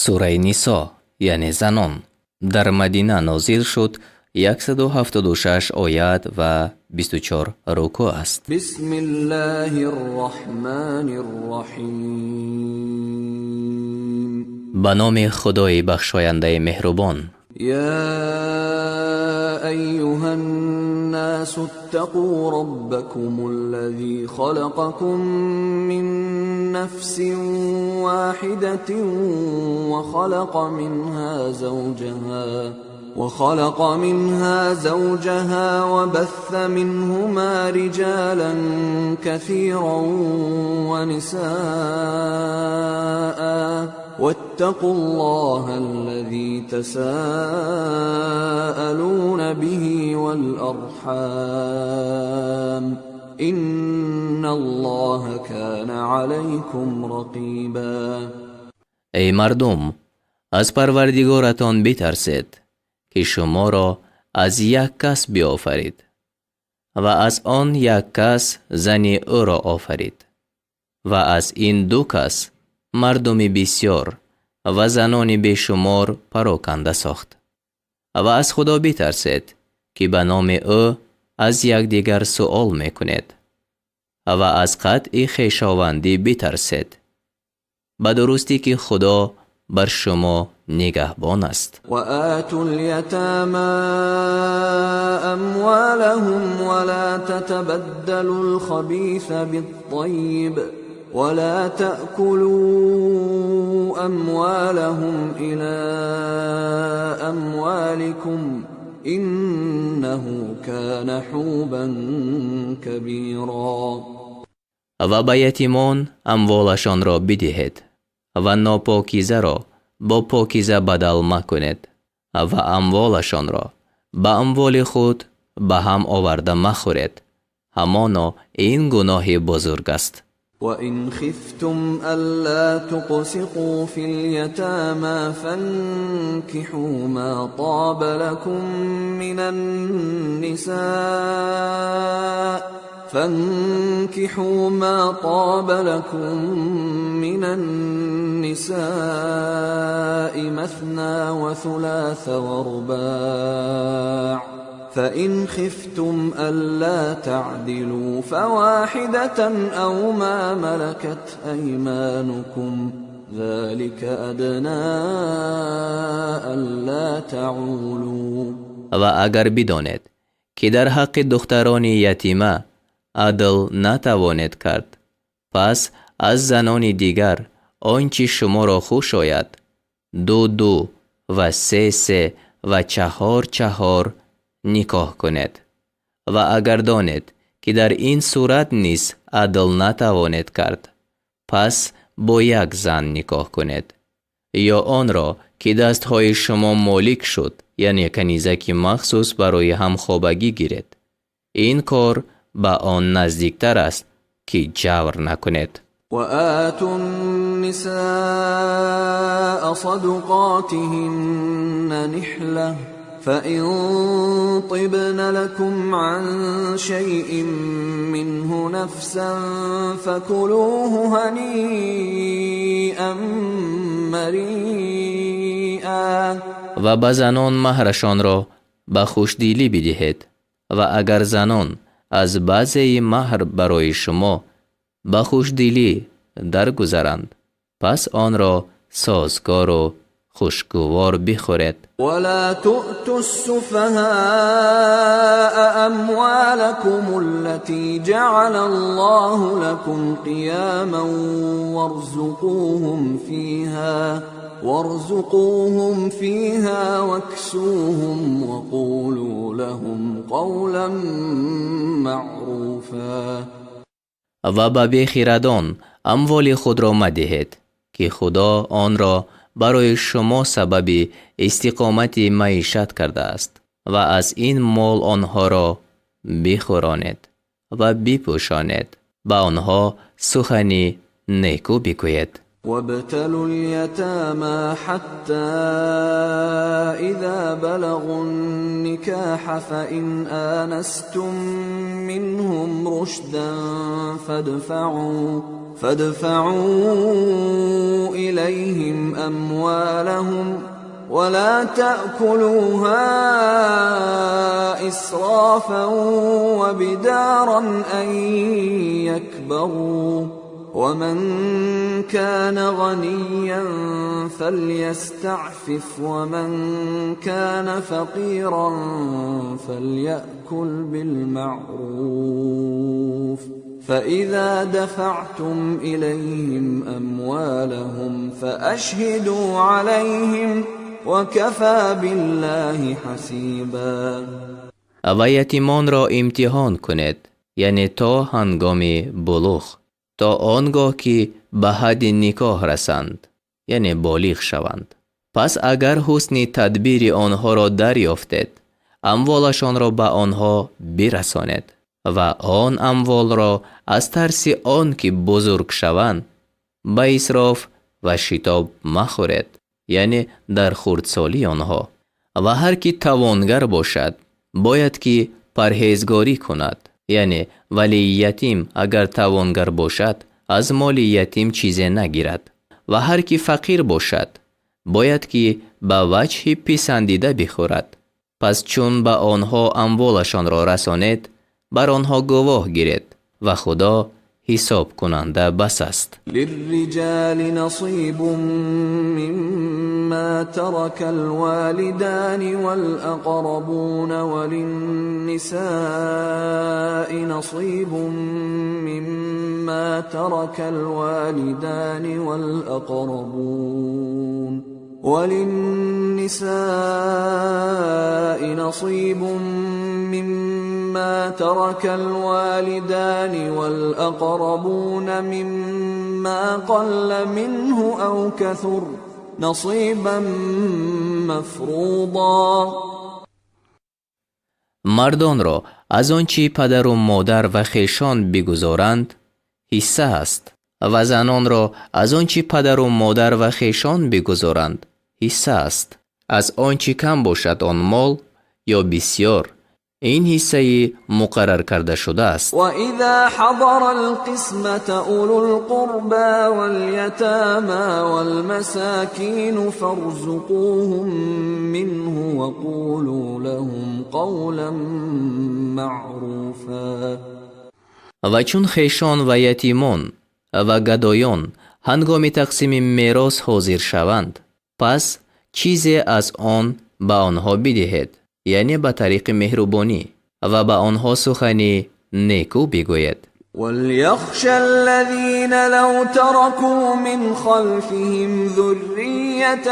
Сураи Нисо, яъне занон, дар Мадина нозил шуд, 176 оят ва 24 рукӯъ аст. بسم الله الرحمن الرحيم. Ба номи Худои бахшояндаи меҳрубон. يا أيها الناس اتقوا ربكم الذي خلقكم من نفس واحدة وخلق منها زوجها وبث منهما رجالا كثيرا ونساء، واتقوا الله الذي تساءلون به والأرحام، إن الله كان عليكم رقيبا. Эй мардум, аз Парвардигоратон битарсед, ки шуморо аз як кас биофарид ва аз он як кас зани ӯро офарид ва аз ин ду кас мардуми бисёр ва занони бешумор пароканда сохт. Ва аз Худо битарсед, ки ба номи ӯ аз якдигар суол мекунед, ва аз қатъи хешовандӣ битарсед. Ба дурустӣ ки Худо бар шумо нигаҳбон аст. وآتوا اليتامى أموالهم، ولا تتبدلوا الخبيث بالطيب، ولا تأكلوا أموالهم إلى أموالكم، إنه كان حوبا كبيرا. Ва ба ятимон амволашонро бидиҳед ва нопокизаро бо покиза бадал макунед ва амволашонро ба амволи худ ба ҳам оварда махӯред. Ҳамоно ин гуноҳи бузург аст. وإن خفتم ألا تقسطوا في اليتامى فانكحوا ما طاب لكم من النساء فانكحوا ما طاب لكم من النساء مثنى وثلاث ورباع، فإن خفتم ألا تعدلوا فواحدة أو ما ملكت أيمانكم، ذلك أدنى ألا تعولوا. Ва агар бидонед, ки дар ҳаққи духтарони ятима адл натавонед кард, пас аз занони дигар он чӣ шуморо хуш ояд, ду ду ва се се ва чаҳор чаҳор никоҳ кунед. Ва агар донед, ки дар ин сурат низ адл натавонед кард, пас бо як зан никоҳ кунед ё онро, ки дастҳои шумо молик шуд, яъне канизаки махсус барои ҳамхобагӣ гиред. Ин кор ба он наздиктар аст, ки ҷавр накунед. وآتوا النساء صدقاتهن نحلة، فإن طبن لكم عن شيء منه نفسا فكلوه هنيئا مريئا. Ва ба занон маҳрашонро ба хушдилӣ бидиҳед. Ва агар занон аз баъзеи маҳр барои шумо ба хушдилӣ даргузаранд, пас онро созгору хушгувор бихӯред. ولا تؤتوا السفهاء أموالكم التي جعل الله لكم قياما وارزقوهم فيها واكسوهم وقولوا لهم قولا معروفا. Ва ба бехирадон амволи худро мадиҳед, ки Худо онро барои шумо сабаби истиқомати маишат кардааст, ва аз ин мол онҳоро бихӯронед ва бипӯшонед, ба онҳо сухани некӯ бигӯед. وابتلوا اليتامى حتى إذا بلغوا النكاح فإن آنستم منهم رشدا فادفعوا إليهم أموالهم ولا تأكلوها إسرافا وبدارا أن يكبروا ومن كان غنيا فليستعفف ومن كان فقيرا فليأكل بالمعروف فإذا دفعتم إليهم أموالهم فأشهدوا عليهم وكفى بالله حسيبا. Ва ятимонро имтиҳон кунед, яъне то ҳангоми булуғ, то он гоҳ ки ба ҳадди никоҳ расанд, яъне болиғ шаванд. Пас агар ҳусни тадбири онҳоро дарёфтед, амволашонро ба онҳо бирасонед ва он амволро аз тарси он ки бузург шаванд ба исроф ва шитоб махӯред, яъне дар хурдсолии онҳо. Ва ҳар ки тавонгар бошад, бояд ки парҳезгорӣ кунад, яъне валии ятим агар тавонгар бошад, аз моли ятим чизе нагирад. Ва ҳар ки фақир бошад, бояд ки ба ваҷҳи писандида бихӯрад. Пас чун ба онҳо амволашонро расонед, бар онҳо гувоҳ гиред ва Худо ҳисобкунанда бас аст. للرجال نصيب مما ترك الوالدان والأقربون وللنساء نصيب مما ترك الوالدان والأقربون وللنساء نصيب مما ترك الوالدان والأقربون مما قل منه أو كثر نصيبا مفروضا. Мардонро аз он чӣ падару модар ва хешон бигузоранд ҳисса аст ва занонро аз он чӣ падару модар ва хешон бигузоранд ҳисса аст. Аз он чӣ кам бошад он мол ё бисёр, ин ҳиссаи муқаррар карда шудааст. وإذا حضر القسمة أولو القربى واليتامى والمساكين فارزقوهم منه وقولوا لهم قولا معروفا. Ва чун хешон ва ятимон ва гадоён ҳангоми тақсими мерос ҳозир шаванд, пас чизе аз он ба онҳо бидиҳед, яъне ба тариқи меҳрубонӣ, ва ба онҳо сухани некӯ бигӯед. وليخش الذين لو تركوا من خلفهم ذرية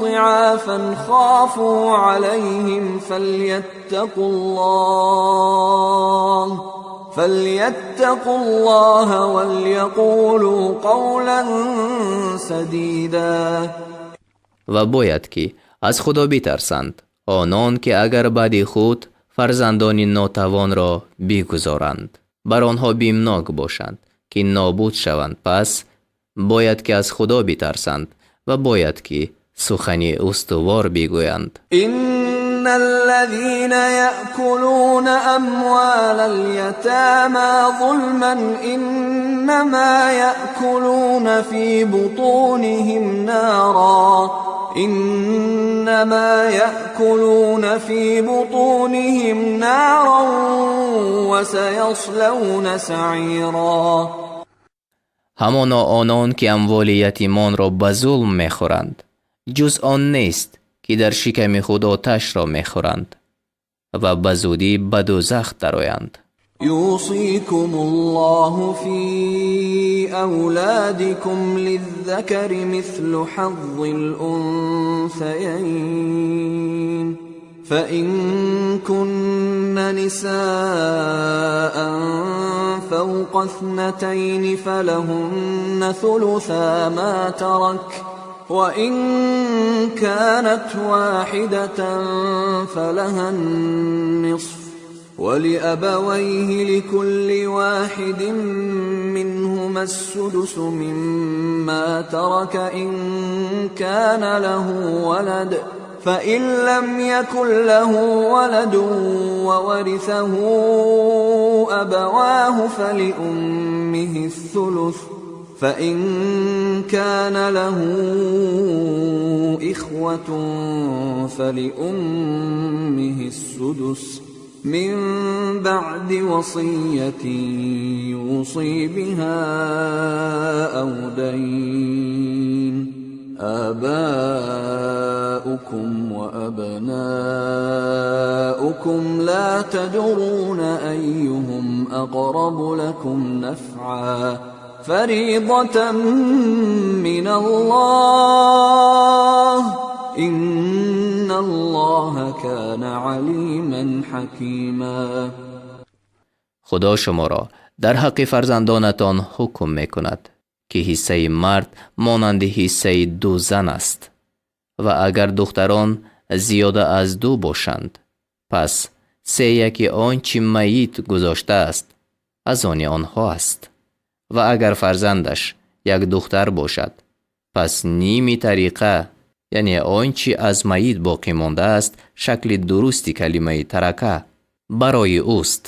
ضعافا خافوا عليهم فليتقوا الله وليقولوا قولا سديدا. Ва бояд ки аз Худо битарсанд онон ки агар баъди худ фарзандони нотавонро бигузоранд, бар онҳо бимнок бошанд ки нобуд шаванд. Пас бояд ки аз Худо битарсанд ва бояд ки сухани устувор бигӯянд. إن الذين يأكلون أموال اليتامى ظلما إنما يأكلون في بطونهم نارا إنما يأكلون في بطونهم نارا وسيصلون سعيرا. Ҳамоно онон ки амволи ятимонро ба зулм мехӯранд, ҷуз он нест ки дар шиками худ оташро мехӯранд ва ба зудӣ ба дӯзах дароянд. يوصيكم الله في أولادكم للذكر مثل حظ الأنثيين فإن كن نساء فوق اثنتين فلهن ثلثا ما ترك وإن كانت واحدة فلها النصف. ولأبويه لكل واحد منهما السدس مما ترك إن كان له ولد فإن لم يكن له ولد وورثه أبواه فلأمه الثلث فإن كان له إخوة فلأمه السدس من بعد وصية يوصي بها أو دين آباؤكم وأبناؤكم لا تدرون أيهم أقرب لكم نفعا فريضة من الله إن الله كان عليما حكيما. Худо шуморо дар ҳаққи фарзандонатон ҳукм мекунад, ки ҳиссаи мард монанди ҳиссаи ду зан аст ва агар духтарон зиёда аз ду бошанд, пас сеяки он чи майит гузоштааст аз они онҳо аст. Ва агар фарзандаш як духтар бошад, пас ними тариқа, яъне он чи аз майит боқӣ мондааст, шакли дурусти калимаи тарака барои ӯст.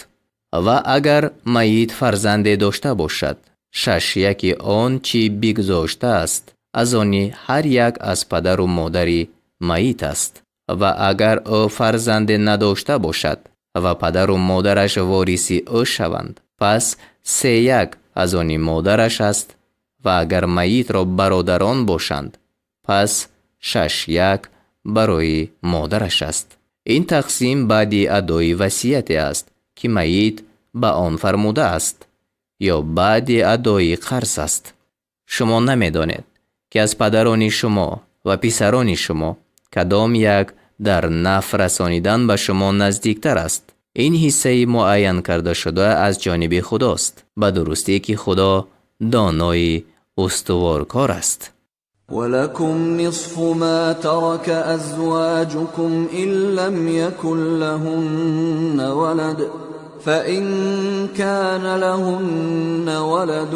Ва агар майит фарзанде дошта бошад, шашяки он чи бигузоштааст аз они ҳар як аз падару модари майит аст. Ва агар ӯ фарзанде надошта бошад ва падару модараш вориси ӯ шаванд, пас сеяк аз они модараш аст. Ва агар майитро бародарон бошанд, пас шашяк барои модараш аст. Ин тақсим баъди адои васияте аст, ки майит ба он фармудааст, ё баъди адои қарз аст. Шумо намедонед, ки аз падарони шумо ва писарони шумо кадом як дар нафъ расонидан ба шумо наздиктар аст. Ин ҳиссаи муайян карда шуда аз ҷониби Худост, ба дурустӣ ки Худо донои устуворкор аст. ولكم نصف ما ترك أزواجكم إن لم يكن لهن ولد فإن كان لهن ولد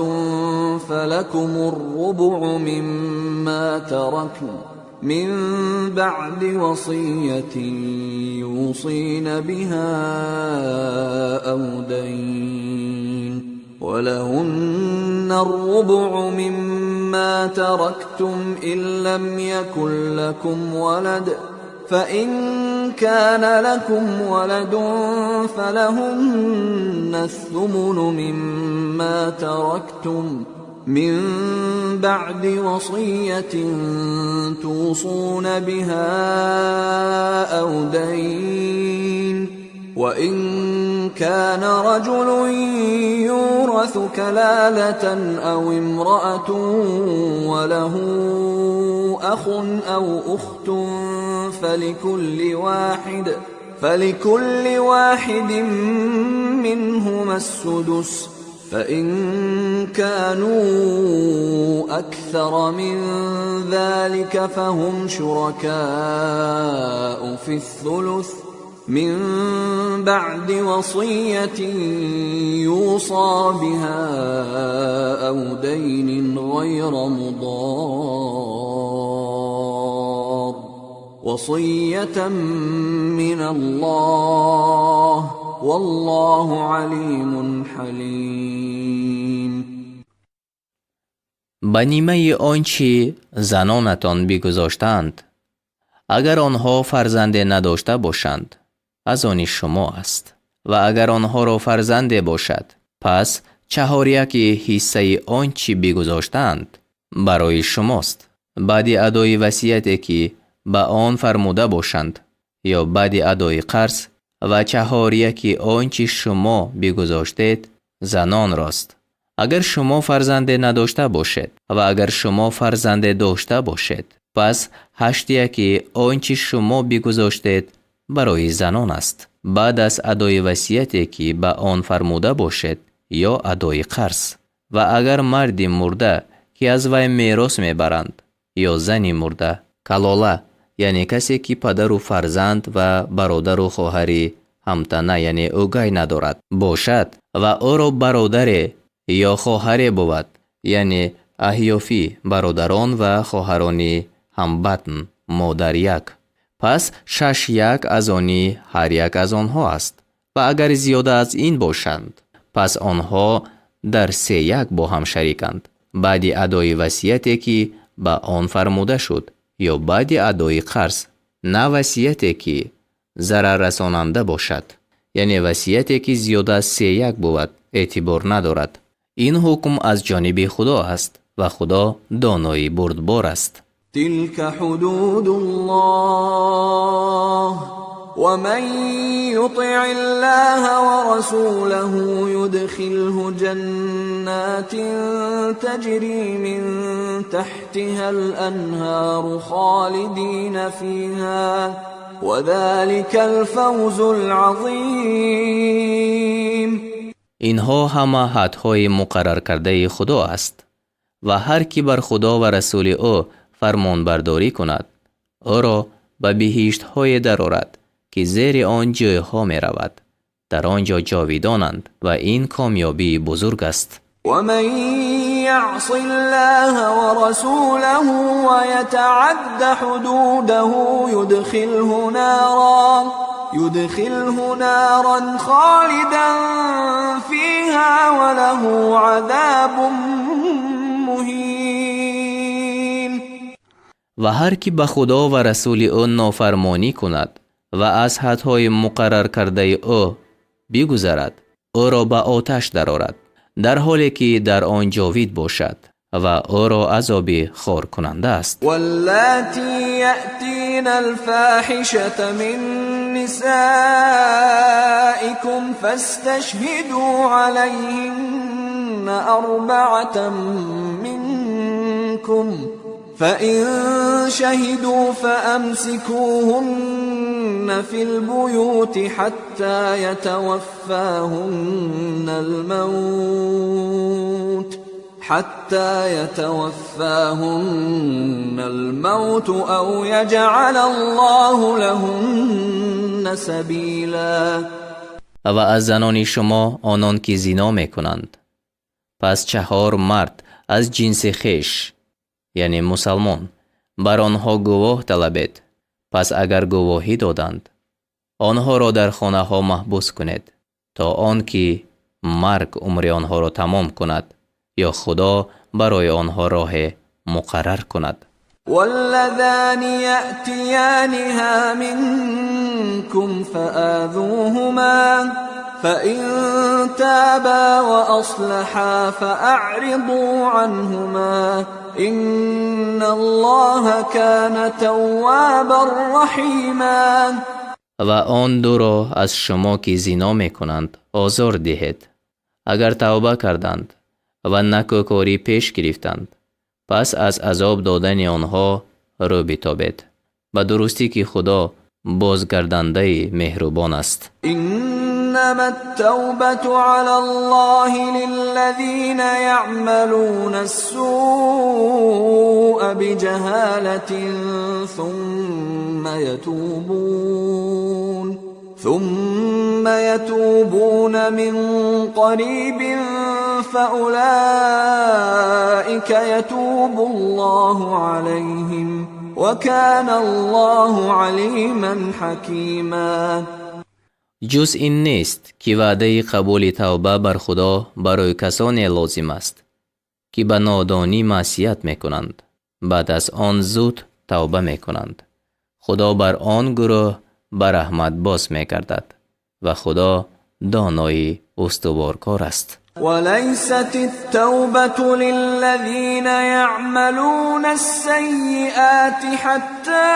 فلكم الربع مما تركن من بعد وصية يوصين بها أو دين ولهن الربع مما تركتم إن لم يكن لكم ولد فإن كان لكم ولد فلهن الثمن مما تركتم من بعد وصية توصون بها أو دين وإن كان رجل يورث كلالة أو امرأة وله أخ أو أخت فلكل واحد منهما السدس فإن كانوا أكثر من ذلك فهم شركاء في الثلث من بعد وصية يوصى بها أو دين غير مضار وصية من الله والله عليم حليم. Ба нимаи он чи занонатон бигузоштаанд, агар онҳо фарзанде надошта бошанд, аз они шумо аст. Ва агар онҳоро фарзанде бошад, пас чаҳоряки ҳиссаи он чи бигузоштаанд барои шумост, баъди адои васияте ки ба он фармуда бошанд, ё баъди адои қарз. Ва чаҳоряки он чи шумо бигузоштед занонрост, агар шумо фарзанде надошта бошед. Ва агар шумо фарзанде дошта бошед, пас ҳаштяки он чи шумо бигузоштед барои занон аст, баъд аз адои васияте ки ба он фармуда бошед, ё адои қарз. Ва агар марди мурда, ки аз вай мерос мебаранд, ё зани мурда, калола, яъне касе ки падару фарзанд ва бародару хоҳари ҳамтана, яъне ӯгай надорад, бошад ва ӯро бародаре ё хоҳаре бувад, яъне аҳёфӣ бародарон ва хоҳарони ҳамбатн, модар як, пас шаш як аз они ҳар як аз онҳо аст. Ва агар зиёда аз ин бошанд, пас онҳо дар се як бо ҳам шариканд, баъди адои васияте, ки ба он фармуда шуд, ё баъди адои қарз, на васияте, ки зараррасонанда бошад, яъне васияте, ки зиёда аз се як бувад, эътибор надорад. Ин ҳукм аз ҷониби Худо аст ва Худо донои бурдбор аст. تلك حدود الله ومن يطع الله ورسوله يدخله جنات تجري من تحتها الأنهار خالدين فيها وذلك الفوز العظيم. Инҳо ҳама ҳадҳои муқарраркардаи Худо аст ва ҳар ки бар Худо ва расули ӯ фармонбардорӣ кунад, ӯро ба биҳиштҳое дарорад, ки зери он ҷӯйҳо меравад, дар он ҷо ҷовидонанд ва ин комёбии бузург аст. ومن يعص الله ورسوله ويتعد حدوده يدخله نارا خالدا فيها وله عذاب مهين. Ва ҳар ки ба Худо ва расули ӯ нофармонӣ кунад ва аз ҳадҳои муқарраркардаи ӯ бигузарад, ӯро ба оташ дарорад, дар ҳоле ки дар он ҷовид бошад ва ӯро азоби хоркунанда аст. واللاتي يأتين الفاحشة من نسائكم فاستشهدوا عليهن أربعة منكم فإن شهدوا فأمسكوهن في البيوت حتى يتوفاهن الموت أو يجعل الله لهن سبيلا. Ва аз занони шумо онон ки зино мекунанд, пас чаҳор мард аз ҷинси хеш, яъне мусалмон, бар онҳо гувоҳ талабед. Пас агар гувоҳӣ доданд, онҳоро дар хонаҳо маҳбус кунед, то он ки марг умри онҳоро тамом кунад ё Худо барои онҳо роҳе муқаррар кунад. واللذان يأتيانها منكم فآذوهما فإن تابا وأصلحا فأعرضوا عنهما إن الله كان توابا رحيما. Ва он дуро аз шумо ки зино мекунанд, озор диҳед. Агар тавба карданд ва накӯкорӣ пеш гирифтанд, пас аз азоб додани онҳо рӯ битобед. Ба дурустӣ ки Худо бозгардандаи меҳрубон аст. إنما التوبة على الله للذين يعملون السوء بجهالة ثم يتوبون من قريب فأولئك يتوب الله عليهم وكان الله عليما حكيما. Ҷуз ин нест, ки ваъдаи қабули тавба бар Худо барои касоне лозим аст, ки ба нодонӣ маъсият мекунанд, баъд аз он зуд тавба мекунанд. Худо бар он гурӯҳ ба раҳмат боз мегардад ва Худо донои устуворкор аст. وليست التوبة للذين يعملون السيئات حتى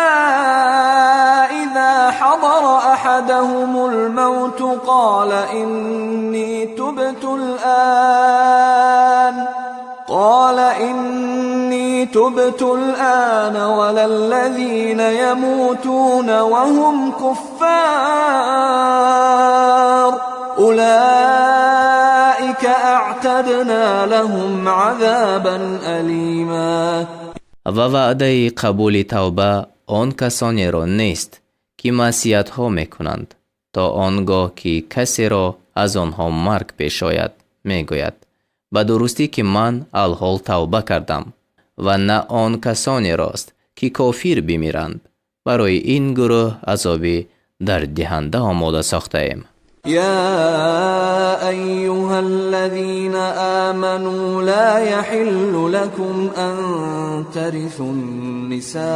إذا حضر أحدهم الموت قال إني تبت الآن ولا الذين يموتون وهم كفار أولئك أعتدنا لهم عذابا أليما. Ва ваъдаи қабули тавба он касонеро нест, ки маъсиятҳо мекунанд, То он гоҳ ки касеро аз онҳо марг пеш ояд, мегӯяд: ба дурустӣ ки ман алҳол тавба кардам. Ва на он касонерост, ки кофир бимиранд. Барои ин гурӯҳ азоби дарддиҳанда омода сохтаем. يا أيها الذين آمنوا لا يحل لكم أن ترثوا النساء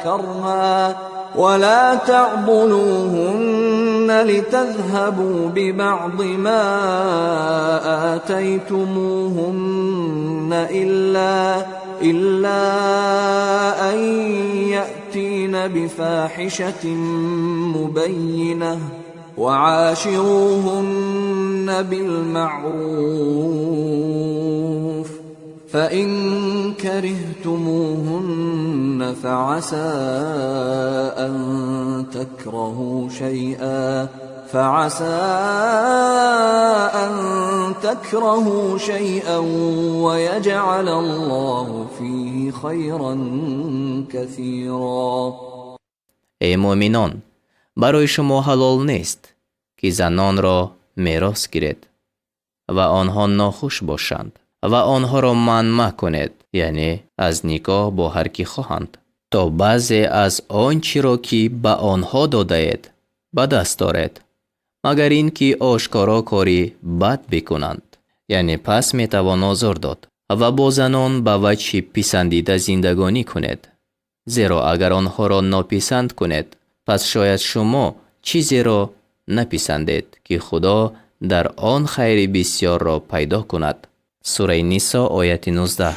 كرها ولا تعضلوهن لتذهبوا ببعض ما آتيتموهن إلا أن يأتين بفاحشة مبينة وعاشروهن بالمعروف فإن كرهتموهن فعسى أن تكرهوا شيئا ويجعل الله فيه خيرا كثيرا. Эй муъминон, барои шумо ҳалол нест, ки занонро мерос гиред ва онҳо нохуш бошанд ва онҳоро манъ макунед, яъне аз никоҳ бо ҳар ки хоҳанд, то баъзе аз он чиро ки ба онҳо додаед ба даст оред, магар ин ки ошкоро кори бад бикунанд, яъне пас метавон озор дод. Ва бо занон ба ваҷҳи писандида зиндагонӣ кунед, зеро агар онҳоро нописанд кунед, пас шояд шумо чизеро написандед, ки Худо дар он хайри бисёрро пайдо кунад. Сураи Нисо, ояти 19.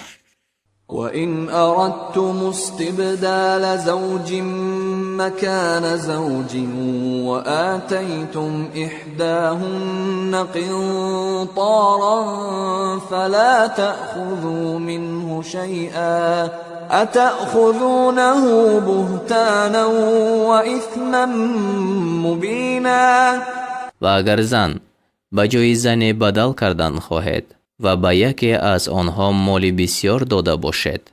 وإن أردتم استبدال زوج مكان زوج وآتيتم إحداهن قنطارا فلا تأخذوا منه شيئا أتأخذونه بهتانا وإثما مبينا. Ва агар зан ба ҷои зане бадал кардан хоҳед ва ба яке аз онҳо моли бисёр дода бошед,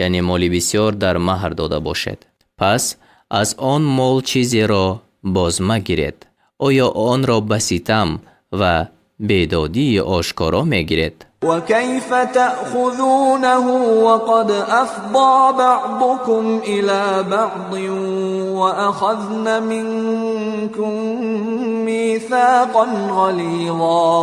яъне моли бисёр дар маҳр дода бошед, пас аз он мол чизеро боз магиред. Оё онро ба ситам ва бедодии ошкоро мегиред? وكيف تأخذونه وقد أفضى بعضكم إلى بعض وأخذن منكم ميثاقا غليظا.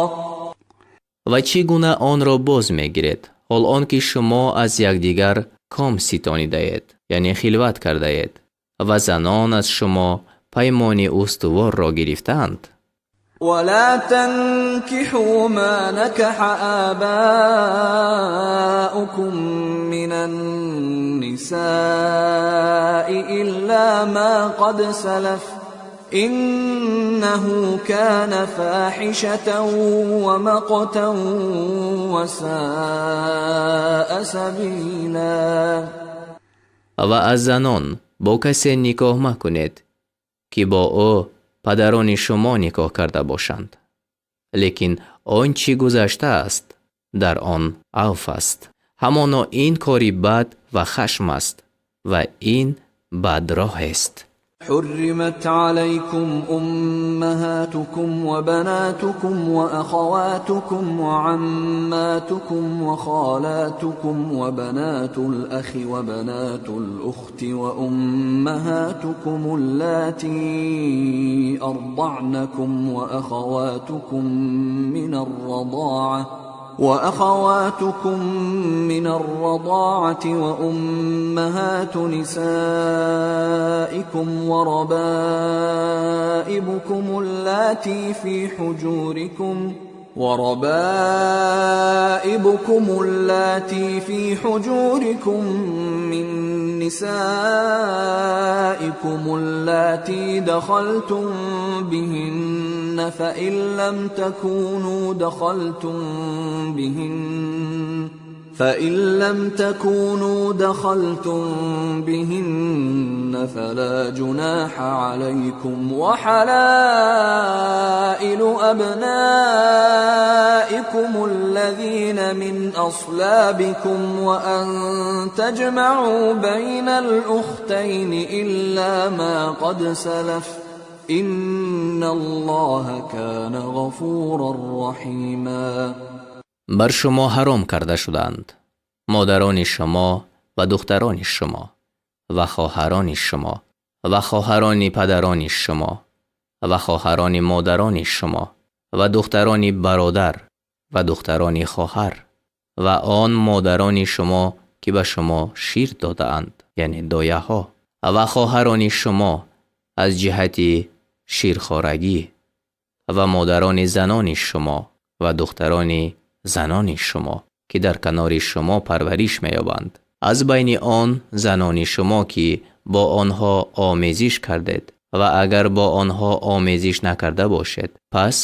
Ва чӣ гуна онро боз мегиред, ҳол он ки шумо аз якдигар ком ситонидаед, яъне хилват кардаед, ва занон аз шумо паймони устуворро гирифтаанд? ولا تنكحوا ما نكح آباؤكم من النساء إلا ما قد سلف إنه كان فاحشة ومقتا وساء سبيلا. Ва аз занон бо касе никоҳ макунед, ки бо ӯ падарони шумо никоҳ карда бошанд. Лекин он чӣ гузаштааст, дар он авф аст. Ҳамоно ин кори бад ва хашм аст ва ин бадроҳест. حرمت عليكم أمهاتكم وبناتكم وأخواتكم وعماتكم وخالاتكم وبنات الأخ وبنات الأخت وأمهاتكم اللاتي أرضعنكم وأخواتكم من الرضاعة وأمهات نسائكم وربائبكم اللاتي في حجوركم من نسائكم اللاتي دخلتم بهن فإن لم تكونوا دخلتم بهن فلا جناح عليكم وحلائل أبنائكم الذين من أصلابكم وأن تجمعوا بين الأختين إلا ما قد سلف إن الله كان غفورا رحيما. Бар шумо ҳаром карда шуданд модарони шумо ва духтарони шумо ва хоҳарони шумо ва хоҳарони падарони шумо ва хоҳарони модарони шумо ва духтарони бародар ва духтарони хоҳар ва он модарони шумо ки ба шумо шир додаанд, яъне дояҳо, ва хоҳарони шумо аз ҷиҳати ширхорагӣ ва модарони занони шумо ва духтарони занони шумо ки дар канори шумо парвариш меёбанд, аз байни он занони шумо ки бо онҳо омезиш кардед ва агар бо онҳо омезиш накарда бошед, пас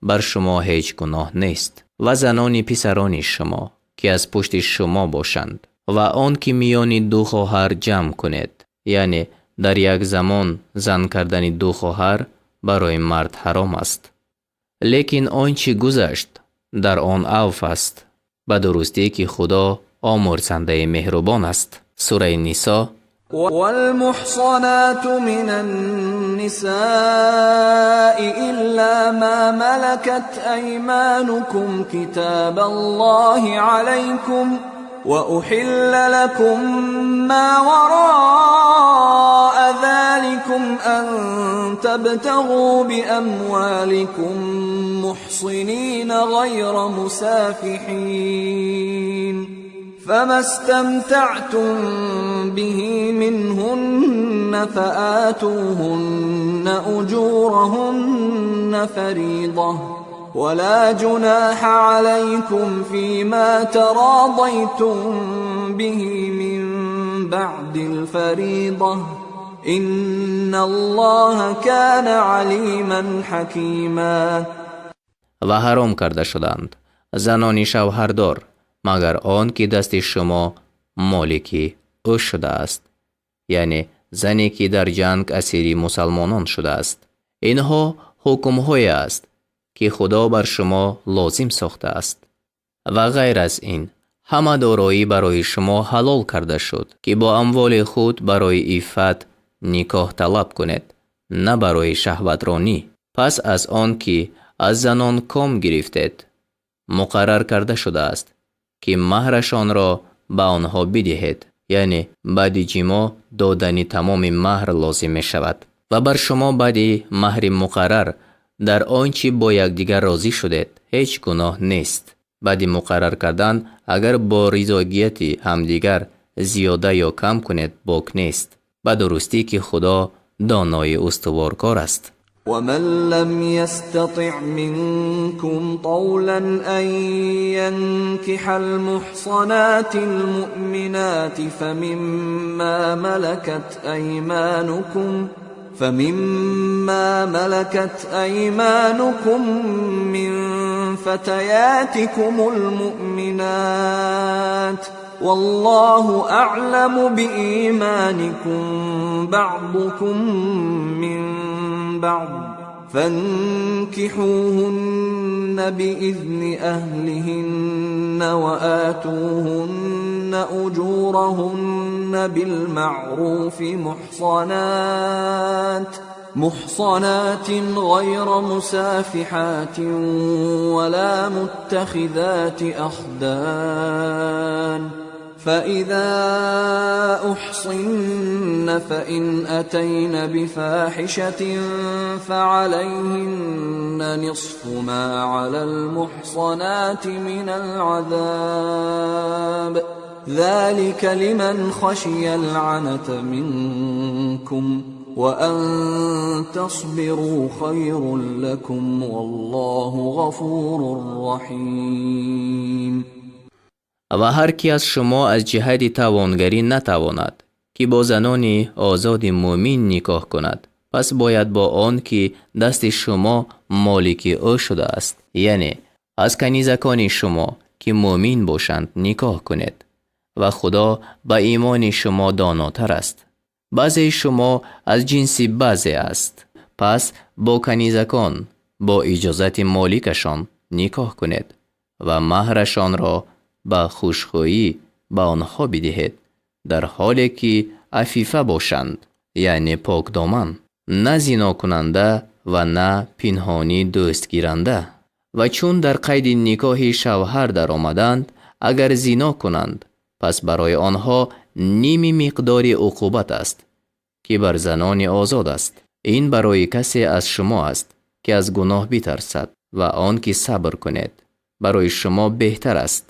бар шумо ҳеҷ гуноҳ нест, ва занони писарони шумо ки аз пушти шумо бошанд ва он ки миёни ду хоҳар ҷамъ кунед, яъне дар як замон зан кардани ду хоҳар барои мард ҳаром аст. Лекин он чи гузашт дар он авф аст, ба дурустӣ ки Худо омурзандаи меҳрубон аст. Сураи Нисо. والمحصنات من النساء إلا ما ملكت أيمانكم كتاب الله عليكم وأحل لكم ما وراء ذلكم أن تبتغوا بأموالكم محصنين غير مسافحين فما استمتعتم به منهن فآتوهن أجورهن فريضة ولا جناح عليكم فيما تراضيتم به من بعد الفريضة إن الله كان عليما حكيما. Ва ҳаром карда шуданд занони шавҳардор, магар он ки дасти шумо молики ӯ шудааст, яъне зане ки дар ҷанг асири мусалмонон шудааст. Инҳо ҳукмҳое аст ки Худо бар шумо лозим сохтааст. Ва ғайр аз ин ҳама дороӣ барои шумо ҳалол карда шуд ки бо амволи худ барои иффат никоҳ талаб кунед, на барои шаҳватронӣ. Пас аз он ки аз занон ком гирифтед, муқаррар карда шудааст ки маҳрашонро ба онҳо бидиҳед, яъне баъди ҷимоъ додани тамоми маҳр лозим мешавад. Ва бар шумо баъди маҳри муқаррар дар он чи бо якдигар розӣ шудед ҳеҷ гуноҳ нест. Баъди муқаррар кардан агар бо ризогияти ҳамдигар зиёда ё кам кунед бок нест. Ба дурустӣ ки Худо донои устуворкор аст. ومن لم يستطع منكم طولا أن ينكح المحصنات المؤمنات فمما ملكت أيمانكم من فتياتكم المؤمنات والله أعلم بإيمانكم بعضكم من بعض فانكحوهن بإذن أهلهن وآتوهن أجورهن بالمعروف محصنات غير مسافحات ولا متخذات أخدان فإذا أحصن فإن أتين بفاحشة فعليهن نصف ما على المحصنات من العذاب ذلك لمن خشي العنة منكم وأن تصبروا خير لكم والله غفور رحيم. Ва ҳар ки аз шумо аз ҷиҳати тавонгарӣ натавонад ки бо занони озоди мӯмин никоҳ кунад, пас бояд бо он ки дасти шумо молики ӯ шудааст, яъне аз канизакони шумо ки мӯмин бошанд никоҳ кунед, ва Худо ба имони шумо донотар аст. Баъзеи шумо аз ҷинси баъзе аст, пас бо канизакон бо иҷозати моликашон никоҳ кунед ва маҳрашонро ба хушхӯӣ ба онҳо бидиҳед, дар ҳоле ки афифа бошанд, яъне покдоман На зинокунанда ва на пинҳонӣ дӯстгиранда. Ва чун дар қайди никоҳи шавҳар даромаданд, агар зино кунанд, пас барои онҳо ними миқдори уқубат аст, ки бар занони озод аст. Ин барои касе аз шумо аст, ки аз гуноҳ битарсад ва он ки сабр кунед барои шумо беҳтар аст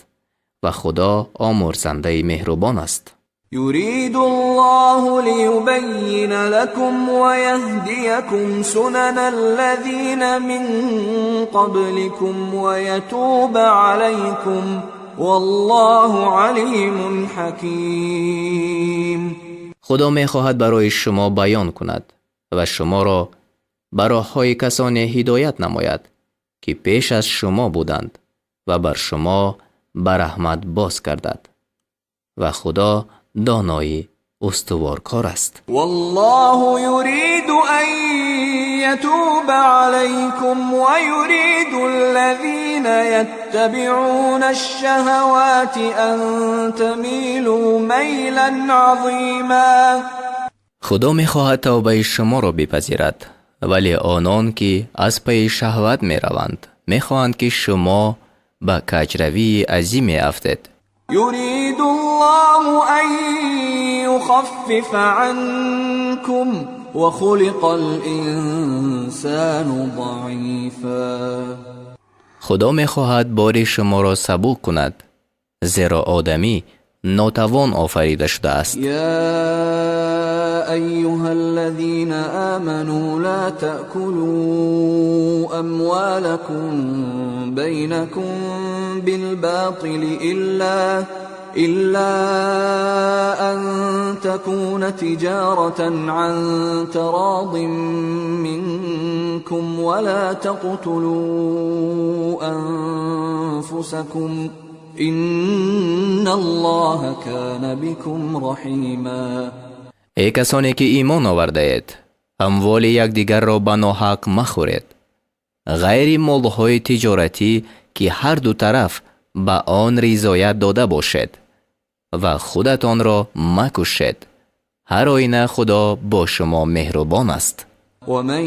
ва Худо омурзандаи меҳрубон аст. يريد الله ليبين لكم ويهديكم سنن الذين من قبلكم ويتوب عليكم والله عليم حكيم. Худо мехоҳад барои шумо баён кунад ва шуморо ба роҳҳои касоне ҳидоят намояд, ки пеш аз шумо буданд ва бар шумо ба раҳмат боз гардад. Ва Худо донои устуворкор аст. والله يريد أن يتوب عليكم ويريد الذين يتبعون الشهوات أن تميلوا ميلا عظيما. Худо мехоҳад тавбаи шуморо бипазирад, вале онон ки аз пайи шаҳват мераванд, мехоҳанд ки шумо ба каҷравии азиме афтед. يريد الله أن يخفف عنكم وخلق الإنسان ضعيفا. Худо мехоҳад бори шуморо сабук кунад, зеро одамӣ нотавон офарида шудааст. يا أيها الذين آمنوا لا تأكلوا أموالكم بينكم بالباطل إلا أن تكون تجارة عن تراض منكم ولا تقتلوا أنفسكم إن الله كان بكم رحيما. Эй касоне ки имон овардаед, амволи якдигарро ба ноҳақ махӯред, ғайри молҳои тиҷоратӣ, ки ҳар ду тараф ба он ризоят дода бошед, ва худатонро макушед. Ҳар оина Худо бо шумо меҳрубон аст. ومن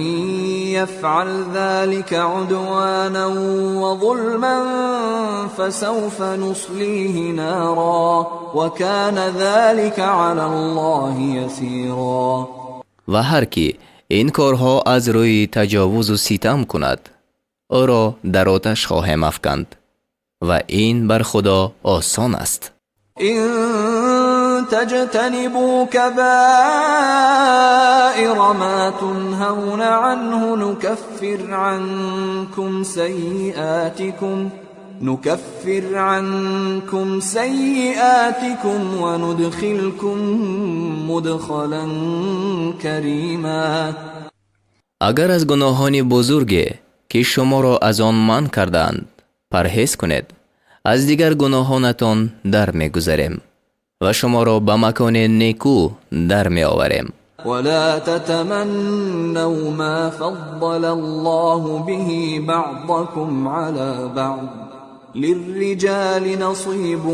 يفعل ذلك عدوانا وظلما فسوف نصليه نارا وكان ذلك على الله يسيرا. Ва ҳар кӣ ин корҳо аз рӯи таҷовузу ситам кунад, ӯро дар оташ хоҳем афканд ва ин бар Худо осон аст. إن تجتنبوا كبائر ما تنهون عنه نكفر عنكم سيئاتكم وندخلكم مدخلا كريما. Агар аз гуноҳони бузурге, ки шуморо аз он манъ кардаанд, парҳез кунед, аз дигар гуноҳонатон дар мегузарем ва шуморо ба макони некӯ дар меоварем. ولا تتمنوا ما فضل الله به بعضكم على بعض للرجال نصيب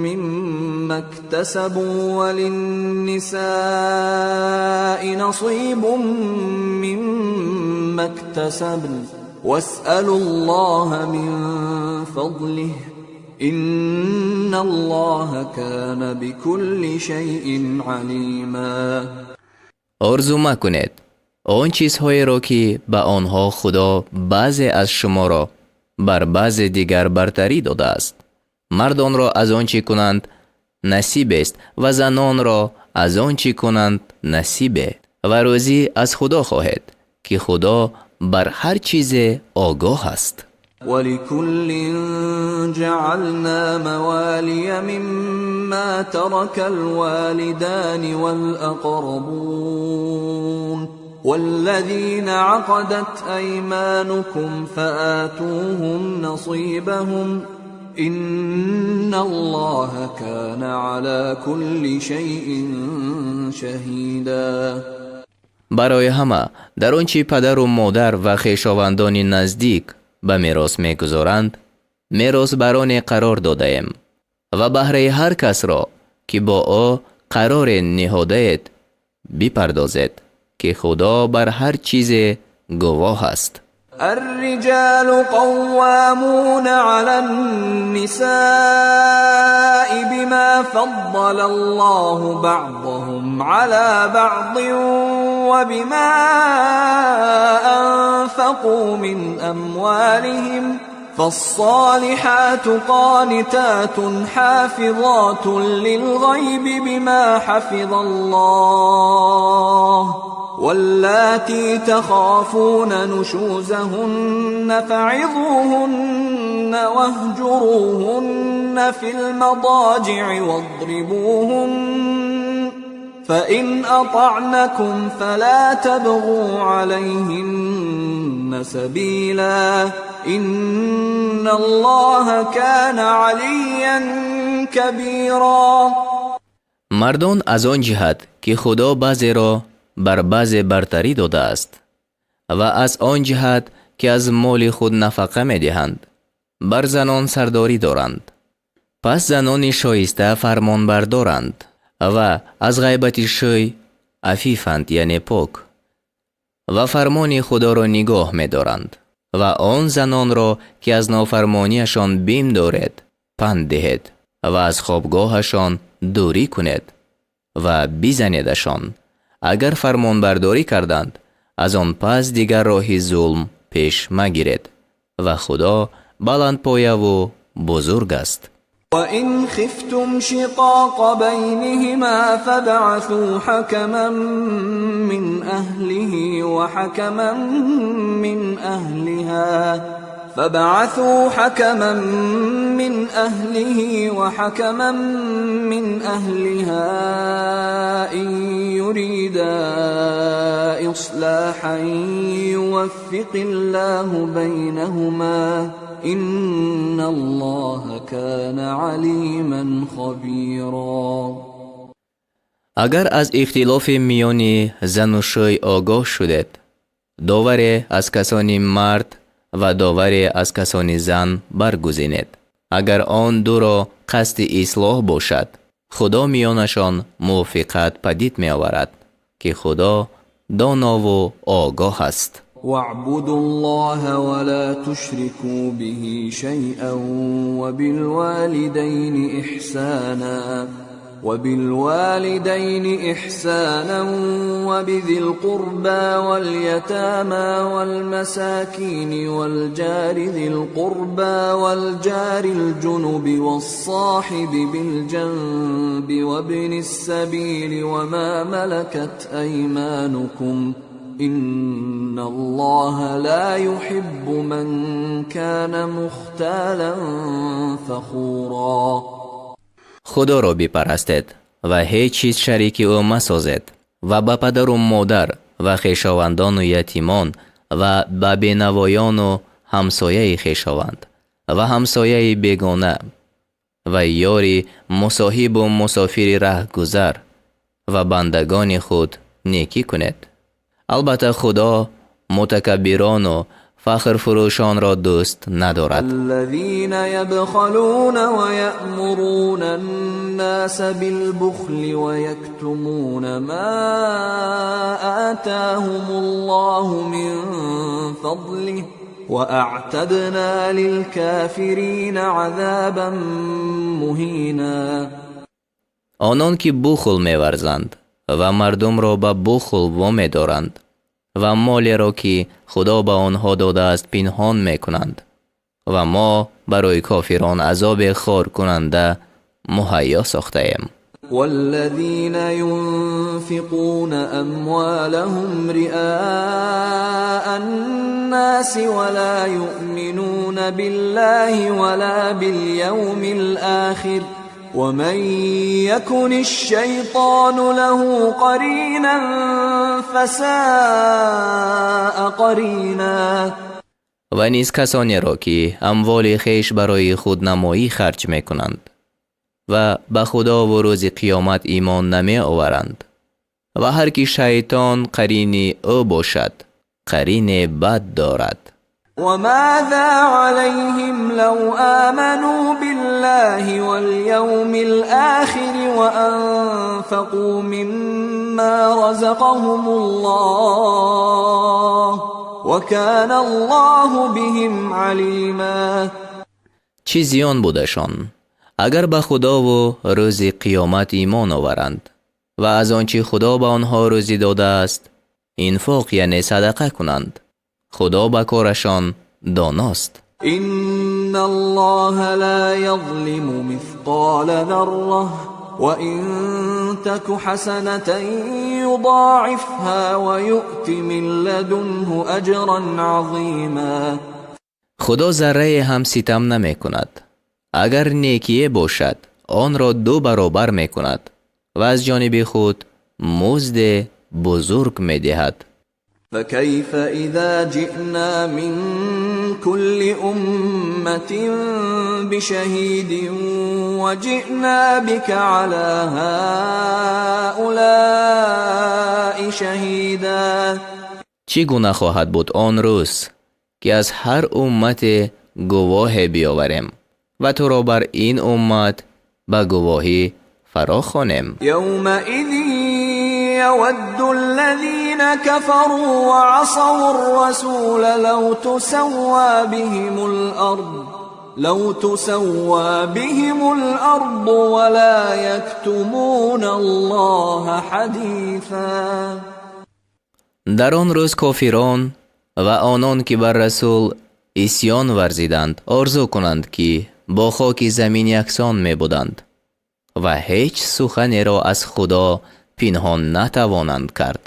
مما اكتسبوا وللنساء نصيب مما اكتسبن واسألوا الله من فضله إن الله كان بكل شيء عليما. Орзу макунед он чизҳоеро, ки ба онҳо Худо баъзе аз шуморо бар баъзе дигар бартарӣ додааст. Мардонро аз он чӣ кунанд насибест ва занонро аз он чӣ кунанд насибе, ва рӯзӣ аз Худо хоҳед, ки Худо бар ҳар чизе огоҳ аст. ولكل جعلنا موالي مما ترك الوالدان والأقربون والذين عقدت أيمانكم فآتوهم نصيبهم إن الله كان على كل شيء شهيدا. Барои ҳама дар он чӣ падару модар ва хешовандони наздик ба мерос мегузоранд, меросбароне қарор додаем ва баҳраи ҳар касро, ки бо ӯ қароре ниҳодаед, бипардозед, ки Худо бар ҳар чизе гувоҳ аст. الرجال قوامون على النساء بما فضل الله بعضهم على بعض وبما أنفقوا من أموالهم فالصالحات قانتات حافظات للغيب بما حفظ الله واللاتي تخافون نشوزهن فعظوهن واهجروهن في المضاجع واضربوهن فإن أطعنكم فلا تبغوا عليهن سبيلا إن الله كان عليا كبيرا. Мардон аз он ҷиҳат, ки Худо баъзеро бар баъзе бартарӣ додааст, ва аз он ҷиҳат, ки аз моли худ нафақа медиҳанд, бар занон сардорӣ доранд. Пас занони шоиста фармонбардоранд ва аз ғайбати шӯй афифанд, яъне пок, ва фармони Худоро нигоҳ медоранд. Ва он занонро, ки аз нофармониашон бим доред, панд диҳед ва аз хобгоҳашон дурӣ кунед ва бизанедашон. Агар фармонбардорӣ карданд, аз он пас дигар роҳи зулм пеш магиред, ва Худо баландпояву бузург аст. وإن خفتم شقاق بينهما فابعثوا حكما من أهله وحكما من أهلها فابعثوا حكما من أهله وحكما من أهلها إن يريدا إصلاحا يوفق الله بينهما إن الله كان عليما خبيرا. Агар аз ихтилофи миёни зану шӯй огоҳ шудед, доваре аз касони мард ва доваре аз касони зан баргузинед. Агар он дуро қасди ислоҳ бошад, Худо миёнашон мувофиқат падид меоварад, ки Худо донову огоҳ аст. واعبدوا الله ولا تشركوا به شيئا وبالوالدين إحسانا وبذي القربى واليتامى والمساكين والجار ذي القربى والجار الجنب والصاحب بالجنب وابن السبيل وما ملكت أيمانكم إن الله لا يحب من كان مختالا فخورا. Худоро бипарастед ва ҳеҷ чиз шарики ӯ масозед, ва ба падару модар ва хешовандону ятимон ва ба бенавоёну ҳамсояи хешованд ва ҳамсояи бегона ва ёри мусоҳибу мусофири раҳгузар ва бандагони худ некӣ кунед. Албатта, Худо мутакаббирону фахрфурӯшонро дӯст надорад. الذين يبخلون ويأمرون الناس بالبخل ويكتمون ما آتاهم الله من فضله وأعتدنا للكافرين عذابا مهينا. Онон ки бухл меварзанд ва мардумро ба бухл вомедоранд ва молеро, ки Худо ба онҳо додааст, пинҳон мекунанд, ва мо барои кофирон азоби хоркунанда муҳайё сохтаем. والذين ينفقون أموالهم رئاء الناس ولا يؤمنون بالله ولا باليوم الآخر ومن يكن الشيطان له قرينا فساء قرينا. Ва низ касонеро, ки амволи хеш барои худнамоӣ харҷ мекунанд ва ба Худову рӯзи қиёмат имон намеоваранд, ва ҳар ки шайтон қарини ӯ бошад, қарине бад дорад. وماذا عليهم لو آمنوا بالله واليوم الآخر وأنفقوا مما رزقهم الله وكان الله بهم عليما. Чӣ зиён будашон агар ба Худову рӯзи қиёмат имон оваранд ва аз он чӣ Худо ба онҳо рӯзӣ додааст инфоқ, яъне садақа кунанд. Худо ба корашон доност. إن الله لا يظلم مثقال ذرة وإن تك حسنة يضاعفها ويؤت من لدنه أجرا عظيما. Худо заррае ҳам ситам намекунад. Агар некие бошад, онро ду баробар мекунад ва аз ҷониби худ музде бузург медиҳад. فكيف إذا جئنا من كل أمة بشهيد وجئنا بك على هؤلاء شهيدا. Чӣ гуна хоҳад буд он рӯз, ки аз ҳар уммате гувоҳе биёварем ва туро бар ин уммат ба гувоҳӣ фаро хонем. يومئذ يود الذين كفروا وعصوا الرسول لو تسوى بهم الأرض ولا يكتمون الله حديثا. Дар он рӯз кофирон ва онон, ки бар расул исьён варзиданд, орзу кунанд, ки бо хоки замин яксон мебуданд ва ҳеҷ суханеро аз Худо пинҳон натавонанд кард.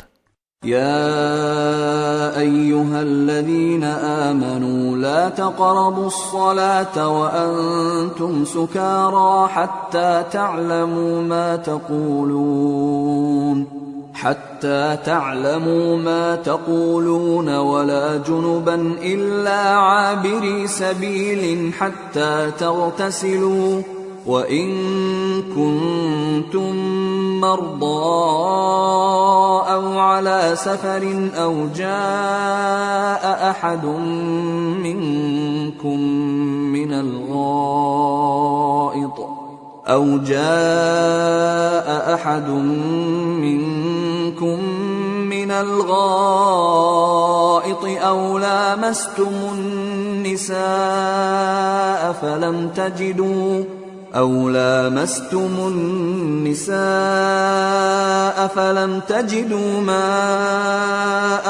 يا أيها الذين آمنوا لا تقربوا الصلاة وأنتم سكارى حتى تعلموا ما تقولون ولا جنبا إلا عابري سبيل حتى تغتسلوا، وإن كنتم مرضى أو على سفر أو جاء أحد منكم من الغائط أو جاء أحد منكم من الغائط أو لامستم النساء فلم تجدوا ماء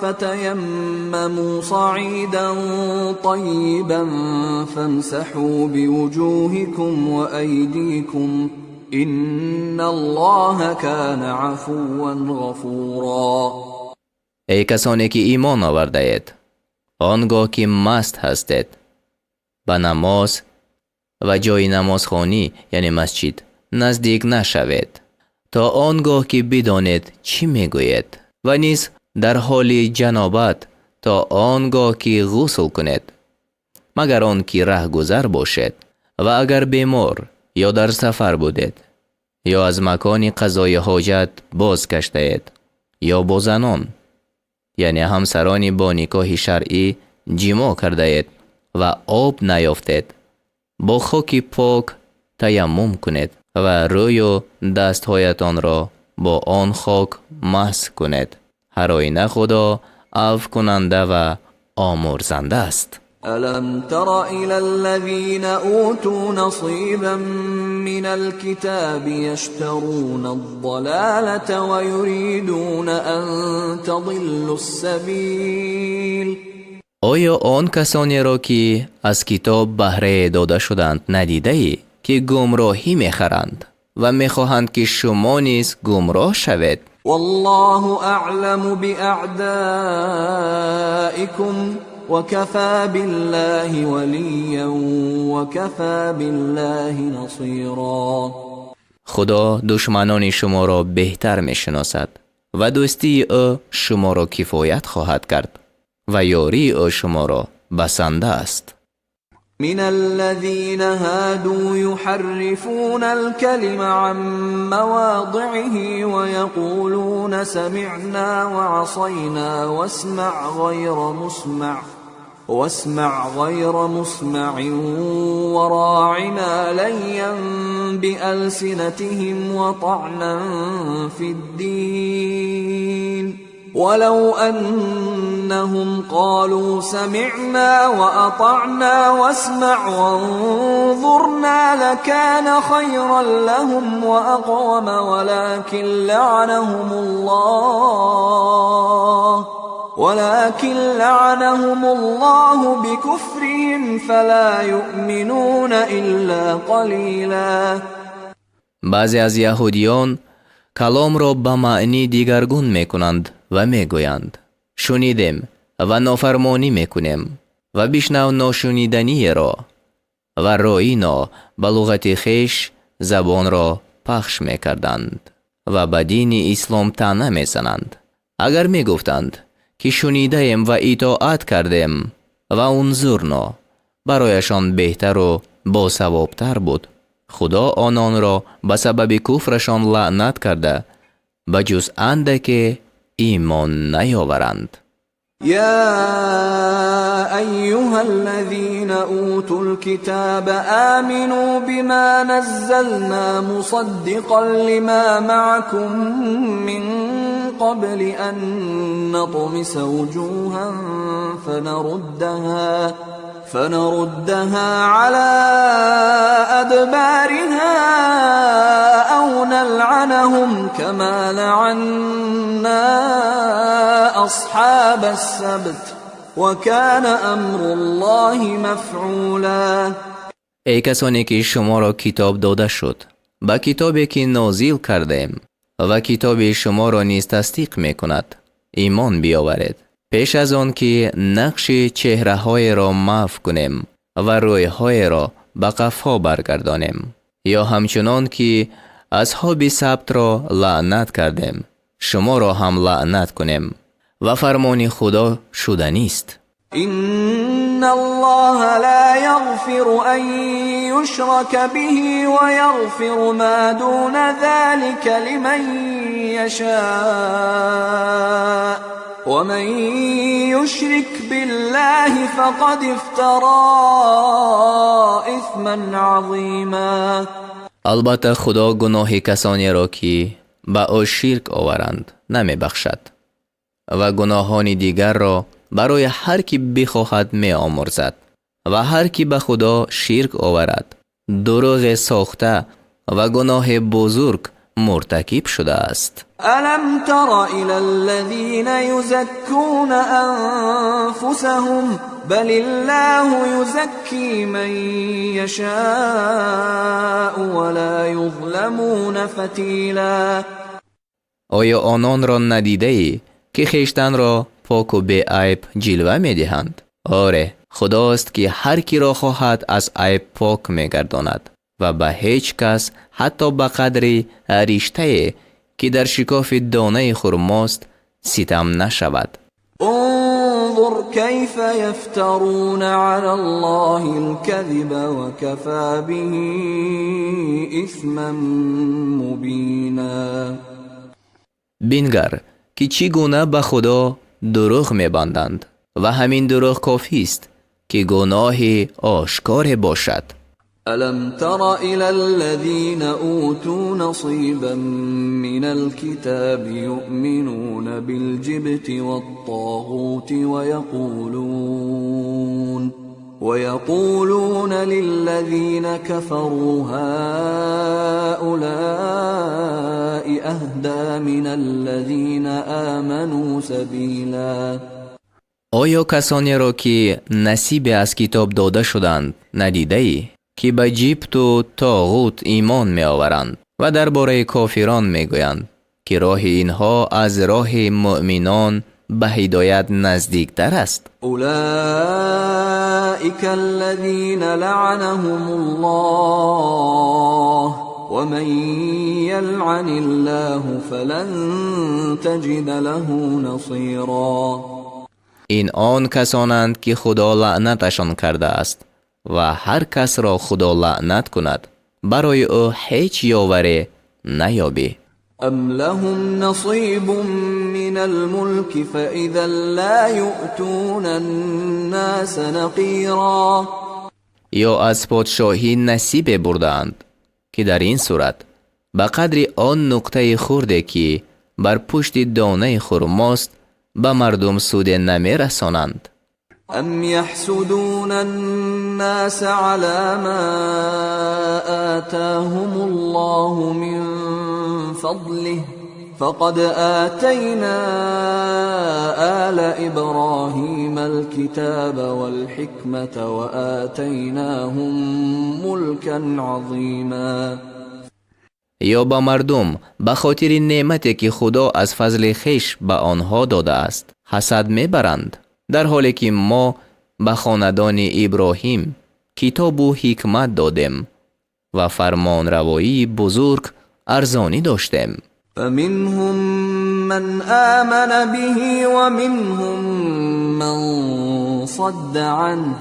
فتيمموا صعيدا طيبا فامسحوا بوجوهكم وأيديكم، إن الله كان عفوا غفورا. Эй касоне ки имон овардаед, он гоҳ ки маст ҳастед, ба намоз ва ҷои намозхонӣ, яъне масҷид, наздик нашавед, то он гоҳ ки бидонед чӣ мегӯед, ва низ дар ҳоли ҷанобат то он гоҳ ки ғусл кунед, магар он ки раҳгузар бошед. Ва агар бемор ё дар сафар будед, ё аз макони қазои ҳоҷат боз гаштаед, ё бо занон, яъне ҳамсарони бо никоҳи шаръӣ, ҷимоъ кардаед ва об наёфтед, бо хоки пок таяммум кунед ва рӯю дастҳоятонро бо он хок масҳ кунед. Ҳар оина Худо афвкунанда ва омурзанда аст. ألم تر إلى الذين أوتوا نصيبا من الكتاب يشترون الضلالة ويريدون أن تضلوا السبيل. Оё он касонеро, ки аз китоб баҳрае дода шуданд, надидаӣ, ки гумроҳӣ мехаранд ва мехоҳанд, ки шумо низ гумроҳ шавед? والله أعلم بأعدائكم، وكفى بالله وليا وكفى بالله نصيرا. Худо душманони шуморо беҳтар мешиносад ва дӯстии ӯ шуморо кифоят хоҳад кард ва ёрии ӯ шуморо басанда аст. من الذين هادوا يحرفون الكلم عن مواضعه ويقولون سمعنا وعصينا واسمع غير مسمع. واسمع غير مسمع وراعنا ليا بألسنتهم وطعنا في الدين ولو أنهم قالوا سمعنا وأطعنا واسمع وانظرنا لكان خيرا لهم وأقوم ولكن لعنهم الله بكفرهم فلا يؤمنون إلا قليلا. Баъзе аз яҳудиён каломро ба маънӣ дигаргун мекунанд ва мегӯянд: шунидем ва нофармонӣ мекунем ва бишнав ношуниданиеро ва роино ба луғати хеш забонро пахш мекарданд ва ба дини ислом таъна мезананд. Агар мегуфтанд, ки шунидаем ва итоат кардем ва унзурно, барояшон беҳтару босавобтар буд. Худо ононро ба сабаби куфрашон лаънат карда, ба ҷуз андаке имон наёваранд. يا أيها الذين أوتوا الكتاب آمنوا بما نزلنا مصدقا لما معكم من قبل أن نطمس وجوها فنردها على أدبارها أو نلعنهم كما لعنا أصحاب السبت وكان أمر الله مفعولا. Эй касоне ки шуморо китоб дода шуд, ба китобе ки нозил кардем ва китоби шуморо низ тасдиқ мекунад, имон биёваред. Пеш аз он ки нақши чеҳраҳоеро маҳв кунем ва рӯйҳоеро ба қафо баргардонем, ё ҳамчунон ки асҳоби сабтро лаънат кардем, шуморо ҳам лаънат кунем. Ва фармони Худо шуданист. إن الله لا يغفر أن يشرك به ويغفر ما دون ذلك لمن يشاء ومن يشرك بالله فقد افترى إثما عظيما. Албатта, Худо гуноҳи касонеро, ки ба ӯ ширк оваранд, намебахшад ва гуноҳони дигарро барои ҳар ки бихоҳад меомӯрзад. Ва ҳар ки ба Худо ширк оварад, дурӯғе сохта ва гуноҳи бузург муртакиб шудааст. ألم تر إلى الذين يزكون أنفسهم بل الله يزكي من يشاء ولا يظلمون فتيلا. Оё ононро надидаӣ, ки хештанро поку беайб ҷилва медиҳанд? Оре, Худост, ки ҳар киро хоҳад, аз айб пок мегардонад ва ба ҳеҷ кас ҳатто ба қадри риштае, ки дар шикофи донаи хурмост, ситам нашавад. انظر كيف يفترون على الله الكذب وكفى به إثما مبينا. Бингар, ки чӣ гуна ба Худо дурӯғ мебанданд, ва ҳамин дурӯғ кофист, ки гуноҳи ошкоре бошад. ألم تر إلى الذين أوتوا نصيبا من الكتاب يؤمنون بالجبت والطاغوت ويقولون للذين كفروا هؤلاء أهدى من الذين آمنوا سبيلا. Оё касонеро, ки насибе аз китоб дода шуданд, надидаӣ, ки ба ҷибту тоғут имон меоваранд ва дар бораи кофирон мегӯянд, ки роҳи инҳо аз роҳи муъминон ба ҳидоят наздиктар аст? أولئك الذين لعنهم الله ومن يلعن الله فلن تجد له نصيرا. Ин он касонанд, ки Худо лаънаташон кардааст, ва ҳар касро Худо лаънат кунад, барои ӯ ҳеҷ ёваре наёбӣ. أم لهم نصيب من الملك فإذا لا يؤتون الناس نقيرا. Ё аз подшоҳӣ насибе бурдаанд, ки дар ин сурат ба қадри он нуқтаи хурде, ки бар пушти донаи хурмост, ба мардум суде намерасонанд. أم يحسدون الناس على ما آتاهم الله من فضله فقد آتينا آل إبراهيم الكتاب والحكمة وآتيناهم ملكا عظيما. Ё ба мардум ба хотири неъмате, ки Худо аз фазли хеш ба онҳо додааст, ҳасад мебаранд, дар ҳоле ки мо ба хонадони Иброҳим китобу ҳикмат додем ва фармонравоии бузург арзонӣ доштем. فمنهم من آمن به ومنهم من صد عنه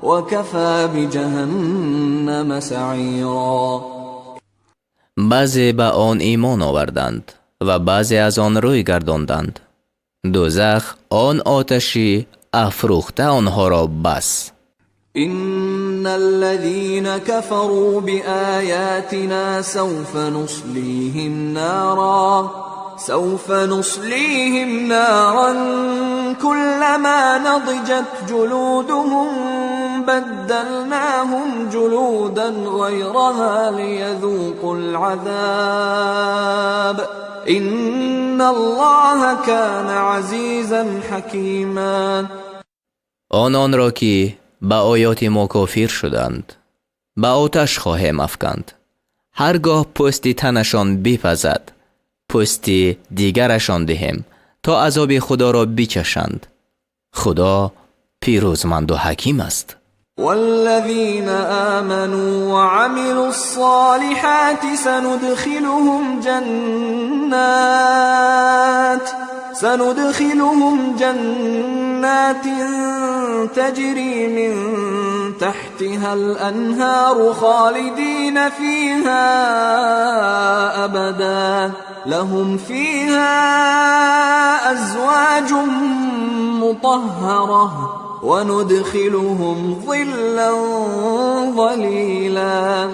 وكفى بجهنم سعيرا. Баъзе ба он имон оварданд ва баъзе аз он рӯй гардонданд. Дӯзах он оташи афрӯхта онҳоро бас. إن الذين كفروا بآياتنا سوف نصليهم نارا كلما نضجت جلودهم بدلناهم جلودا غيرها ليذوقوا العذاب إن الله كان عزيزا حكيما. Ононро, ки ба оёти мо кофир шуданд, ба оташ хоҳем афканд. Ҳар гоҳ пӯсти танашон бипазад, пӯсти дигарашон диҳем, то азоби Худоро бичашанд. Худо пирӯзманду ҳаким аст. والذين آمنوا وعملوا الصالحات سندخلهم جنات تجري من تحتها الأنهار خالدين فيها أبدا لهم فيها أزواج مطهرة وندخلهم ظلا ظليلا.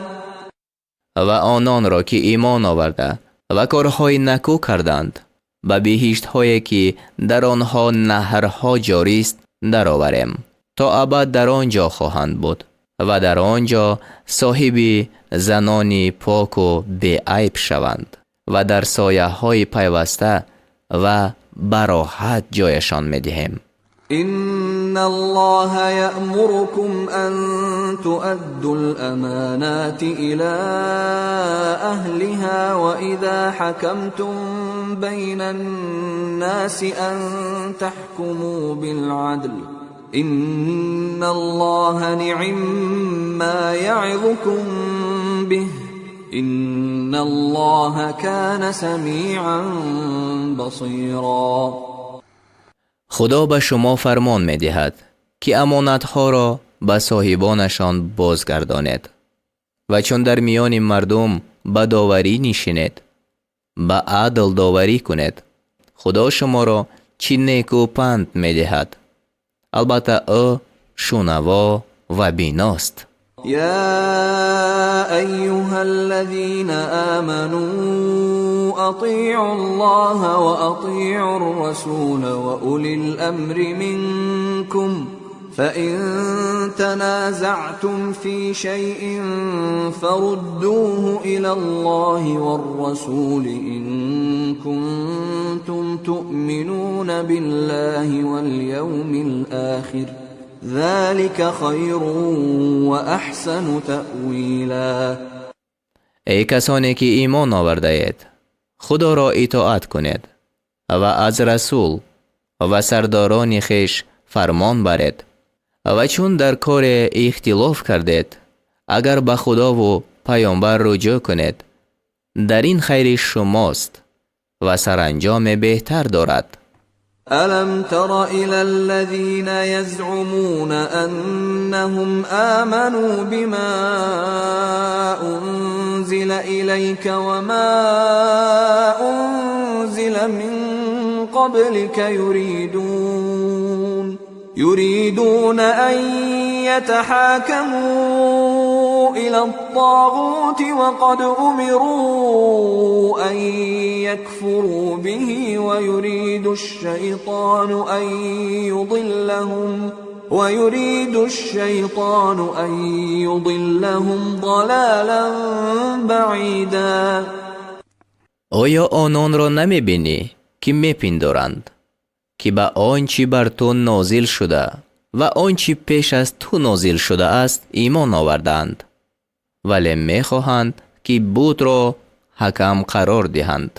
Ва ононро, ки имон оварда ва корҳои накӯ карданд, ба биҳиштҳое, ки дар онҳо наҳрҳо ҷорист, дароварем. То абад дар он ҷо хоҳанд буд ва дар он ҷо соҳиби занони поку беайб шаванд ва дар сояҳои пайваста ва бароҳат ҷояшон медиҳем. إن الله يأمركم أن تؤدوا الأمانات إلى أهلها وإذا حكمتم بين الناس أن تحكموا بالعدل إن الله نعما يعظكم به إن الله كان سميعا بصيرا. Худо ба шумо фармон медиҳад, ки амонатҳоро ба соҳибонашон бозгардонед ва чун дар миёни мардум ба доварӣ нишинед, ба адл доварӣ кунед. Худо шуморо чӣ неку панд медиҳад. Албатта, ӯ шунаво ва биност. يا أيها الذين آمنوا أطيعوا الله وأطيعوا الرسول وأولي الأمر منكم فإن تنازعتم في شيء فردوه إلى الله والرسول إن كنتم تؤمنون بالله واليوم الآخر ذلك خير وأحسن تأويلا. Эй касоне ки имон овардаед, Худоро итоат кунед ва аз расул ва сардорони хеш фармон баред ва чун дар коре ихтилоф кардед, агар ба Худову паёмбар руҷӯъ кунед, дар ин хайри шумост ва саранҷоме беҳтар дорад. ألم تر إلى الذين يزعمون أنهم آمنوا بما أنزل إليك وما أنزل من قبلك يريدون أن يتحاكموا إلى الطاغوت وقد أمروا أن يكفروا به ويريد الشيطان أن يضلهم ضلالا بعيدا. Оё ононро намебинӣ ки мепиндоранд ки ба он чӣ бар ту нозил шуда ва он чӣ пеш аз ту нозил шудааст имон овардаанд, вале мехоҳанд ки бутро ҳакам қарор диҳанд,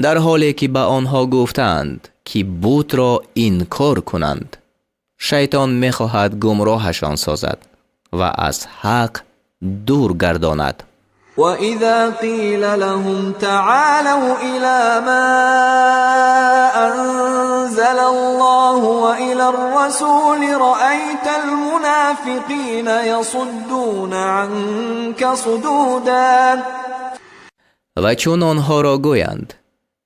дар ҳоле ки ба онҳо гуфтаанд ки бутро инкор кунанд. Шайтон мехоҳад гумроҳашон созад ва аз ҳақ дур гардонад. وإذا قيل لهم تعالوا إلى ما أنزل الله وإلى الرسول رأيت المنافقين يصدون عنك صدودا. Ва чун онҳоро гӯянд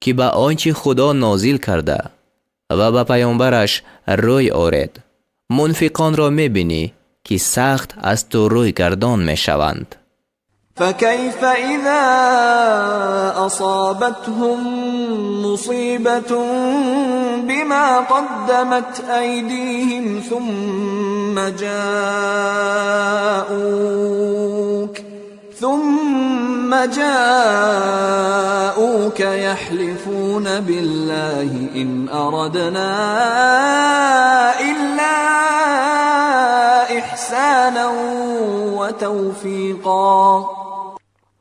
ки ба он чӣ Худо нозил карда ва ба паёмбараш рӯй оред, мунфиқонро мебинӣ ки сахт аз ту рӯйгардон мешаванд. فكيف إذا أصابتهم مصيبة بما قدمت أيديهم ثم جاءوك يحلفون بالله إن أردنا إلا إحسانا وتوفيقا.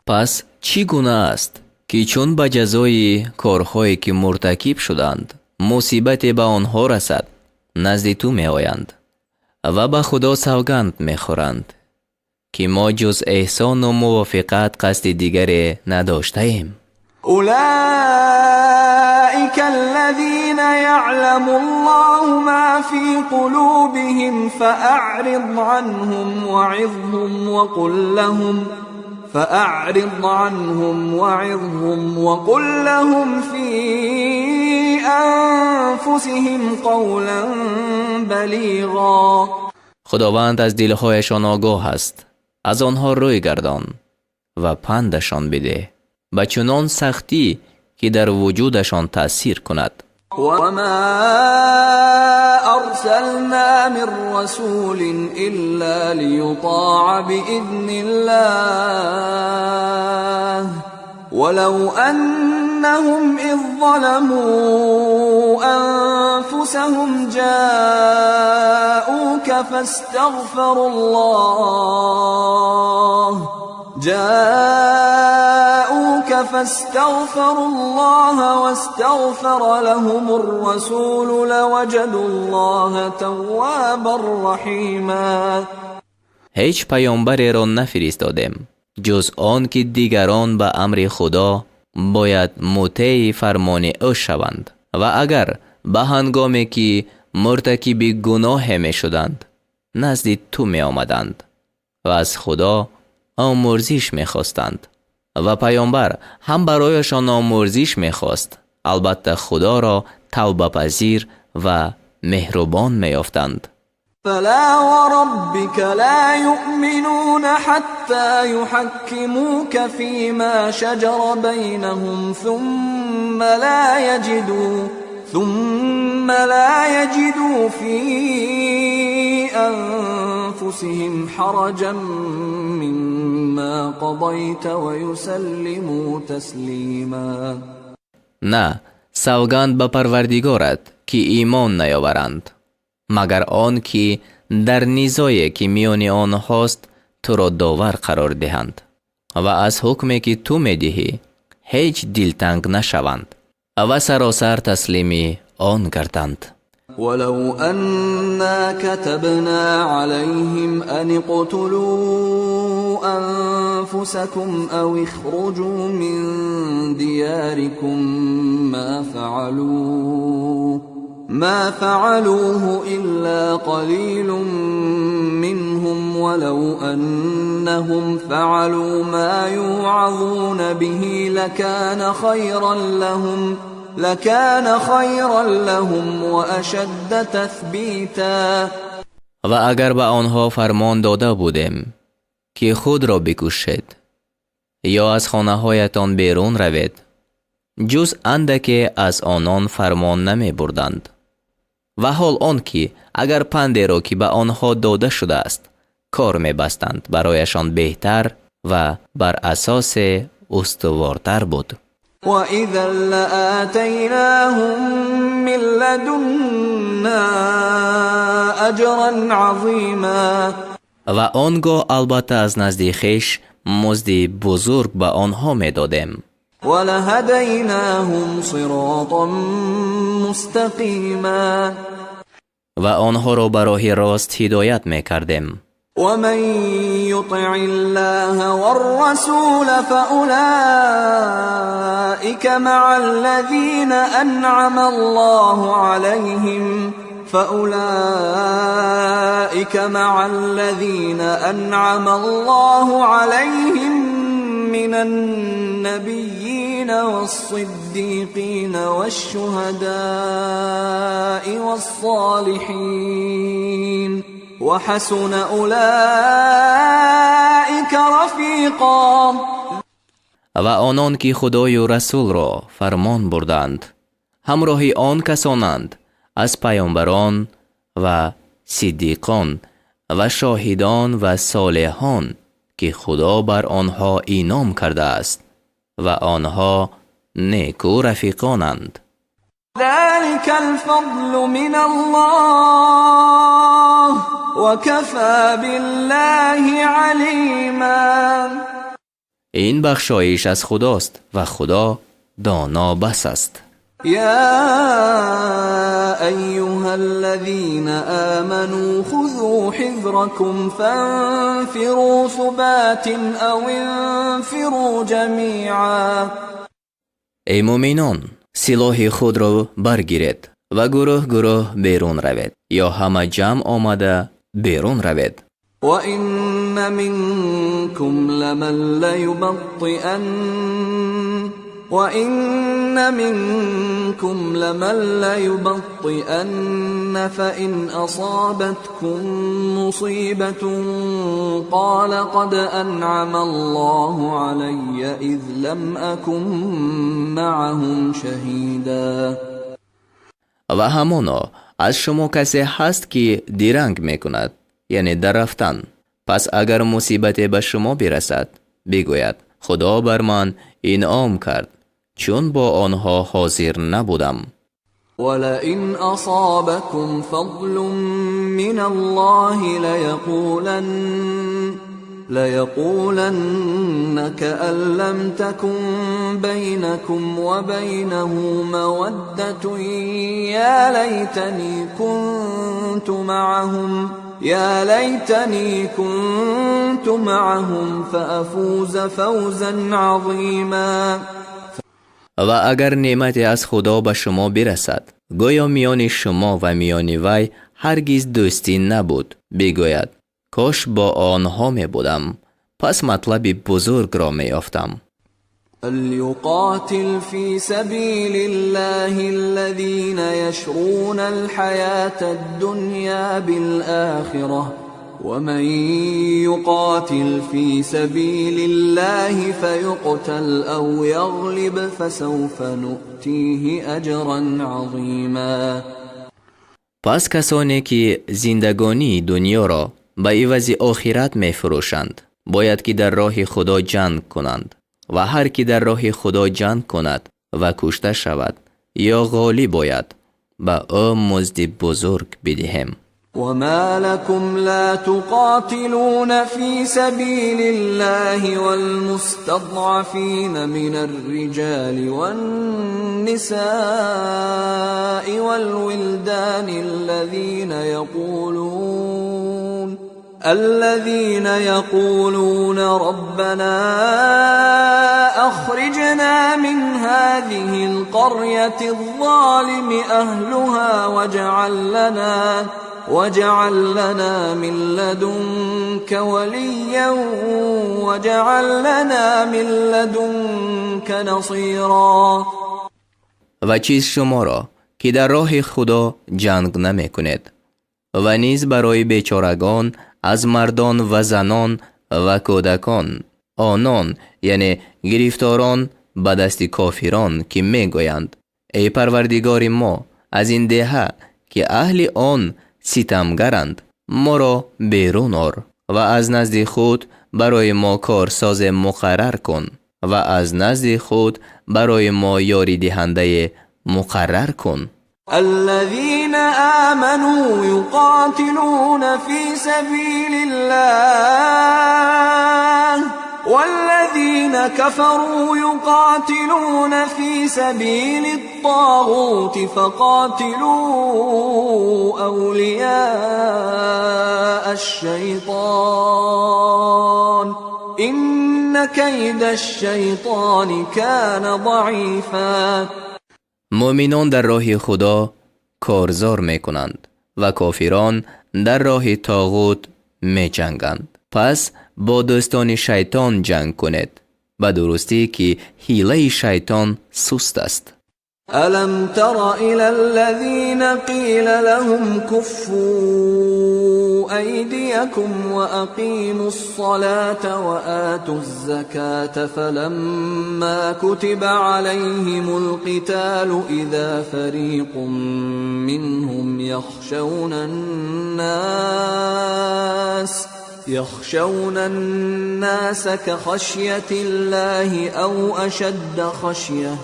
Пас чӣ гуна аст ки чун ба ҷазои корҳое ки муртакиб шуданд мусибате ба онҳо расад, назди ту меоянд ва ба Худо савганд мехӯранд ки мо ҷуз эҳсону мувофиқат қасди дигаре надоштаем. أولئك الذين يعلم الله ما في قلوبهم فأعرض عنهم وعظهم وقل لهم في أنفسهم قولا بليغا. Худованд аз дилҳояшон огоҳ аст, аз онҳо рӯй гардон ва пандашон бидеҳ ба чунон сахтӣ ки дар вуҷудашон таъсир кунад. وما أرسلنا من رسول إلا ليطاع بإذن الله ولو أنهم إذ ظلموا أنفسهم جاءوك فاستغفروا الله واستغفر لهم الرسول لوجدوا الله توابا رحيما. Ҳеҷ паёмбареро нафиристодем ҷуз он ки дигарон ба амри Худо бояд мутеи фармони ӯ шаванд, ва агар ба ҳангоме ки муртакиби гуноҳе мешуданд назди ту меомаданд ва аз Худо омӯрзиш мехостанд ва паёмбар ҳам барояшон омӯрзиш мехост, албатта Худоро тавбапазир ва меҳрубон меёфтанд. فلا وربك لا يؤمنون حتى يحكموك فيما شجر بينهم ثم لا يجدوا في أنفسهم حرجا مما قضيت ويسلموا تسليما. На, савганд ба Парвардигорат ки имон наёваранд, магар он ки дар низое ки миёни онҳост туро довар қарор диҳанд ва аз ҳукме ки ту медиҳӣ ҳеҷ дилтанг нашаванд ва саросар таслими он гарданд. ولو أنا كتبنا عليهم أن اقتلوا أنفسكم أو اخرجوا من دياركم ما فعلوه إلا قليل منهم ولو أنهم فعلوا ما يوعظون به لكان خيرا لهم وأشد تثبيتا. Ва агар ба онҳо фармон дода будем, ки худро бикушед ё аз хонаҳоятон берун равед, ҷуз андаке аз онон фармон намебурданд. Ва ҳол он ки агар пандеро, ки ба онҳо дода шудааст, кор мебастанд, барояшон беҳтар ва бар асосе устувортар буд. وإذا لآتيناهم من لدنا أجرا عظيما. Ва он гоҳ албатта аз назди хеш музди бузург ба онҳо медодем. ولهديناهم صراطا مستقيما. Ва онҳоро ба роҳи рост ҳидоят мекардем. ومن يطع الله والرسول فأولئك مع الذين أنعم الله عليهم فأولئك مع الذين أنعم الله عليهم من النبيين والصديقين والشهداء والصالحين وحسن أولئك رفيقا. Ва онон, ки Худою Расулро фармон бурданд, ҳамроҳи он касонанд аз паёмбарон ва сиддиқон ва шоҳидон ва солеҳон, ки Худо бар онҳо инъом кардааст, ва онҳо неку рафиқонанд. ذلك الفضل من الله وكفى بالله عليما. Ин бахшоиш аз Худост, ва Худо доно бас аст. يا أيها الذين آمنوا خذوا حذركم فانفروا ثبات أو انفروا جميعا. Эй муъминон, силоҳи худро баргиред ва гурӯҳ гурӯҳ берун равед ё ҳама ҷамъ омада берун равед. وإن منكم لمن ليبطئن وإن منكم لمن ليبطئن فإن أصابتكم مصيبة قال قد أنعم الله علي إذ لم أكن معهم شهيدا. Ва ҳамоно аз шумо касе ҳаст, ки диранг мекунад, яъне дар рафтан. Пас агар мусибате ба шумо бирасад, бигӯяд: Худо бар ман инъом кард, чун бо онҳо ҳозир набудам. ولئن أصابكم فضل من الله ليقولن كأن لم تكن بينكم وبينه مودة يا ليتني كنت معهم فأفوز فوزا عظيما. Ва агар неъмате аз Худо ба шумо бирасад, гӯё миёни шумо ва миёни вай ҳаргиз дӯстӣ набуд, бигӯяд: кош бо онҳо мебудам, пас матлаби бузургро меёфтам. فليقاتل في سبيل الله الذين يشرون الحياة الدنيا بالآخرة ومن يقاتل في سبيل الله فيقتل أو يغلب فسوف نؤتيه أجرا عظيما. Пас касоне, ки зиндагонии дунёро ба ивази охират мефурӯшанд, бояд ки дар роҳи Худо ҷанг кунанд, ва ҳар ки дар роҳи Худо ҷанг кунад ва кушта шавад ё ғолиб ояд, ба ӯ музди бузург бидиҳем. وما لكم لا تقاتلون في سبيل الله والمستضعفين من الرجال والنساء والولدان الذين يقولون ربنا أخرجنا من هذه القرية الظالم أهلها واجعل لنا من لدنك وليا واجعل لنا من لدنك نصيرا. Ва чиз шуморо, ки дар роҳи Худо ҷанг намекунед? Ва низ барои бечорагон аз мардон ва занон ва кӯдакон, онон, яъне гирифторон ба дасти кофирон, ки мегӯянд: «Эй Парвардигори мо, аз ин деҳа, ки аҳли он ситамгаранд, моро берун ор ва аз назди худ барои мо корсозе муқаррар кун ва аз назди худ барои мо ёридиҳандае муқаррар кун». الذين آمنوا يقاتلون في سبيل الله والذين كفروا يقاتلون في سبيل الطاغوت فقاتلوا أولياء الشيطان إن كيد الشيطان كان ضعيفا. Муъминон дар роҳи Худо корзор мекунанд ва кофирон дар роҳи тоғут меҷанганд. Пас бо дӯстони шайтон ҷанг кунед. Ба дурустӣ, ки ҳилаи шайтон суст аст. ألم تر إلى الذين قيل لهم كفوا أيديكم وأقيموا الصلاة وآتوا الزكاة فلما كتب عليهم القتال إذا فريق منهم يخشون الناس كخشية الله أو أشد خشية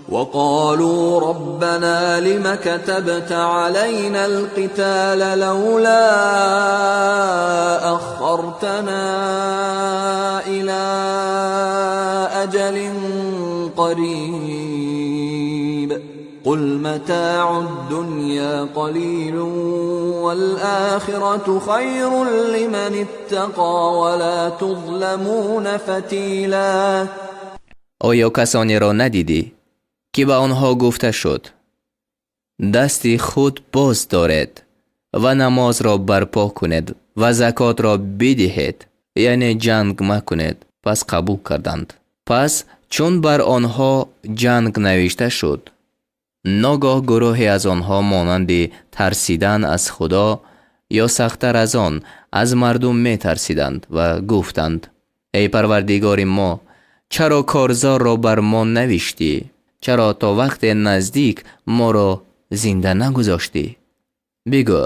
وقالوا ربنا لم كتبت علينا القتال لولا أخرتنا إلى أجل قريب. قل متاع الدنيا قليل والآخرة خير لمن اتقى ولا تظلمون فتيلا. Оё касонеро надидӣ, ки ба онҳо гуфта шуд: «Дасти худ боз доред ва намозро барпо кунед ва закотро бидиҳед», яъне ҷанг макунед? Пас қабул карданд. Пас чун бар онҳо ҷанг навишта шуд, ногоҳ гурӯҳе аз онҳо монанди тарсидан аз Худо ё сахттар аз он аз мардум метарсиданд ва гуфтанд: «Эй Парвардигори мо, чаро корзорро бар мо навиштӣ? Чаро то вақте наздик моро зинда нагузоштӣ?» Бигӯ: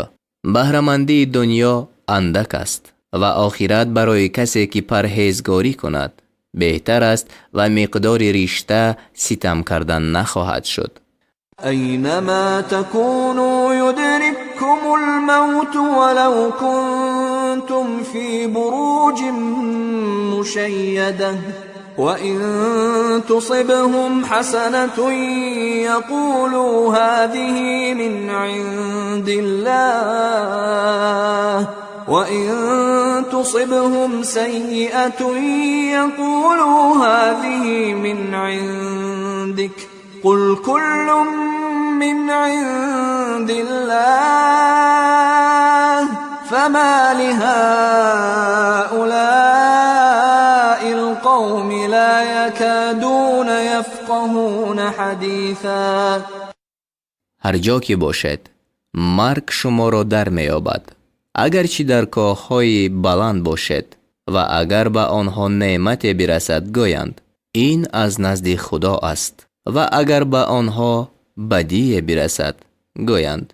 «Баҳрамандии дунё андак аст ва охират барои касе, ки парҳезгорӣ кунад, беҳтар аст ва миқдори ришта ситам карда нахоҳад шуд». أينما تكونوا يدرككم الموت ولو كنتم في بروج مشيدة وإن تصبهم حسنة يقولوا هذه من عند الله وإن تصبهم سيئة يقولوا هذه من عندك قل كل من عند الله فمال هؤلاء القوم لا يكادون يفقهون حديثا. Ҳар ҷо ки бошед, марг шуморо дар меёбад, агарчи дар коҳҳои баланд бошед, ва агар ба онҳо неъмате бирасад, гӯянд: «Ин аз назди Худо аст», ва агар ба онҳо бадие бирасад, гӯянд: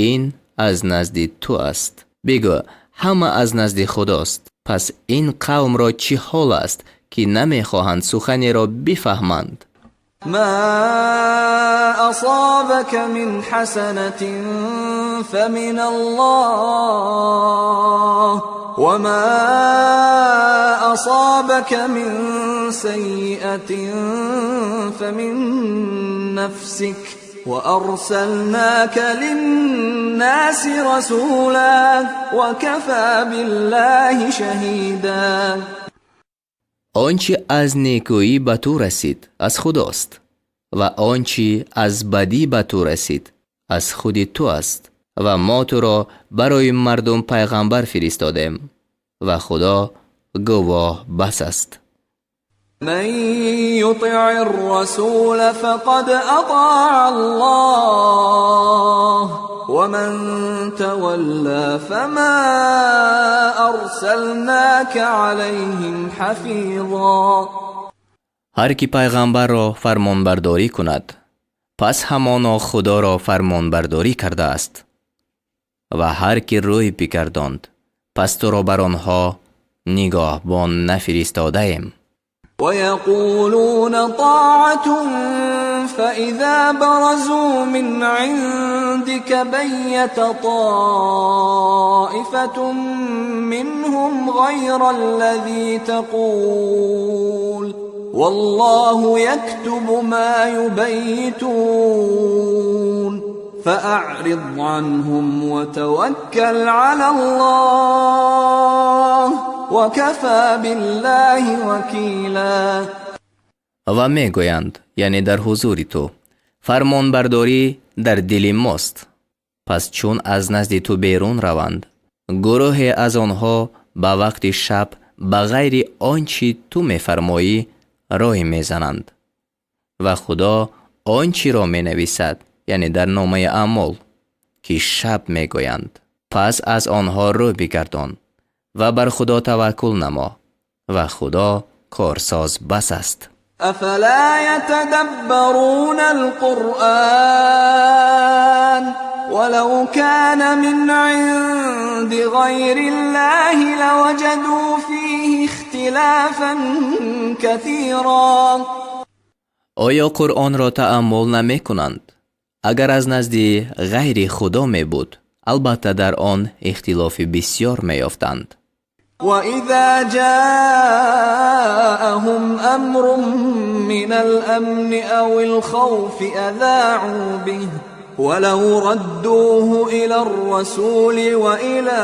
«Ин аз назди ту аст». Бигӯ: «Ҳама аз назди Худост». Пас ин қавмро чӣ ҳол аст, ки намехоҳанд суханеро бифаҳманд? ما أصابك من حسنة فمن الله وما أصابك من سيئة فمن نفسك وأرسلناك للناس رسولا وكفى بالله شهيدا. Он чи аз некӯӣ ба ту расид, аз Худост, ва он чи аз бадӣ ба ту расид, аз худи ту аст, ва мо туро барои мардум пайғамбар фиристодем, ва Худо гувоҳ бас аст. من يطع الرسول فقد أطاع الله ومن تولى فما أرسلناك عليهم حفيظا. Ҳар ки пайғамбарро фармонбардорӣ кунад, пас ҳамоно Худоро фармонбардорӣ кардааст, ва ҳар ки рӯй бигардонд, пас туро бар онҳо нигоҳбон нафиристодаем. ويقولون طاعة فإذا برزوا من عندك بيت طائفة منهم غير الذي تقول والله يكتب ما يبيتون فأعرض عنهم وتوكل على الله وكفى بالله وكيلا. Ва мегӯянд, яъне дар ҳузури ту: фармонбардорӣ дар дили мост. Пас чун аз назди ту берун раванд, гурӯҳе аз онҳо ба вақти шаб ба ғайри он чӣ ту мефармоӣ рой мезананд, ва Худо он чиро менависад, яъне дар номаи аъмол, ки шаб мегӯянд. Пас аз онҳо рӯ бигардон ва бар Худо таваккул намо, ва Худо корсоз бас аст. أفلا يتدبرون القرآن ولو كان من عند غير الله لوجدوا فيه اختلافا كثيرا. Оё Қуръонро тааммул намекунанд? Агар аз назди ғайри Худо мебуд, албатта дар он ихтилофи бисьёр меёфтанд. وإذا جاءهم أمر من الأمن أو الخوف أذاعوا به ولو ردوه إلى الرسول وإلى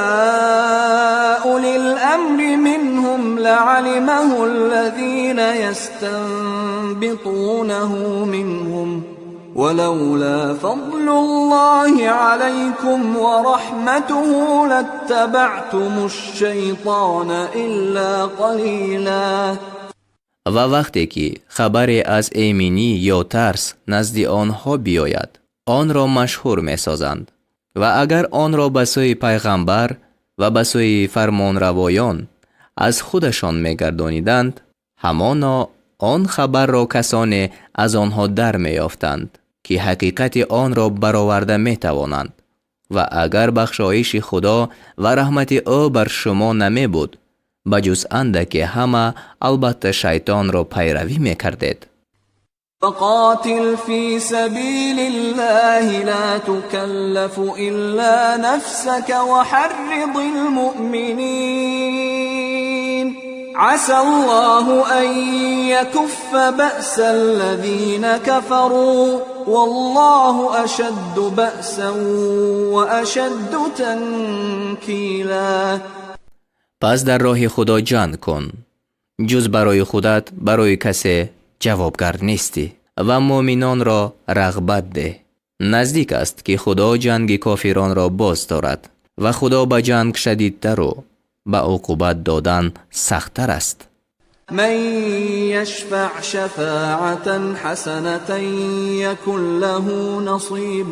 أولي الأمر منهم لعلمه الذين يستنبطونه منهم ولولا فضل الله عليكم ورحمته لاتبعتم الشيطان إلا قليلا. Ва вақте ки хабаре аз эминӣ ё тарс назди онҳо биёяд, онро машҳур месозанд, ва агар онро ба сӯи пайғамбар ва ба сӯи фармонравоён аз худашон мегардониданд, ҳамоно он хабарро касоне аз онҳо дар меёфтанд, ки ҳақиқати онро бароварда метавонанд. Ва агар бахшоиши Худо ва раҳмати ӯ бар шумо намебуд, ба ҷуз андаке ҳама албатта шайтонро пайравӣ мекардед. فقاتل في سبيل الله لا تكلف إلا نفسك وحرض المؤمنين عسى الله أن يكف بأس الذين كفروا والله أشد بأسا وأشد تنكيلا. Пас дар роҳи Худо ҷанг кун, ҷуз барои худат барои касе ҷавобгар нестӣ, ва муъминонро рағбат деҳ. Наздик аст, ки Худо ҷанги кофиронро боз дорад, ва Худо ба ҷанг шадидтару ба уқубат додан сахттар аст. من يشفع شفاعة حسنة يكن له نصيب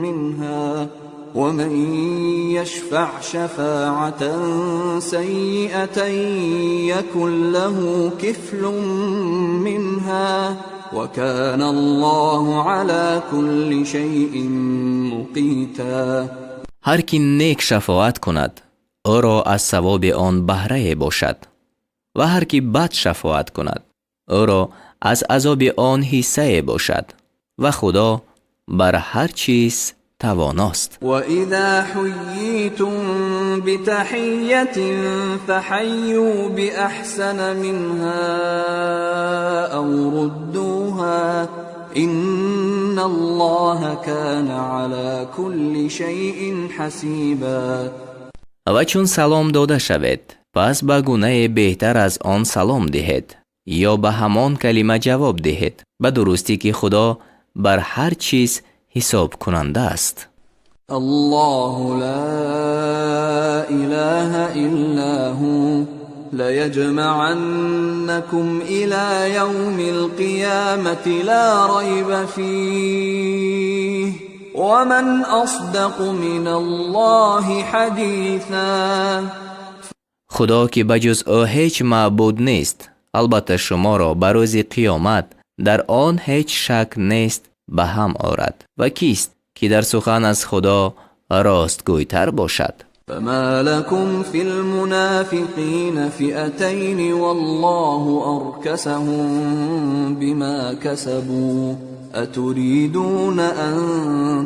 منها ومن يشفع شفاعة سيئة يكن له كفل منها وكان الله على كل شيء مقيتا. Ҳар ки нек шафоат кунад, ӯро аз савоби он баҳрае бошад, ва ҳар ки бад шафоат кунад, ӯро аз азоби он ҳиссае бошад, ва Худо бар ҳар чиз тавоност. وإذا حييتم بتحية فحيوا بأحسن منها أو ردوها إن الله كان على كل شيء حسيبا. Ва чун салом дода шавед, Пас ба гунае беҳтар аз он салом диҳед ё ба ҳамон калима ҷавоб диҳед. Ба дурустӣ ки Худо бар ҳар чиз ҳисобкунанда аст. الله لا إله إلا هو ليجمعنكم إلى يوم القيامة لا ريب فيه ومن أصدق من الله حديثا. Худо ки ба ҷуз ӯ ҳеҷ маъбуд нест, албатта шуморо ба рӯзи қиёмат дар он ҳеҷ шак нест ба ҳам орад. Ва кист ки дар сухан аз Худо ростгӯйтар бошад? فما لكم في المنافقين فئتين والله أركسهم بما كسبوا أتريدون أن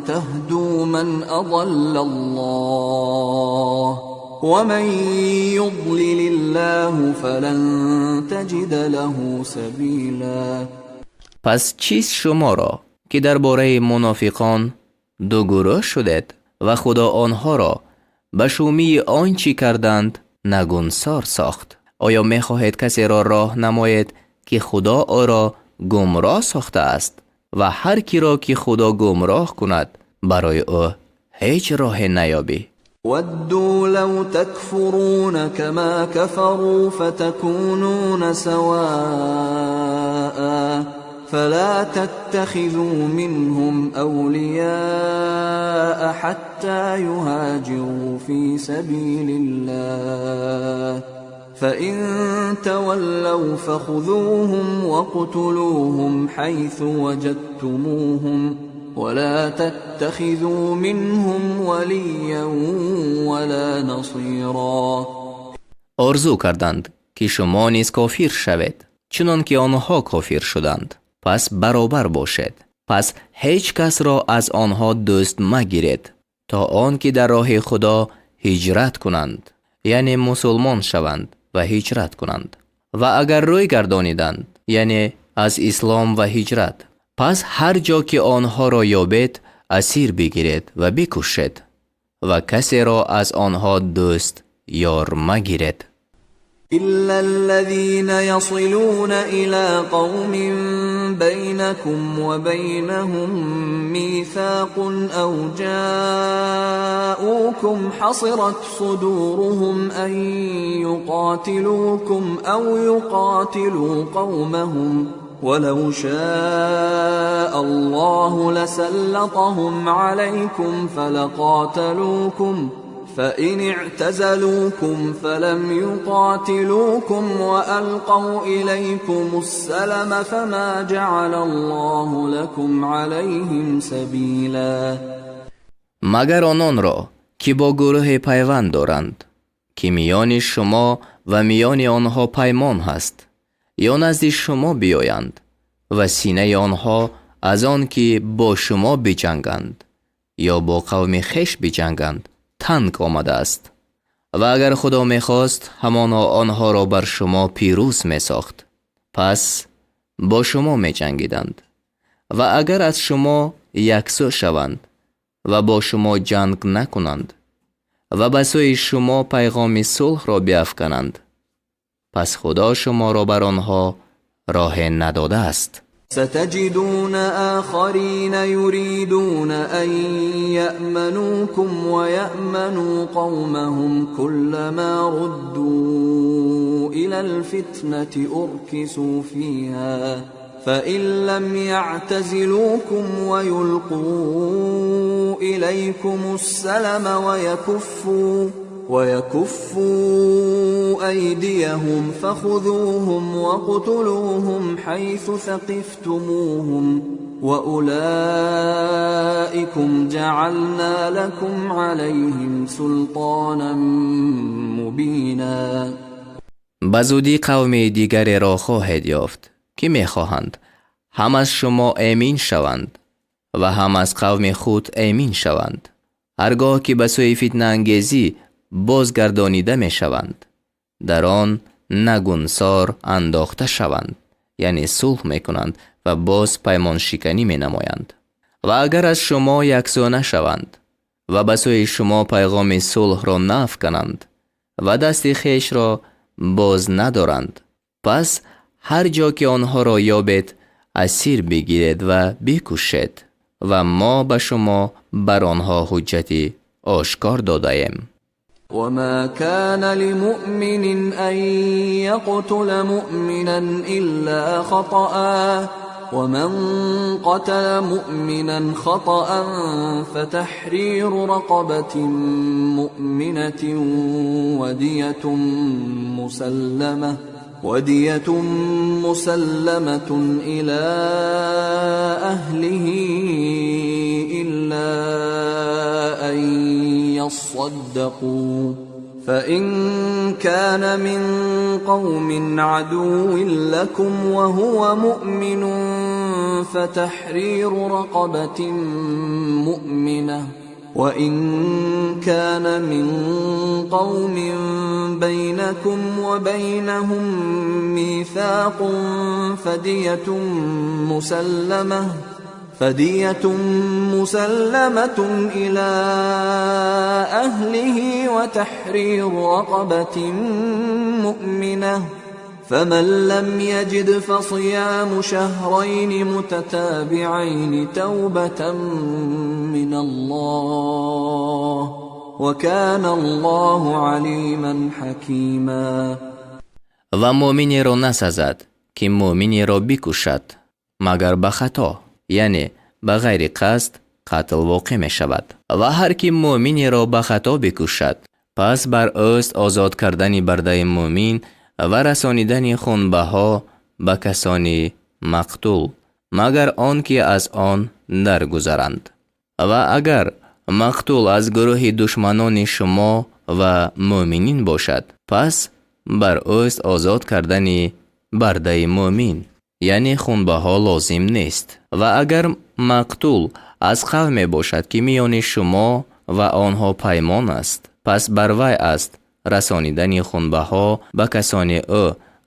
تهدوا من أضل الله ومن يضلل الله فلن تجد له سبيلا. Пас чист шуморо ки дар бораи мунофиқон ду гурӯҳ шудед ва Худо онҳоро ба шумии он чӣ карданд нагунсор сохт? Оё мехоҳед касеро роҳ намоед ки Худо ӯро гумроҳ сохтааст? Ва ҳар киро ки Худо гумроҳ кунад, барои ӯ ҳеҷ роҳе наёбӣ. ودوا لو تكفرون كما كفروا فتكونون سواء فلا تتخذوا منهم أولياء حتى يهاجروا في سبيل الله فإن تولوا فخذوهم واقتلوهم حيث وجدتموهم ولا تتخذوا منهم وليا ولا نصيرا. Орзу карданд ки шумо низ кофир шавед, чунон ки онҳо кофир шуданд, пас баробар бошед. Пас ҳеҷ касро аз онҳо дӯст магиред то он ки дар роҳи Худо ҳиҷрат кунанд, яъне мусулмон шаванд ва ҳиҷрат кунанд. Ва агар рӯй гардониданд, яъне аз ислом ва ҳиҷрат, пас ҳар ҷо ки онҳоро ёбед асир бигиред ва бикушед ва касеро аз онҳо дӯст ёр магиред. إلا الذين يصلون إلى قوم بينكم وبينهم ميثاق أو جاءوكم حصرت صدورهم أن يقاتلوكم أو يقاتلوا قومهم ولو شاء الله لسلطهم عليكم فلقاتلوكم فإن اعتزلوكم فلم يقاتلوكم وألقوا إليكم السلم فما جعل الله لكم عليهم سبيلا. Магар ононро ки бо гурӯҳе пайванд доранд ки миёни шумо ва миёни онҳо паймон ҳаст ё назди шумо биёянд ва синаи онҳо аз он ки бо шумо биҷанганд ё бо қавми хеш биҷанганд танг омадааст. Ва агар Худо мехост, ҳамоно онҳоро бар шумо пирӯз месохт, пас бо шумо меҷангиданд. Ва агар аз шумо яксӯ шаванд ва бо шумо ҷанг накунанд ва ба сӯи шумо пайғоми сулҳро биафкананд, пас Худо шуморо бар онҳо роҳе надодааст. ستجدون آخرين يريدون أن يأمنوكم ويأمنوا قومهم كلما ردوا إلى الفتنة أركسوا فيها فإن لم يعتزلوكم ويلقوا إليكم السلم ويكفوا أيديهم فخذوهم وقتلوهم حيث ثقفتموهم وأولئكم جعلنا لكم عليهم سلطانا مبينا. Ба зудӣ қавми дигареро хоҳед ёфт ки мехоҳанд ҳам аз шумо эмин шаванд ва ҳам аз қавми худ эмин шаванд. Ҳаргоҳ ки ба сӯи фитнаангезӣ бозгардонида мешаванд, дар он нагунсор андохта шаванд, яъне сулҳ мекунанд ва боз паймоншиканӣ менамоянд. Ва агар аз шумо яксӯ нашаванд ва ба сӯи шумо пайғоми сулҳро нафкананд ва дасти хешро боз надоранд, пас ҳар ҷо ки онҳоро ёбед, асир бигиред ва бикушед ва мо ба шумо бар онҳо ҳуҷҷати ошкор додаем. وما كان لمؤمن أن يقتل مؤمنا إلا خطأ ومن قتل مؤمنا خطأ فتحرير رقبة مؤمنة ودية مسلمة إلى أهله إلا أن يصدقوا فإن كان من قوم عدو لكم وهو مؤمن فتحرير رقبة مؤمنة وإن كان من قوم بينكم وبينهم ميثاق فدية مسلمة إلى أهله وتحرير رقبة مؤمنة فمن لم يجد فصيام شهرين متتابعين توبة من الله وكان الله عليما حكيما. Ва муъминеро насазад, ки муъминеро бикушад, магар ба хато, яъне ба ғайри қасд қатл воқеъ мешавад. Ва ҳар ки муъминеро ба хато бикушад, пас бар ӯст озод кардани бардаи муъмин ва расонидани хунбаҳо ба касони мақтул, магар он ки аз он даргузаранд. Ва агар мақтул аз гурӯҳи душманони шумо ва муъминин бошад, пас бар ӯст озод кардани бардаи муъмин, яъне хунбаҳо лозим нест. Ва агар мақтул аз қавме бошад, ки миёни шумо ва онҳо паймон аст, пас бар вай аст расонидани хунбаҳо ба касони ӯ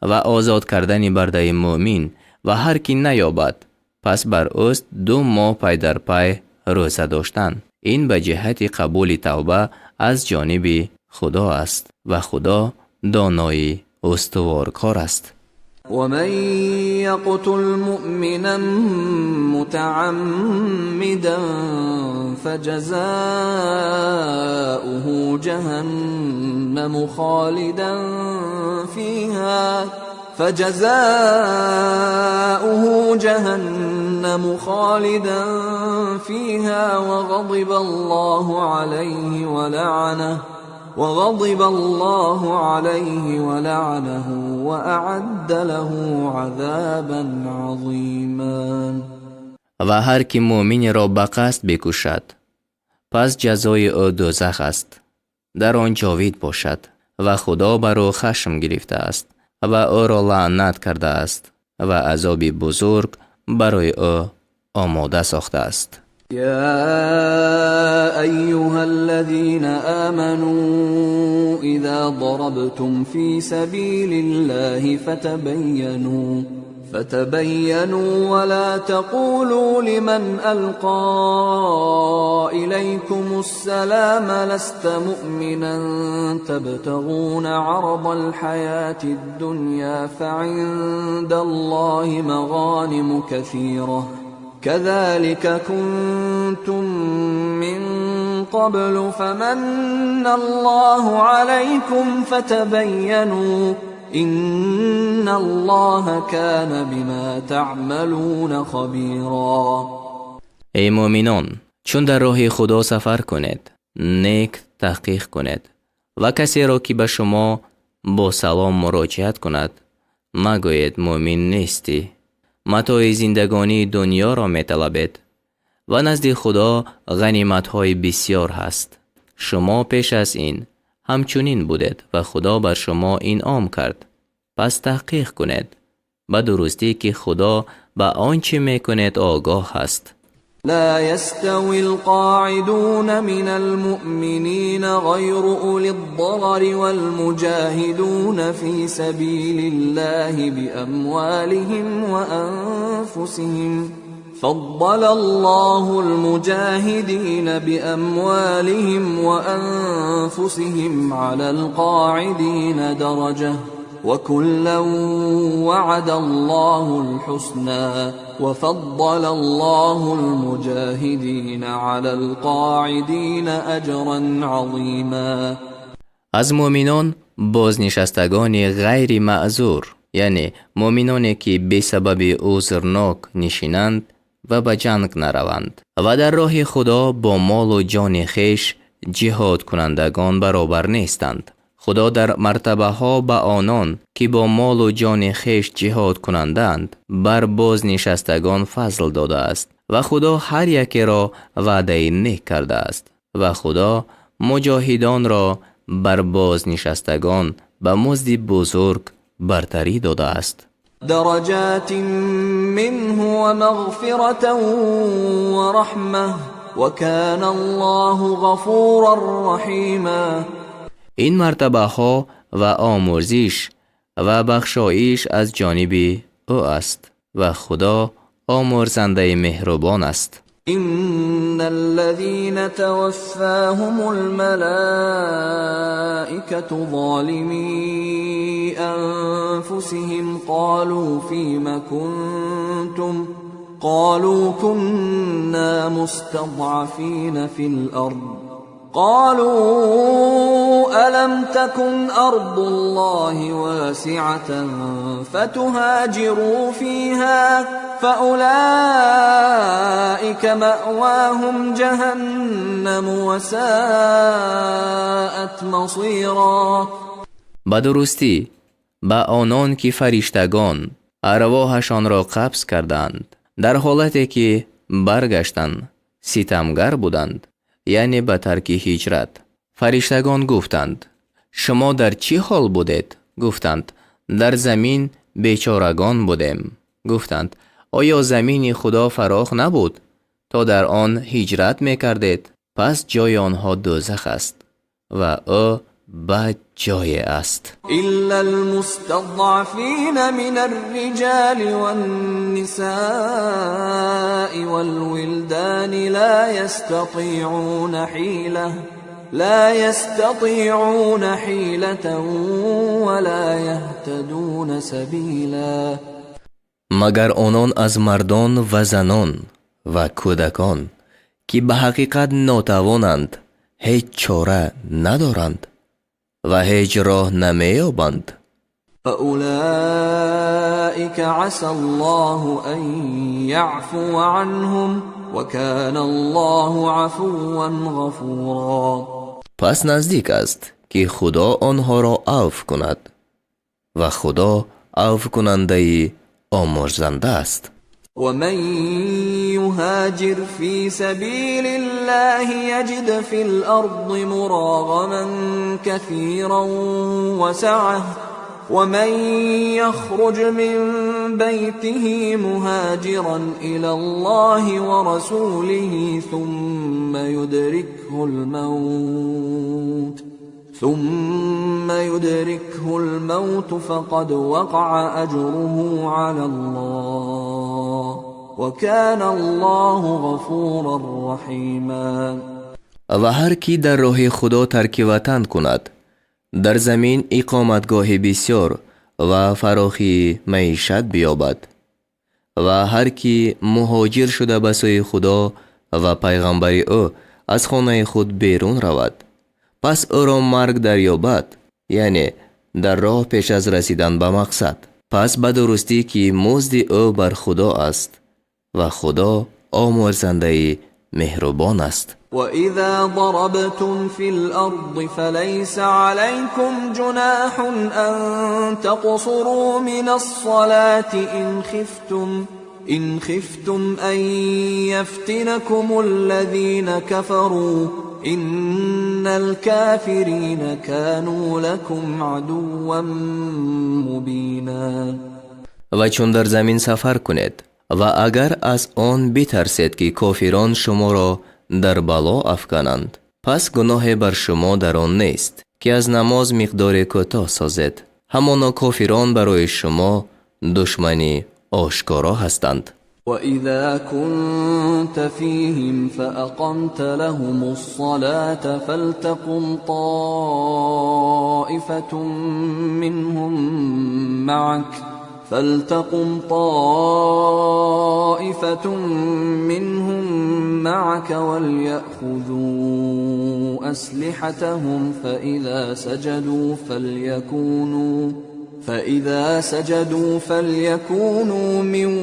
ва озод кардани бардаи муъмин, ва ҳар ки наёбад, пас бар ӯст 2 моҳ пай дар пай рӯза доштан. Ин ба ҷиҳати қабули тавба аз ҷониби Худо аст ва Худо донои устуворкор аст. ومن يقتل مؤمنا متعمدا فجزاؤه جهنم خالدا فيها وغضب الله عليه ولعنه وأعد له عذابا عظيما. Ва ҳар ки муъминеро ба қасд бикушад, пас ҷазои ӯ дӯзах аст, дар он ҷовид бошад ва Худо бар ӯ хашм гирифтааст ва ӯро лаънат кардааст ва азоби бузург барои ӯ омода сохтааст. يا أيها الذين آمنوا إذا ضربتم في سبيل الله فتبينوا ولا تقولوا لمن ألقى إليكم السلام لست مؤمنا تبتغون عرض الحياة الدنيا فعند الله مغانم كثيرة كذلك كنتم من قبل فمن الله عليكم فتبينوا إن الله كان بما تعملون خبيرا. Эй муъминон, чун дар роҳи Худо сафар кунед, нек таҳқиқ кунед ва касеро ки ба шумо бо салом муроҷиат кунад, магӯед муъмин нестӣ. Матои зиндагонии дунёро металабед ва назди Худо ғаниматҳои бисёр ҳаст. Шумо пеш аз ин ҳамчунин будед ва Худо бар шумо инъом кард. Пас таҳқиқ кунед ба дурустӣ ки Худо ба он чӣ мекунед огоҳ аст. لا يستوي القاعدون من المؤمنين غير أولي الضرر والمجاهدون في سبيل الله بأموالهم وأنفسهم فضل الله المجاهدين بأموالهم وأنفسهم على القاعدين درجة وكلا وعد الله الحسنى وفضل الله المجاهدين على القاعدين أجرا عظيما. Аз муъминон бознишастагони ғайри маъзур, яъне муъминоне ки бесабаби узрнок нишинанд ва ба ҷанг нараванд ва дар роҳи Худо бо молу ҷони хеш ҷиҳодкунандагон баробар нестанд. Худо дар мартабаҳо ба онон, ки бо молу ҷони хеш ҷиҳодкунандаанд, бар бознишастагон фазл додааст ва Худо ҳар якеро ваъдаи нек кардааст ва Худо муҷоҳидонро бар бознишастагон ба музди бузург бартарӣ додааст. درجات منه ومغفرة ورحمة وكان الله غفورا رحيما. Ин мартабаҳо ва омӯрзиш ва бахшоиш аз ҷониби ӯ аст ва Худо омӯрзандаи меҳрубон аст. إن الذين توفاهم الملائكة ظالمي أنفسهم قالوا فيم كنتم قالوا كنا مستضعفين في الأرض قالوا ألم تكن أرض الله واسعة فتهاجروا فيها فأولئك مأواهم جهنم وساءت مصيرا. Ба дурустӣ, ба онон ки фариштагон арвоҳашонро қабз карданд, дар ҳолате ки баргаштан ситамгар буданд, яъне ба тарки ҳиҷрат, фариштагон гуфтанд: шумо дар чӣ ҳол будед? Гуфтанд: дар замин бечорагон будем. Гуфтанд: оё замини Худо фарох набуд, то дар он ҳиҷрат мекардед? Пас ҷои онҳо дӯзах аст ва ӯ бад ҷое аст. إلا المستضعفين من الرجال والنساء والولدان لا يستطيعون حيلة ولا يهتدون سبيلا. Магар онон аз мардон ва занон ва кӯдакон, ки ба ҳақиқат нотавонанд, ҳеҷ чора надоранд ва ҳеҷ роҳ намеёбанд. فأولئك عسى الله أن يعفو عنهم وكان الله عفوا غفورا. Пас наздик аст, ки Худо онҳоро авф кунад ва Худо авфкунандаи омӯрзанда аст. ومن يهاجر في سبيل الله يجد في الأرض مراغما كثيرا وسعة ومن يخرج من بيته مهاجرا إلى الله ورسوله ثم يدركه الموت فقد وقع أجره على الله وكان الله غفورا رحيما. Ва ҳар кӣ дар роҳи Худо тарки ватан кунад, дар замин иқоматгоҳи бисёр ва фарохии маишат биёбад. Ва ҳар кӣ муҳоҷир шуда ба сӯи Худо ва пайғамбари ӯ аз хонаи худ берун равад, пас ӯро марг дарёбад, яъне дар роҳ пеш аз расидан ба мақсад, пас ба дурустӣ ки музди ӯ бар Худо аст ва Худо омӯрзандаи меҳрубон аст. وإذا ضربتم في الأرض فليس عليكم جناح أن تقصروا من الصلاة إن خفتم أن يفتنكم الذين كفروا إن الكافرين كانوا لكم عدوا مبينا. Ва чун дар замин сафар кунед ва агар аз он битарсед, ки кофирон шуморо дар бало афкананд, пас гуноҳе бар шумо дар он нест, ки аз намоз миқдоре кӯтоҳ созед. Ҳамоно кофирон барои шумо душмани ошкоро ҳастанд. وإذا كنت فيهم فأقمت لهم الصلاة فلتقم طائفة منهم معك فلتقم طائفة منهم معك وليأخذوا أسلحتهم فإذا سجدوا فليكونوا من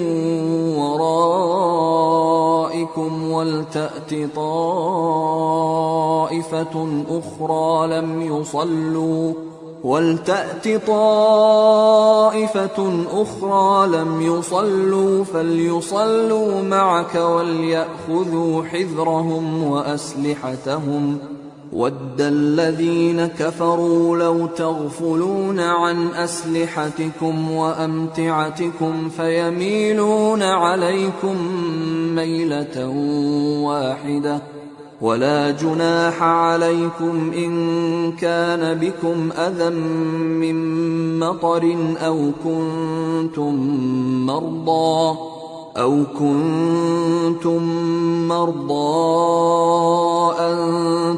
ورائكم ولتأت طائفة أخرى لم يصلوا فليصلوا معك وليأخذوا حذرهم وأسلحتهم ود الذين كفروا لو تغفلون عن أسلحتكم وأمتعتكم فيميلون عليكم ميلة واحدة ولا جناح عليكم إن كان بكم أذى من مطر أو كنتم مرضى أن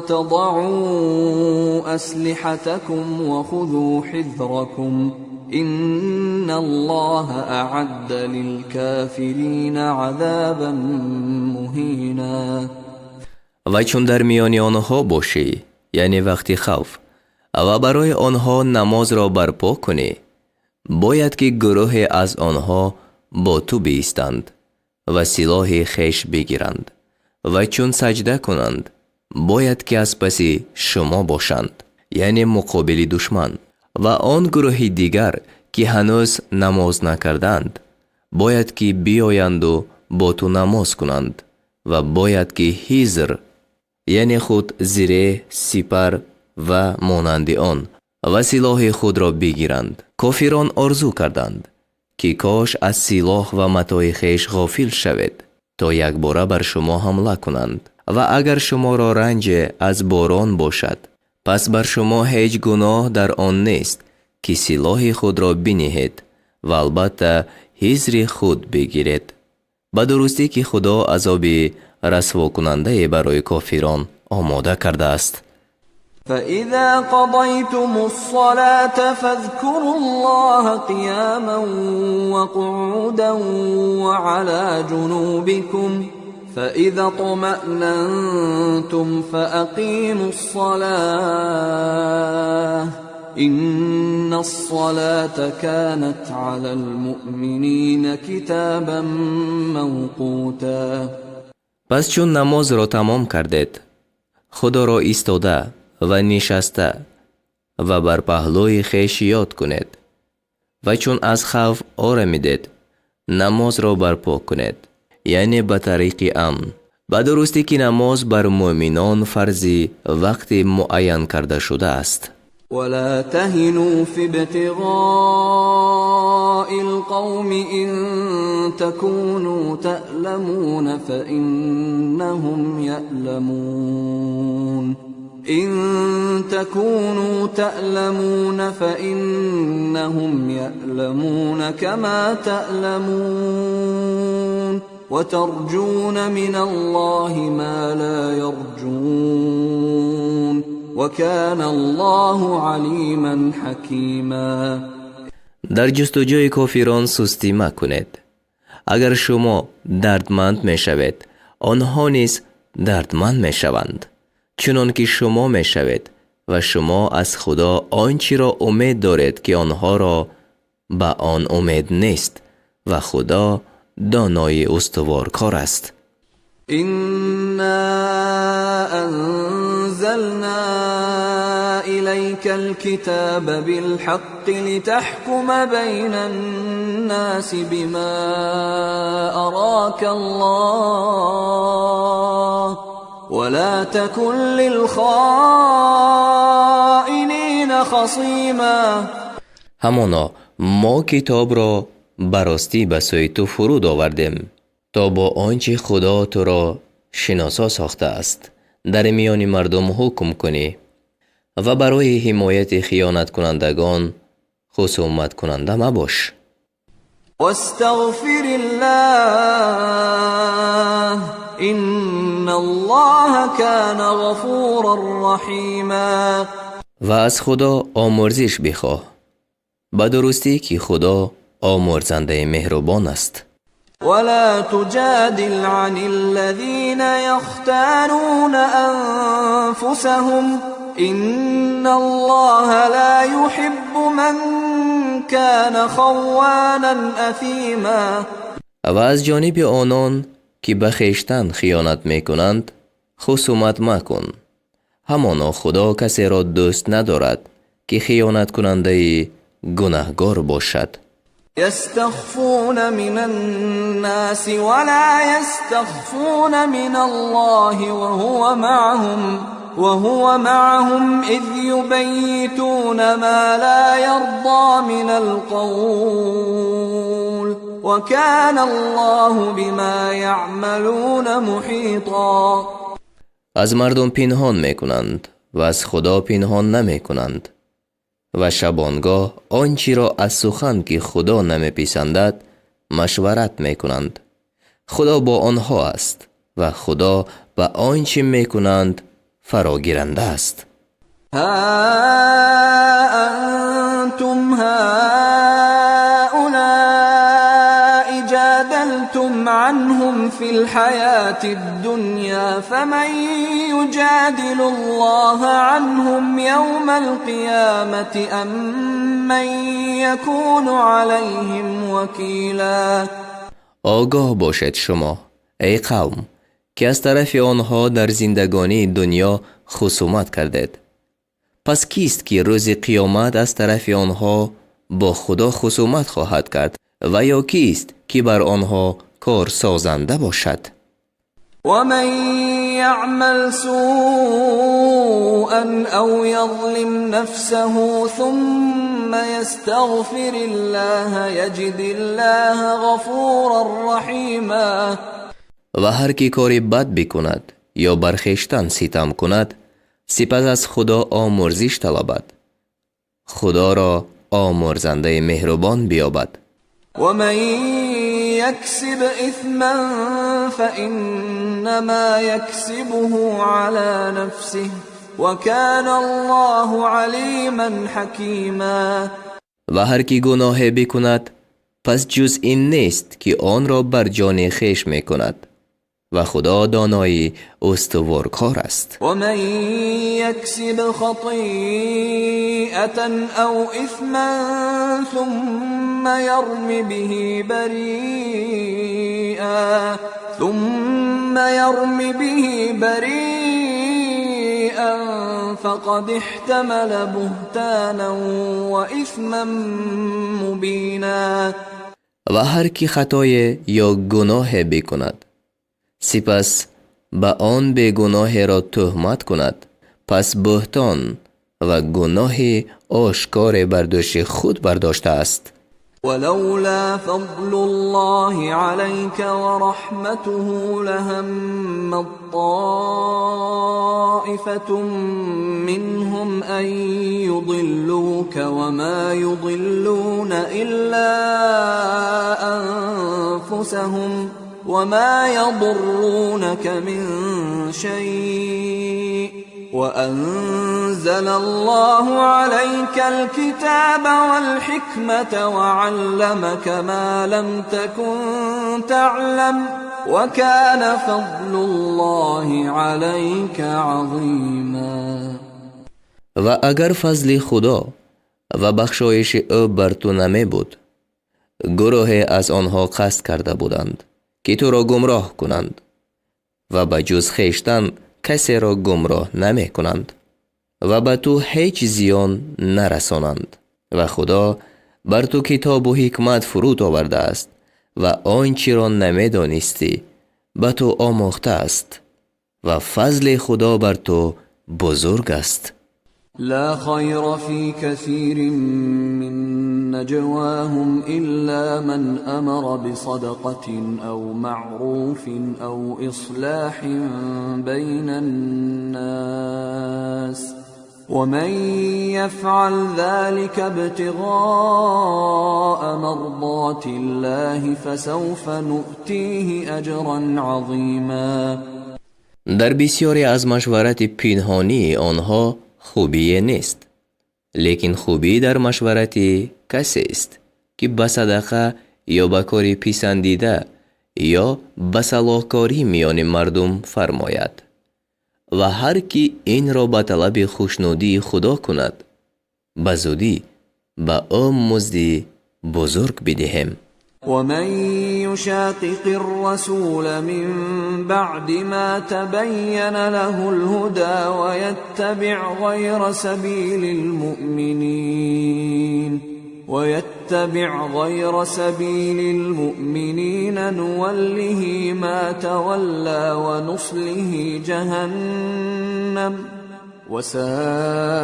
تضعوا أسلحتكم وخذوا حذركم إن الله أعد للكافرين عذابا مهينا. Ва чун дар миёни онҳо бошӣ, яъне вақти хавф, ва барои онҳо намозро барпо кунӣ, бояд ки гурӯҳе аз онҳо бо ту биистанд ва силоҳи хеш бигиранд, ва чун саҷда кунанд, бояд ки аз паси шумо бошанд, яъне муқобили душман. Ва он гурӯҳи дигар, ки ҳанӯз намоз накарданд, бояд ки биёянду бо ту намоз кунанд ва бояд ки ҳизр, яъне худ зиреҳ, сипар ва монанди он, ва силоҳи худро бигиранд. Кофирон орзу карданд, ки кош аз силоҳ ва матои хеш ғофил шавед, то якбора бар шумо ҳамла кунанд. Ва агар шуморо ранҷе аз борон бошад, пас бар шумо ҳеҷ гуноҳ дар он нест, ки силоҳи худро биниҳед ва албатта ҳизри худ бигиред. Ба дурустӣ ки Худо азоби расвокунандае барои кофирон омода кардааст. فإذا قضيتم الصلاة فاذكروا الله قياما وقعودا وعلى جنوبكم فإذا اطمأننتم فأقيموا الصلاة إن الصلاة كانت على المؤمنين كتابا موقوتا. Пас чун намозро тамом кардед, Худоро истода ва нишаста ва бар паҳлӯи хеш ёд кунед. Ва чун аз хавф орамидед, намозро барпо кунед, яъне ба тариқи амн. Ба дурустӣ ки намоз бар муъминон фарзи вақти муайян карда шудааст. ولا تهنوا في ابتغاء القوم إن تكونوا تألمون فإنهم يألمون إن تكونوا تألمون فإنهم يألمون كما تألمون وترجون من الله ما لا يرجون وكان الله عليما حكيما. Дар ҷустуҷӯи кофирон сустӣ макунед. Агар шумо дардманд мешавед, онҳо низ дардманд мешаванд, чунон ки шумо мешавед, ва шумо аз Худо он чиро умед доред, ки онҳоро ба он умед нест, ва Худо донои устуворкор аст. إنا أنزلنا إليك الكتاب بالحق لتحكم بين الناس بما أراك الله ولا تكن للخائنين خصيما. Ҳамоно мо китобро ба ростӣ ба сӯи ту фуруд овардем, то бо он чи Худо туро шиносо сохтааст, дар миёни мардум ҳукм кунӣ ва барои ҳимояти хиёнаткунандагон хусуматкунанда мабош. واستغفر الله إن الله كان غفورا رحيما. Ва аз Худо омӯрзиш бихоҳ, ба дурустӣ ки Худо омӯрзандаи меҳрубон аст. ولا تجادل عن الذين يختانون أنفسهم إن الله لا يحب من كان خوانا أثيما. Ва аз ҷониби онон, ки ба хештан хиёнат мекунанд, хусумат макун. Ҳамоно Худо касеро дӯст надорад, ки хиёнаткунандаи гунаҳгор бошад. يستخفون من الناس ولا يستخفون من الله وهو معهم إذ يبيتون ما لا يرضى من القول وكان الله بما يعملون محيطا. Аз мардум пинҳон мекунанд ва аз Худо пинҳон намекунанд ва шабонгоҳ он чиро аз сухан, ки Худо намеписандад, машварат мекунанд. Худо бо онҳо аст ва Худо ба он чӣ мекунанд фарогиранда аст. ها أنتم هؤلاء جادلتم عنهم في الحياة الدنيا، فمن يجادل الله عنهم يوم القيامة أم من يكون عليهم وكيلا؟ Огоҳ бошед шумо, эй қавм, ки аз тарафи онҳо дар зиндагонии дунё хусумат кардед. Пас кист, ки рӯзи қиёмат аз тарафи онҳо бо Худо хусумат хоҳад кард ва ё кист, ки бар онҳо корсозанда бошад? ومن يعمل سوءا أو يظلم نفسه ثم يستغفر الله يجد الله غفورا رحيما. Ва ҳар ки кори бад бикунад ё бар хештан ситам кунад, сипас аз Худо омӯрзиш талабад, Худоро омӯрзандаи меҳрубон биёбад. ومن يكسب إثما فإنما يكسبه على نفسه وكان الله عليما حكيما. Ва ҳар ки гуноҳе бикунад, пас ҷуз ин нест, ки онро бар ҷони хеш мекунад, ва Худо донои устуворкор аст. ومن يكسب خطيئة أو إثما ثم يرم به بريئا فقد احتمل بهتانا وإثما مبينا. Ва ҳар ки хатое ё гуноҳе бикунад, сипас ба он бегуноҳеро тӯҳмат кунад, пас буҳтон ва гуноҳи ошкоре бар дӯши худ бардоштааст. ولولا فضل الله عليك ورحمته لهمت طائفة منهم أن يضلوك وما يضلون إلا أنفسهم وما يضرونك من شيء، وأنزل الله عليك الكتاب والحكمة وعلمك ما لم تكن تعلم، وكان فضل الله عليك عظيما. Ва агар фазли Худо ва бахшоиши ӯ бар ту намебуд, гурӯҳе аз онҳо қасд карда буданд, ки туро гумроҳ кунанд, ва ба ҷуз хештан касеро гумроҳ намекунанд ва ба ту ҳеҷ зиён нарасонанд. Ва Худо бар ту китобу ҳикмат фуруд овардааст ва он чиро намедонистӣ, ба ту омӯхтааст, ва фазли Худо бар ту бузург аст. لا خير في كثير من نجواهم إلا من أمر بصدقة أو معروف أو إصلاح بين الناس. ومن يفعل ذلك ابتغاء مرضات الله فسوف نؤتيه أجرا عظيما. Дар бисёре аз машварати пинҳонии онҳо хубие нест, лекин хубӣ дар машварати касест, ки ба садақа ё ба кори писандида ё ба салоҳкорӣ миёни мардум фармояд. Ва ҳар ки инро ба талаби хушнудии Худо кунад, ба зудӣ ба ӯ музди бузург бидиҳем. ومن يشاقق الرسول من بعد ما تبين له الهدى ويتبع غير سبيل المؤمنين نوله ما تولى ونصله جهنم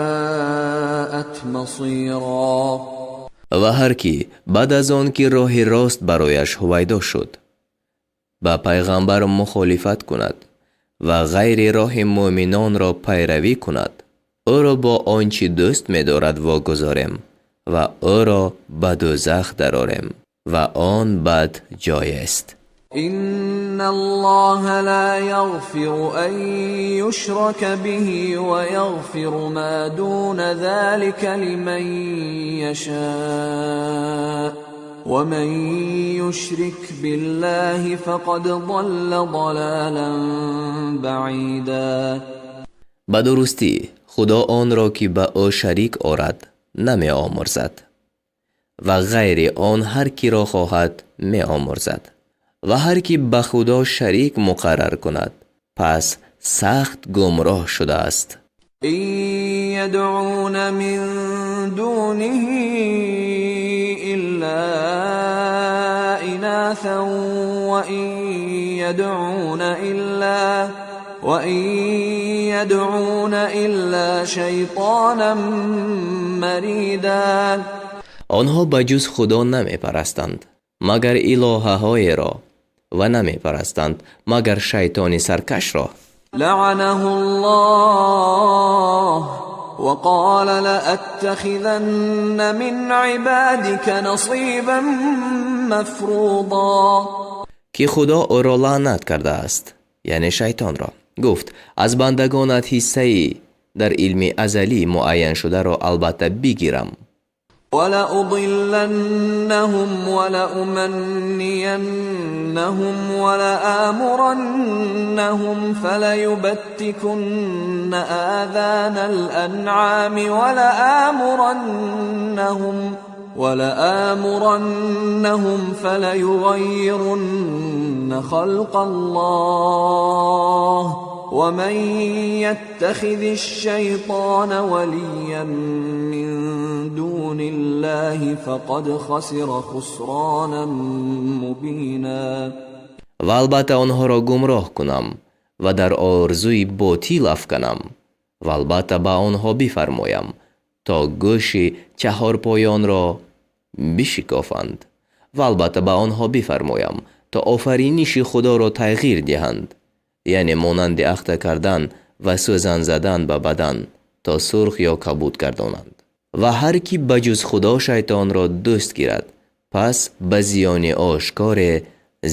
وساءت مصيرا. Ва ҳар кӣ баъд аз он ки роҳи рост барояш ҳувайдо шуд, ба пайғамбар мухолифат кунад ва ғайри роҳи мӯъминонро пайравӣ кунад, ӯро бо он чӣ дӯст медорад вогузорем ва ӯро ба дӯзах дарорем, ва он бад ҷоест. إن الله لا يغفر أن يشرك به ويغفر ما دون ذلك لمن يشاء ومن يشرك بالله فقد ضل ضلالا بعيدا. Ба дурустӣ, Худо онро, ки ба ӯ шарик орад, намеомӯрзад ва ғайри он ҳар киро хоҳад меомӯрзад. Ва ҳар ки ба Худо шарик муқаррар кунад, пас сахт гумроҳ шудааст. إن يدعون من دونه إلا إناثا وإن يدعون إلا شيطانا مريدا. Онҳо ба ҷуз Худо намепарастанд, магар илоҳаҳоеро, ва намепарастанд, магар шайтони саркашро. لعنه الله وقال لأتخذن من عبادك نصيبا مفروضا. Ки Худо ӯро лаънат кардааст, яъне шайтонро. Гуфт: аз бандагонат ҳиссае дар илми азалӣ муайяншударо албатта бигирам. ولأضلنهم ولأمنينهم ولآمرنهم فليبتكن آذان الأنعام ولآمرنهم فليغيرن خلق الله ومن يتخذ الشيطان وليا من دون الله فقد خسر خسرانا مبينا. Ва албатта онҳоро гумроҳ кунам ва дар орзуи ботил афканам, ва албатта ба онҳо бифармоям, то гӯши чаҳорпоёнро бишикофанд, ва албатта ба онҳо бифармоям, то офариниши Худоро тағйир диҳанд, яъне монанди ахта кардан ва сӯзан задан ба бадан, то сурх ё кабуд гардонанд. Ва ҳар ки ба ҷуз Худо шайтонро дӯст гирад, пас ба зиёни ошкоре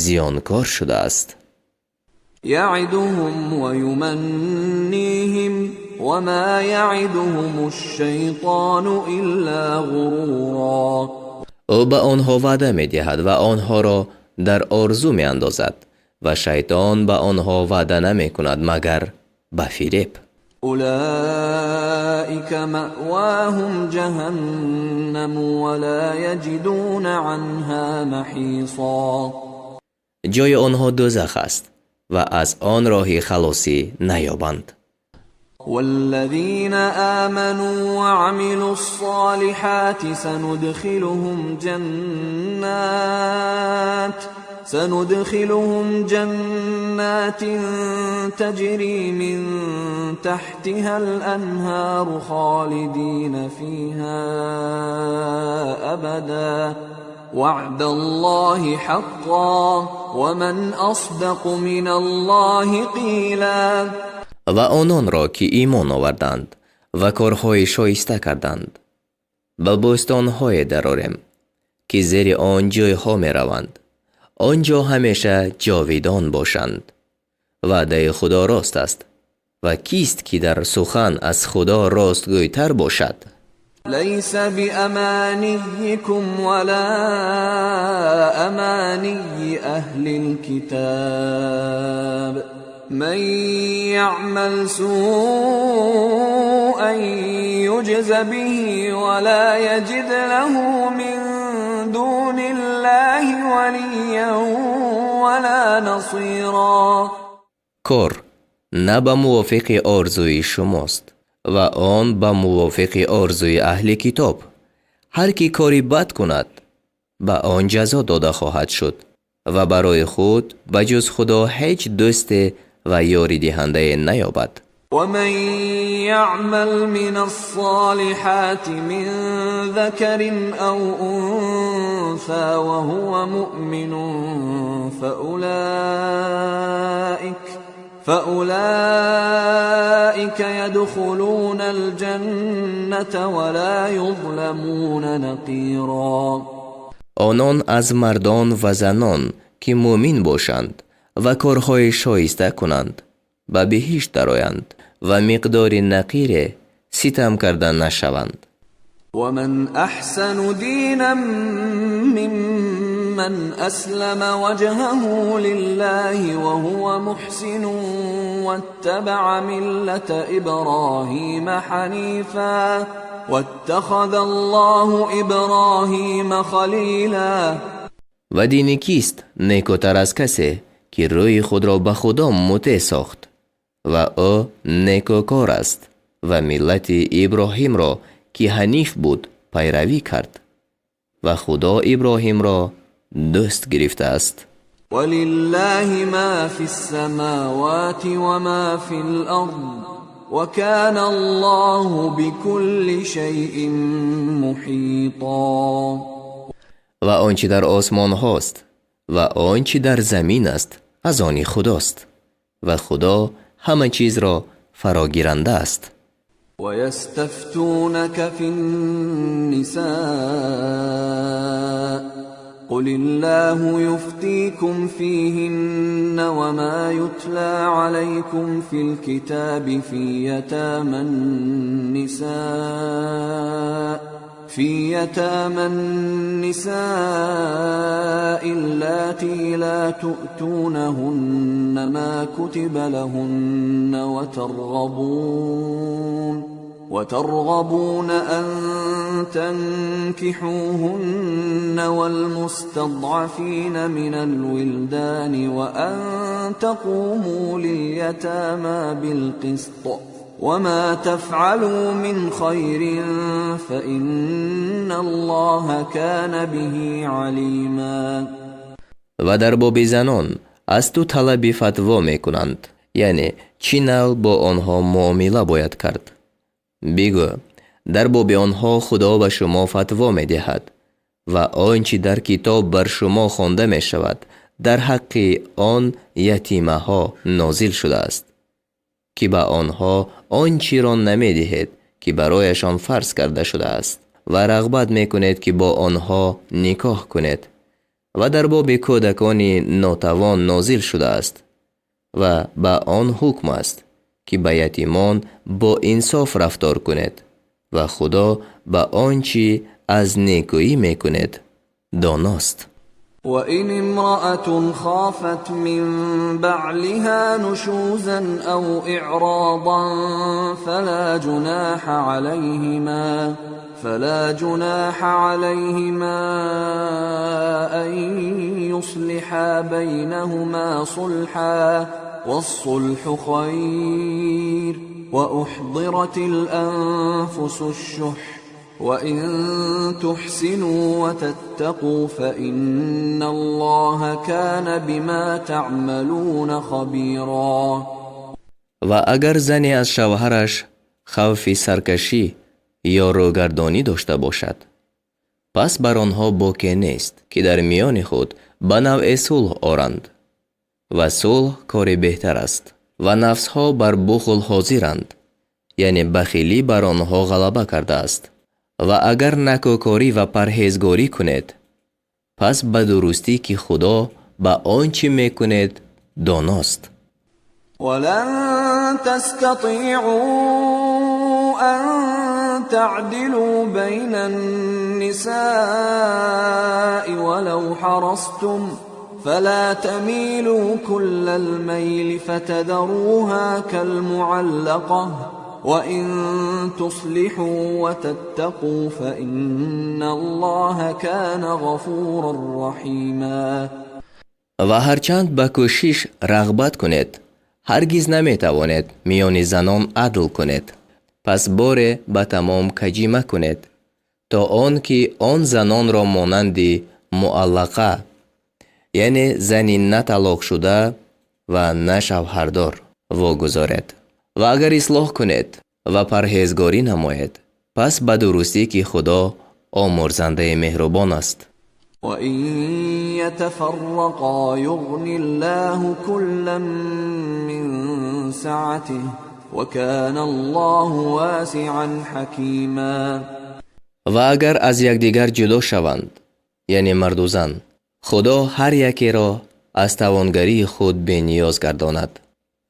зиёнкор шудааст. يعدهم ويمنيهم وما يعدهم الشيطان إلا غرورا. Ӯ ба онҳо ваъда медиҳад ва онҳоро дар орзу меандозад, ва шайтон ба онҳо ваъда намекунад, магар ба фиреб. أولئك مأواهم جهنم ولا يجدون عنها محيصا. Ҷои онҳо дӯзах аст ва аз он роҳи халосӣ наёбанд. والذين آمنوا وعملوا الصالحات سندخلهم جنات تجري من تحتها الأنهار خالدين فيها أبدا وعد الله حقا ومن أصدق من الله قيلا. Ва ононро, ки имон оварданд Ва корҳои шоиста карданд, ба бӯстонҳое дарорем, ки зери он ҷӯйҳо мераванд, он ҷо ҳамеша ҷовидон бошанд. Ваъдаи Худо рост аст ва кист ки дар сухан аз Худо ростгӯйтар бошад? ليس بأمانيكم ولا أماني أهل الكتاب من يعمل سوءا يجز به ولا يجد له من دون الله وليا ولا نصيرا. Кор на ба мувофиқи орзуи шумост ва он ба мувофиқи орзуи аҳли китоб. Ҳар ки кори бад кунад, ба он ҷазо дода хоҳад шуд ва барои худ ба ҷуз Худо ҳеҷ дӯсте ва ёридиҳандае наёбад. ومن يعمل من الصالحات من ذكر أو أنثى وهو مؤمن فأولئك يدخلون الجنة ولا يظلمون نقيرا. Онон аз мардон ва занон, ки мӯмин бошанд ва корҳои шоиста кунанд, ба биҳишт дароянд ва миқдори нақире ситам карда нашаванд. ومن أحسن دينا ممن أسلم وجهه لله وهو محسن واتبع ملة إبراهيم حنيفا واتخذ الله إبراهيم خليلا. Ва дини кист некӯтар аз касе, ки рӯи худро ба Худо мутеъ сохт ва ӯ некӯкор аст ва миллати Иброҳимро, ки ҳаниф буд, пайравӣ кард ва Худо Иброҳимро дӯст гирифтааст. ولله ما في السماوات وما في الأرض وكان الله بكل شيء محيطا. Ва он чӣ дар осмонҳост ва он чӣ дар замин аст, аз они Худост ва Худо ҳама чизро фарогиранда аст. ويستفتونك في النساء قل الله يفتيكم فيهن وما يتلى عليكم في الكتاب في يتامى النساء اللاتي لا تؤتونهن ما كتب لهن وترغبون أن تنكحوهن والمستضعفين من الولدان وأن تقوموا لليتامى بالقسط وما تفعلوا من خير فإن الله كان به عليما. Ва дар боби занон аз ту талаби фатво мекунанд, яъне чӣ навъ бо онҳо муомила бояд кард. Бигӯ: дар боби онҳо Худо ба шумо фатво медиҳад ва он чӣ дар китоб бар шумо хонда мешавад, дар ҳаққи он ятимаҳо нозил шудааст, ки ба онҳо он чиро намедиҳед, ки барояшон фарз карда шудааст, ва рағбат мекунед, ки бо онҳо никоҳ кунед, ва дар боби кӯдакони нотавон нозил шудааст ва ба он ҳукм аст, ки ба ятимон бо инсоф рафтор кунед ва Худо ба он чӣ аз некӯӣ мекунед доност. وإن امرأة خافت من بعلها نشوزا أو إعراضا فلا جناح عليهما أن يصلحا بينهما صلحا والصلح خير وأحضرت الأنفس الشح وإن تحسنوا وتتقوا فإن الله كان بما تعملون خبيرا. Ва агар зане аз шавҳараш хавфи саркашӣ ё рӯгардонӣ дошта бошад, пас бар онҳо боке нест, ки дар миёни худ ба навъе сулҳ оранд ва сулҳ кори беҳтар аст ва нафсҳо бар бухл ҳозиранд. Яъне бахилӣ бар онҳо ғалаба кардааст. Ва агар накӯкорӣ ва парҳезгорӣ кунед, пас ба дурустӣ ки Худо ба он чӣ мекунед доност. ولن تستطيعوا أن تعدلوا بين النساء ولو حرصتم فلا تميلوا كل الميل فتذروها كالمعلقة وإن تصلحوا وتتقوا فإن الله كان غفورا رحيما. Ва ҳарчанд ба кӯшиш рағбат кунед, ҳаргиз наметавонед миёни занон адл кунед. Пас боре ба тамом каҷӣ макунед, то он ки он занонро монанди муаллақа, яъне зани на талоқшуда ва на шавҳардор, вогузоред. Ва агар ислоҳ кунед ва парҳезгорӣ намоед, пас ба дурустӣ ки Худо омӯрзандаи меҳрубон аст. وإن يتفرقا يغن الله كلا من سعته وكان الله واسعا حكيما. Ва агар аз якдигар ҷудо шаванд, яъне марду зан, Худо ҳар якеро аз тавонгарии худ бениёз гардонад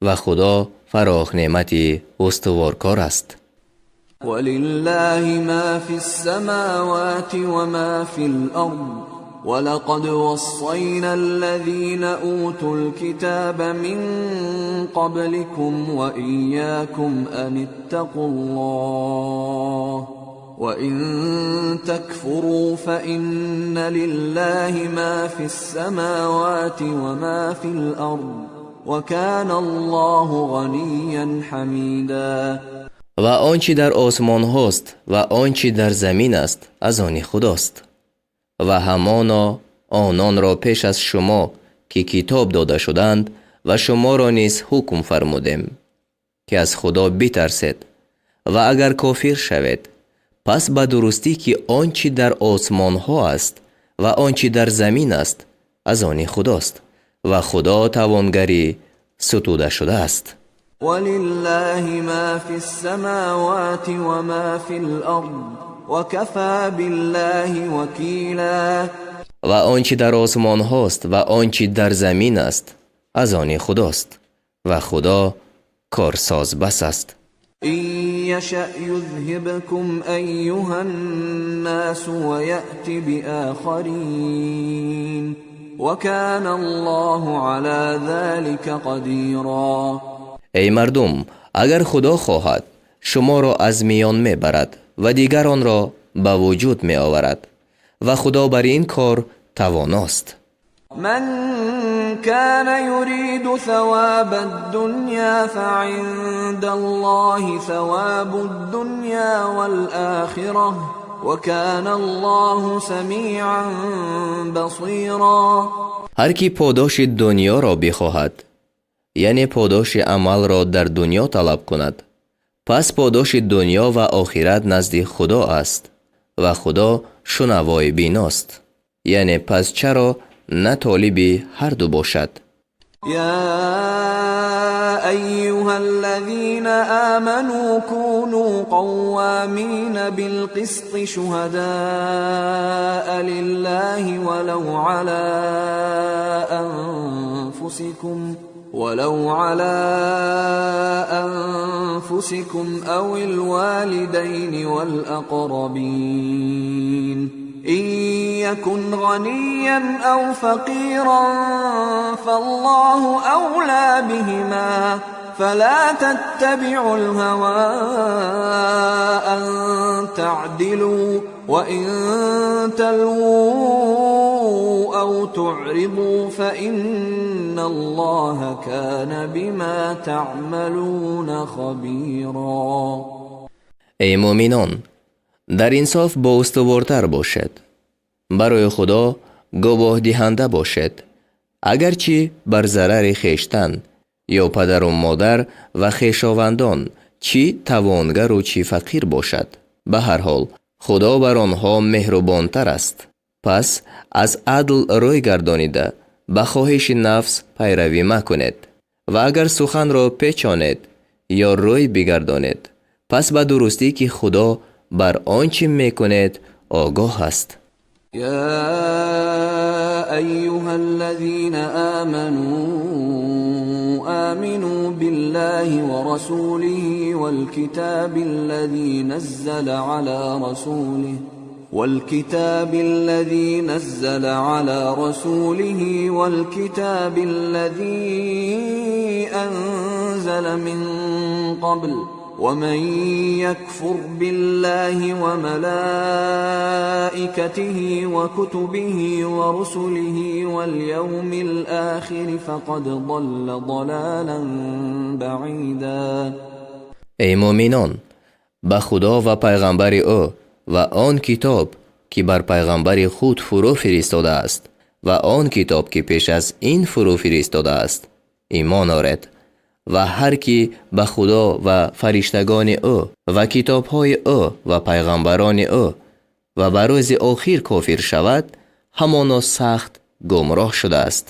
ва Худо фарохнеъмати устуворкор аст. ولله ما في السماوات وما في الأرض ولقد وصينا الذين أوتوا الكتاب من قبلكم وإياكم أن اتقوا الله وإن تكفروا فإن لله ما في السماوات وما في الأرض وكان الله غنيا حميدا. Ва он чӣ дар осмонҳост ва он чӣ дар замин аст, аз они Худост. Ва ҳамоно ононро пеш аз шумо, ки китоб дода шуданд, ва шуморо низ ҳукм фармудем, ки аз Худо битарсед. Ва агар кофир шавед, пас ба дурустӣ ки он чӣ дар осмонҳо аст ва он чӣ дар замин аст, аз они Худост ва Худо тавонгари сутуда шудааст. ولله ما في السماوات وما في الأرض وكفى بالله وكيلا. Ва он чӣ дар осмонҳост ва он чӣ дар замин аст, аз они Худост ва Худо корсоз бас аст. إن يشأ يذهبكم أيها الناس ويأت بآخرين وكان الله على ذلك قديرا. Эй мардум, агар Худо хоҳад, шуморо аз миён мебарад ва дигаронро ба вуҷуд меоварад ва Худо бар ин кор тавоност. من كان يريد ثواب الدنيا فعند الله ثواب الدنيا والآخرة وكان الله سميعا بصيرا. Ҳар кӣ подоши дунёро бихоҳад, яъне подоши амалро дар дунё талаб кунад, пас подоши дунё ва охират назди Худо аст ва Худо шунавои биност. Яъне пас чаро на толиби ҳарду бошад? يا أيها الذين آمنوا كونوا قوامين بالقسط شهداء لله ولو على أنفسكم أو الوالدين والأقربين إن يكن غنيا أو فقيرا فالله أولى بهما فلا تتبعوا الهوى أن تعدلوا وإن تلووا أو تعرضوا فإن الله كان بما تعملون خبيرا. Эй муъминон, дар инсоф боустувортар бошед, барои Худо гувоҳдиҳанда бошед, агарчи бар зарари хештан ё падару модар ва хешовандон, чӣ тавонгару чӣ фақир бошад. Ба ҳар ҳол, Худо бар онҳо меҳрубонтар аст. Пас аз адл рӯй гардонида, ба хоҳиши нафс пайравӣ макунед. Ва агар суханро печонед ё рӯй бигардонед, Пас ба дурустӣ, ки Худо бар он чӣ мекунед огоҳ аст. يا أيها الذين آمنوا آمنوا بالله ورسوله والكتاب الذي نزل على رسوله والكتاب الذي أنزل من قبل ومن يكفر بالله وملائكته وكتبه ورسله واليوم الآخر فقد ضل ضلالا بعيدا. Эй муъминон, ба Худо ва пайғамбари ӯ ва он китоб, ки бар пайғамбари худ фурӯ фиристодааст, ва он китоб, ки пеш аз ин фурӯ фиристодааст, имон оред. Ва ҳар кӣ ба Худо ва фариштагони ӯ ва китобҳои ӯ ва пайғамбарони ӯ ва ба рӯзи охир кофир шавад, ҳамоно сахт гумроҳ шудааст.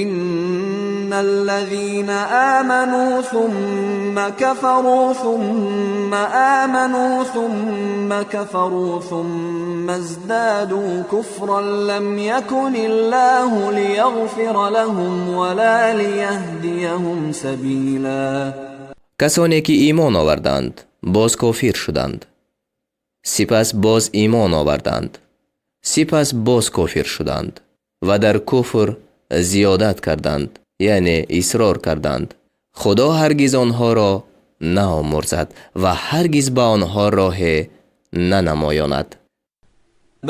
إن الذين آمنوا ثم كفروا ثم آمنوا ثم كفروا ثم ازدادوا كفرا لم يكن الله ليغفر لهم ولا ليهديهم سبيلا. Касоне ки имон оварданд, боз кофир шуданд, сипас боз имон оварданд, сипас боз кофир шуданд ва дар куфр зиёдат карданд, яъне исрор карданд, Худо ҳаргиз онҳоро наомӯрзад ва ҳаргиз ба онҳо роҳе нанамоёнад.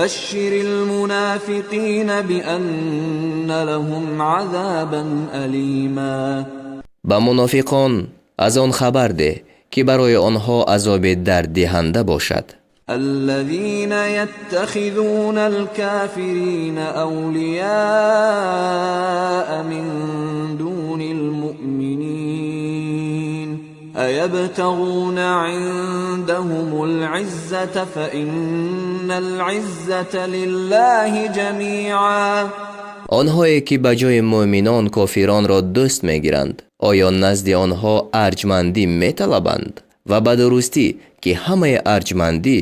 بشر المنافقين بأن لهم عذابا أليما. Ба мунофиқон аз он хабар деҳ, ки барои онҳо азоби дарддиҳанда бошад. الذين يتخذون الكافرين أولياء من دون المؤمنين أيبتغون عندهم العزة فإن العزة لله جميعا. Онҳое ки ба ҷои муъминон кофиронро дӯст мегиранд, оё назди онҳо арҷмандӣ металабанд? Ва ба дурустӣ, ки ҳамаи арҷмандӣ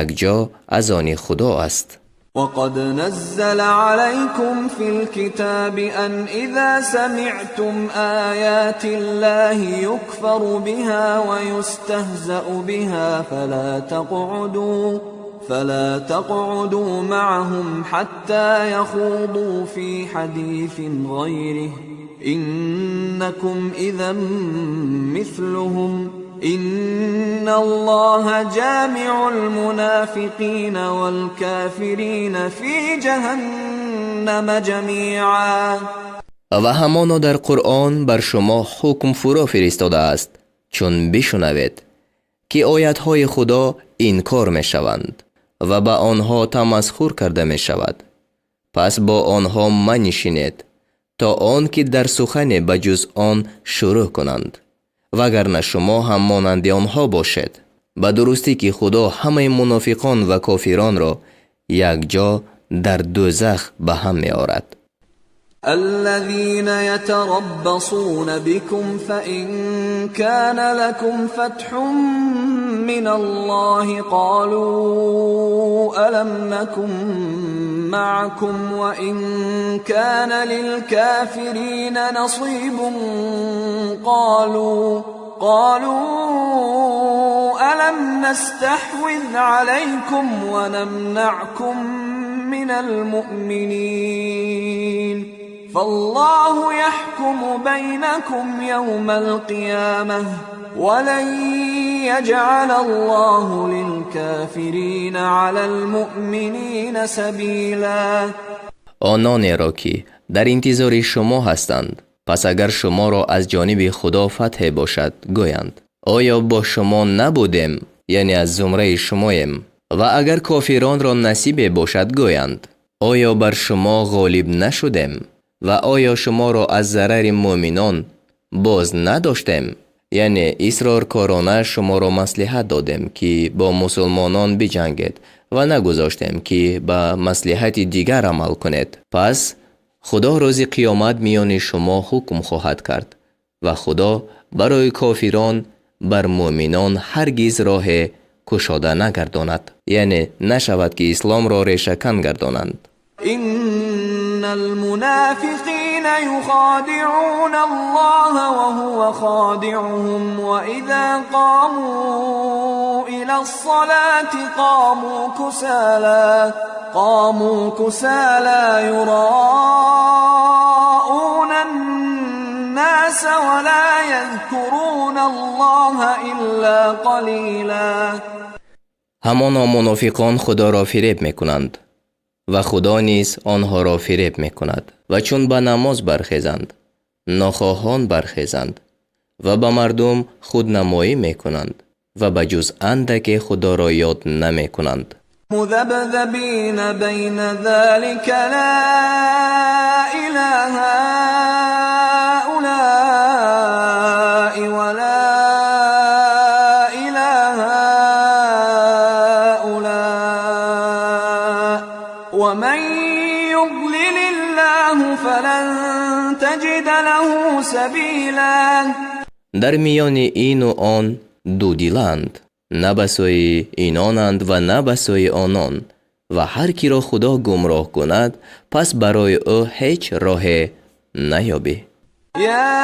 якҷо аз они Худо аст. وقد نزل عليكم في الكتاب أن إذا سمعتم آيات الله يكفر بها ويستهزأ بها فلا تقعدوا معهم حتى يخوضوا في حديث غيره إنكم إذا مثلهم إن الله جامع المنافقين والكافرين في جهنم جميعا. Ва ҳамоно дар Қуръон бар шумо ҳукм фурӯ фиристодааст, чун бишунавед, ки оятҳои Худо инкор мешаванд ва ба онҳо тамасхур карда мешавад, пас бо онҳо манишинед, то он ки дар сухане ба ҷуз он шурӯъ кунанд, вагарна шумо ҳам монанди онҳо бошед. Ба дурустӣ, ки Худо ҳамаи мунофиқон ва кофиронро якҷо дар дӯзах ба ҳам меорад. الذين يتربصون بكم فإن كان لكم فتح من الله قالوا ألم نكن معكم وإن كان للكافرين نصيب قالوا ألم نستحوذ عليكم ونمنعكم من المؤمنين فالله يحكم بينكم يوم القيامة ولن يجعل الله للكافرين على المؤمنين سبيلا. Ононеро ки дар интизори шумо ҳастанд, пас агар шуморо аз ҷониби Худо фатҳе бошад, гӯянд: «Оё бо шумо набудем, яъне аз зумраи шумоем?» Ва агар кофиронро насибе бошад, гӯянд: «Оё бар шумо ғолиб нашудем ва оё шуморо аз зарари муъминон боз надоштем, яъне исроркорона шуморо маслиҳат додем, ки бо мусулмонон биҷангед, ва нагузоштем, ки ба маслиҳати дигар амал кунед?» Пас Худо рӯзи қиёмат миёни шумо ҳукм хоҳад кард ва Худо барои кофирон бар мӯъминон ҳаргиз роҳе кушода нагардонад, яъне нашавад ки исломро решакан гардонанд. إن المنافقين يخادعون الله وهو خادعهم وإذا قاموا إلى الصلاة قاموا كسالى يراءون الناس ولا يذكرون الله إلا قليلا. Ҳамоно мунофиқон Худоро фиреб мекунанд ва Худо низ онҳоро фиреб мекунад, ва чун ба намоз бархезанд, нохоҳон бархезанд ва ба мардум худнамоӣ мекунанд ва ба ҷуз андаке Худоро ёд намекунанд. مذبذبين بين ذلك لا إلى هؤلاء ولا إلى هؤلاء ومن يضلل الله فلن تجد له سبيلا. Дар миёни ину он дудиланд, на ба сӯи инонанд ва на ба сӯи онон, ва ҳар киро Худо гумроҳ кунад, пас барои ӯ ҳеҷ роҳе наёбӣ. يا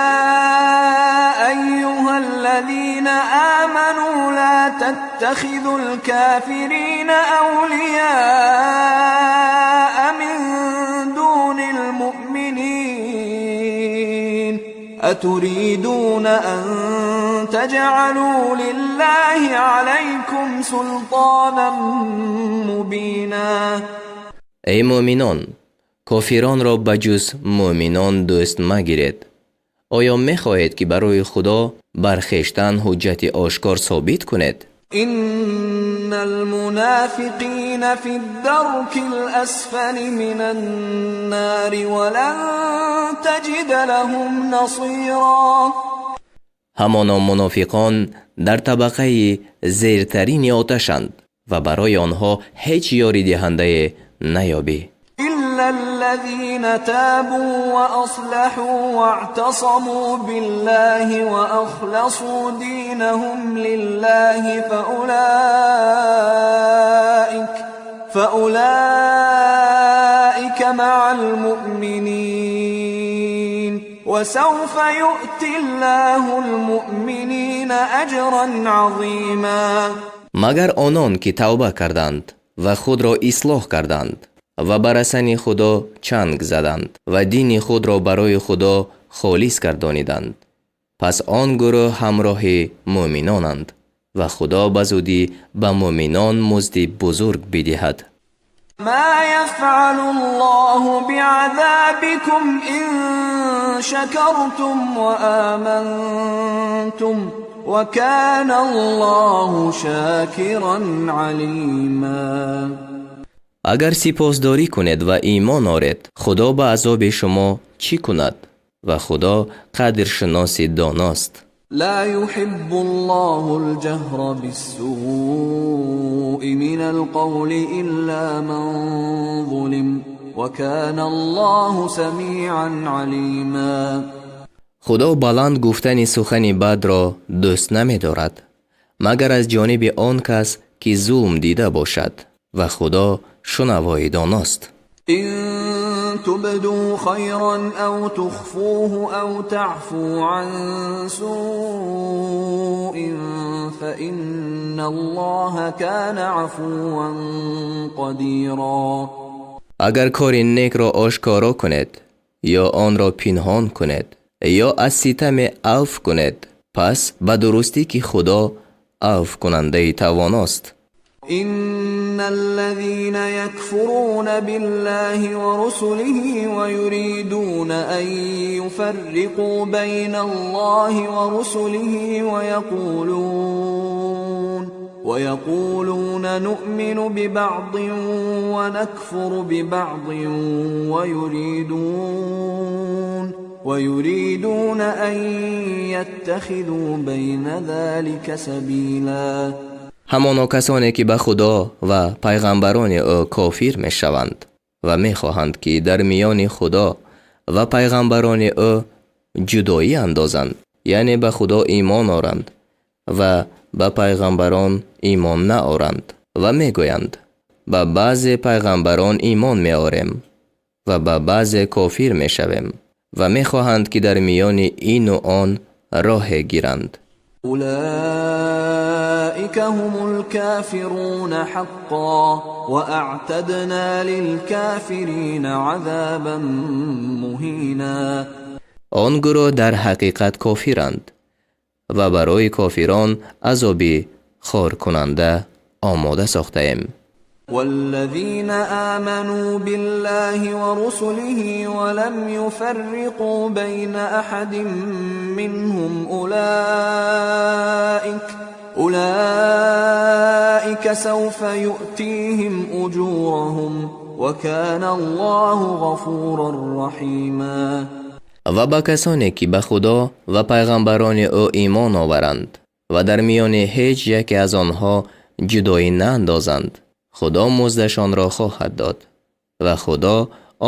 أيها الذين آمنوا لا تتخذوا الكافرين أولياء من دون المؤمنين أتريدون أن تجعلوا لله عليكم سلطانا مبينا. Эй мӯъминон, кофиронро ба ҷуз мӯъминон дӯст магиред. Оё мехоҳед, ки барои Худо бар хештан ҳуҷҷати ошкор собит кунед? إن المنافقين في الدرك الأسفل من النار ولن تجد لهم نصيرا. Ҳамоно мунофиқон дар табақаи зертарини оташанд ва барои онҳо ҳеҷ ёридиҳандае наёбӣ. إلا الذين تابوا وأصلحوا واعتصموا بالله وأخلصوا دينهم لله فأولئك مع المؤمنين وسوف يؤتي الله المؤمنين أجرا عظيما. Магар онон, ки тавба карданд ва худро ислоҳ карданд ва ба расани Худо чанг заданд ва дини худро барои Худо холис гардониданд, пас он гурӯҳ ҳамроҳи мӯъминонанд ва Худо ба зудӣ ба мӯъминон музди бузург бидиҳад. ما يفعل الله بعذابكم إن شكرتم وآمنتم وكان الله شاكرا عليما. Агар сипосдорӣ кунед ва имон оред, Худо ба азоби шумо чӣ кунад? Ва Худо қадршиноси доност. لا يحب الله الجهر بالسوء من القول إلا من ظلم وكان الله سميعا عليما. Худо баланд гуфтани сухани бадро дӯст намедорад, магар аз ҷониби он кас, ки зулм дида бошад, ва Худо шунавои доност. إن تبدوا خيرا أو تخفوه أو تعفوا عن سوء فإن الله كان عفوا قديرا. Агар кори некро ошкоро кунед ё онро пинҳон кунед ё аз ситаме авф кунед, пас ба дурустӣ, ки Худо авфкунандаи тавоност. إن الذين يكفرون بالله ورسله ويريدون أن يفرقوا بين الله ورسله ويقولون نؤمن ببعض ونكفر ببعض ويريدون أن يتخذوا بين ذلك سبيلا. Ҳамоно касоне, ки ба Худо ва пайғамбарони ӯ кофир мешаванд ва мехоҳанд, ки дар миёни Худо ва пайғамбарони ӯ ҷудоӣ андозанд, яъне ба Худо имон оранд Ва ба пайғамбарон имон наоранд ва мегӯянд: ба баъзе пайғамбарон имон меорем ва ба баъзе кофир мешавем ва мехоҳанд, ки дар миёни ину он роҳе гиранд. أولئك هم الكافرون حقا وأعتدنا للكافرين عذابا مهينا. Он гурӯҳ дар ҳақиқат кофиранд ва барои кофирон азоби хоркунанда омода сохтаем. والذين آمنوا بالله ورسله ولم يفرقوا بين أحد منهم أولئك سوف يؤتيهم أجورهم وكان الله غفورا رحيما. Ва ба касоне, ки ба Худо ва пайғамбарони ӯ имон оваранд ва дар миёни ҳеҷ яке аз онҳо ҷудоӣ наандозанд, Худо муздашонро хоҳад дод ва Худо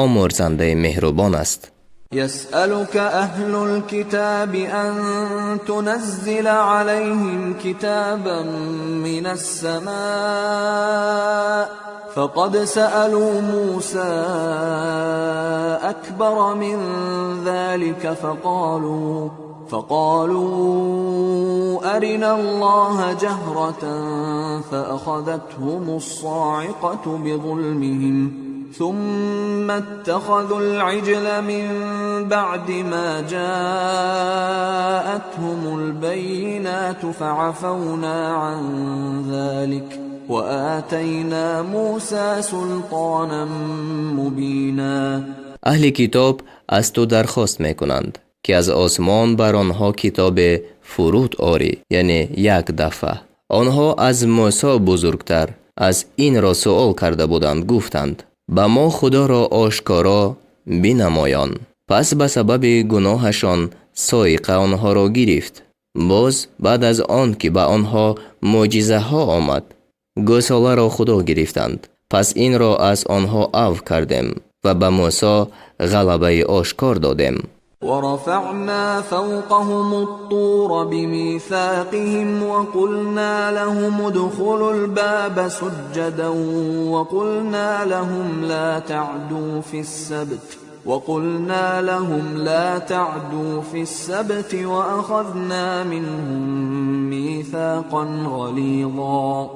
омӯрзандаи меҳрубон аст. يسألك أهل الكتاب أن تنزل عليهم كتابا من السماء فقد سألوا موسى أكبر من ذلك فقالوا أرنا الله جهرة فأخذتهم الصاعقة بظلمهم ثم اتخذوا العجل من بعد ما جاءتهم البينات فعفونا عن ذلك وآتينا موسى سلطانا مبينا. Аҳли китоб аз ту дархост мекунанд, ки аз осмон бар онҳо китобе фуруд орӣ, яъне як дафъа. Онҳо аз Мӯсо бузургтар аз инро суол карда буданд, гуфтанд: ба мо Худоро ошкоро бинамоён. Пас ба сабаби гуноҳашон соиқа онҳоро гирифт. Боз баъд аз он ки ба онҳо мӯъҷизаҳо омад, гӯсоларо худо гирифтанд. Пас инро аз онҳо афв кардем ва ба Мӯсо ғалабаи ошкор додем. ورفعنا فوقهم الطور بميثاقهم وقلنا لهم ادخلوا الباب سجدا وقلنا لهم لا تعدوا في السبت وأخذنا منهم ميثاقا غليظا.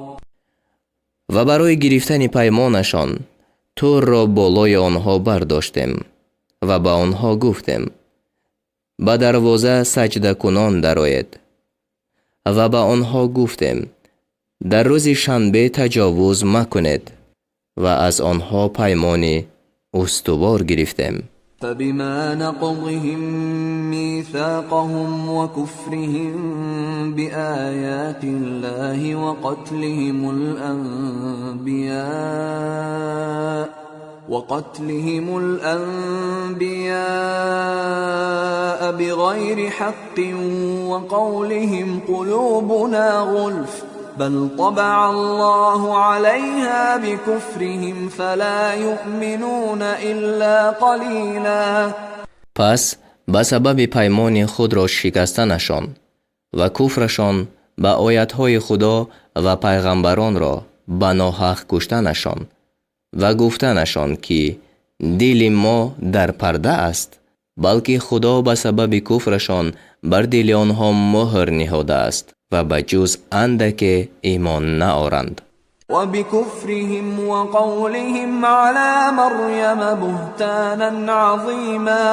Ва барои гирифтани паймонашон Турро болои онҳо бардоштем ва ба онҳо гуфтем: ба дарвоза саҷдакунон дароед. Ва ба онҳо гуфтем: дар рӯзи шанбе таҷовуз макунед ва аз онҳо паймони устувор гирифтем. فبما نقضهم ميثاقهم وكفرهم بآيات الله وقتلهم الأنبياء بغير حق وقولهم قلوبنا غلف بل طبع الله عليها بكفرهم فلا يؤمنون إلا قليلا. Пас ба сабаби паймони худро шикастанашон ва куфрашон ба оятҳои Худо ва пайғамбаронро ба ноҳақ куштанашон ва гуфтанашон, ки дили мо дар парда аст, балки Худо ба сабаби куфрашон бар дили онҳо муҳр ниҳодааст ва ба ҷуз андаке имон наоранд. وبكفرهم وقولهم على مريم بهتانا عظيما.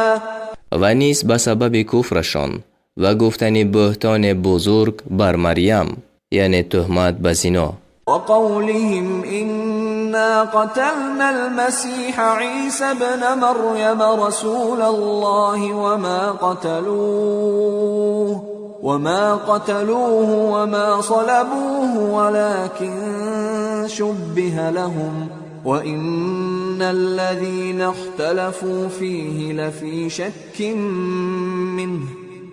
Ва низ ба сабаби куфрашон ва гуфтани буҳтони бузург бар Марьям, яъне тӯҳмат ба зино. وقولهم إنا قتلنا المسيح عيسى ابن مريم رسول الله وما قتلوه وما صلبوه ولكن شبه لهم وإن الذين اختلفوا فيه لفي شك منه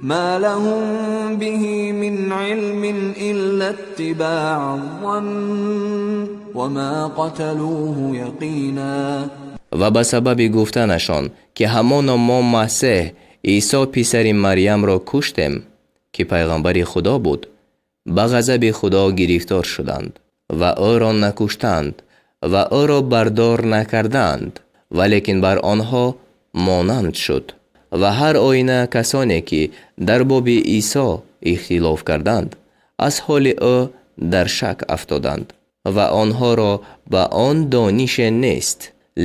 ما لهم به من علم إلا اتباع الظن وما قتلوه يقينا. Ва ба сабаби гуфтанашон, ки ҳамоно мо Масеҳ Исо писари Марьямро куштем, ки пайғамбари Худо буд, ба ғазаби Худо гирифтор шуданд ва ӯро накуштанд ва ӯро бардор накарданд, валекин бар онҳо монанд шуд. Ва ҳар оина касоне ки дар боби Исо ихтилоф карданд, аз ҳоли ӯ дар шак афтоданд ва онҳоро ба он донише нест,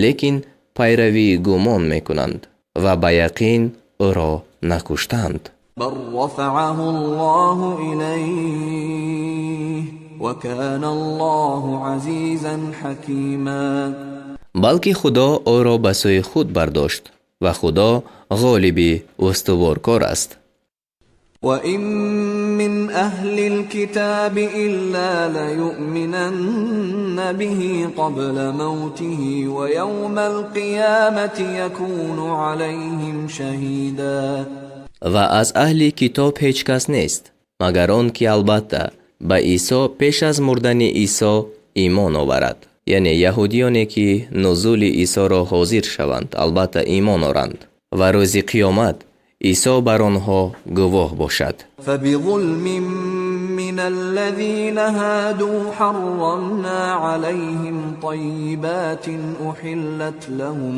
лекин пайравии гумон мекунанд ва ба яқин ӯро накуштанд. بل رفعه الله إليه وكان الله عزيزا حكيما. Балки Худо ӯро ба сӯи худ бардошт ва Худо ғолиби устуворкор аст. وإن من أهل الكتاب إلا ليؤمنن به قبل موته ويوم القيامة يكون عليهم شهيدا. Ва аз аҳли китоб ҳеҷ кас нест, магар он ки албатта ба Исо пеш аз мурдани Исо имон оварад. Яъне яҳудиёне ки нузули Исоро ҳозир шаванд, албатта имон оранд ва рӯзи қиёмат Исо бар онҳо гувоҳ бошад. فبظلم من الذين هادوا حرمنا عليهم طيبات أحلت لهم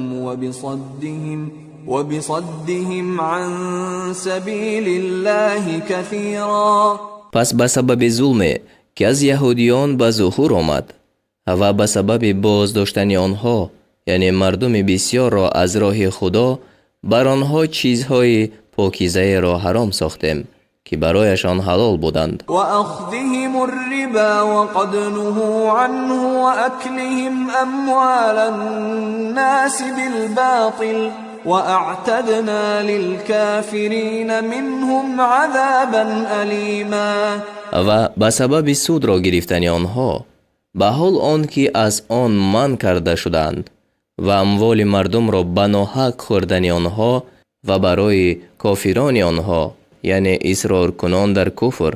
وبصدهم عن سبيل الله كثيرا. Пас ба сабаби зулме, ки аз яҳудиён ба зуҳур омад ва ба сабаби боздоштани онҳо, яъне мардуми бисёрро аз роҳи Худо, бар онҳо чизҳои покизаеро ҳаром сохтем, ки барояшон ҳалол буданд. وأخذهم الربا وقد نهوا عنه وأكلهم أموال الناس بالباطل وأعتدنا للكافرين منهم عذابا أليما. Ва ба сабаби судро гирифтани онҳо, ба ҳол он ки аз он манъ карда шудаанд, ва амволи мардумро ба ноҳақ хӯрдани онҳо ва барои кофирони онҳо, яъне исроркунон дар куфр,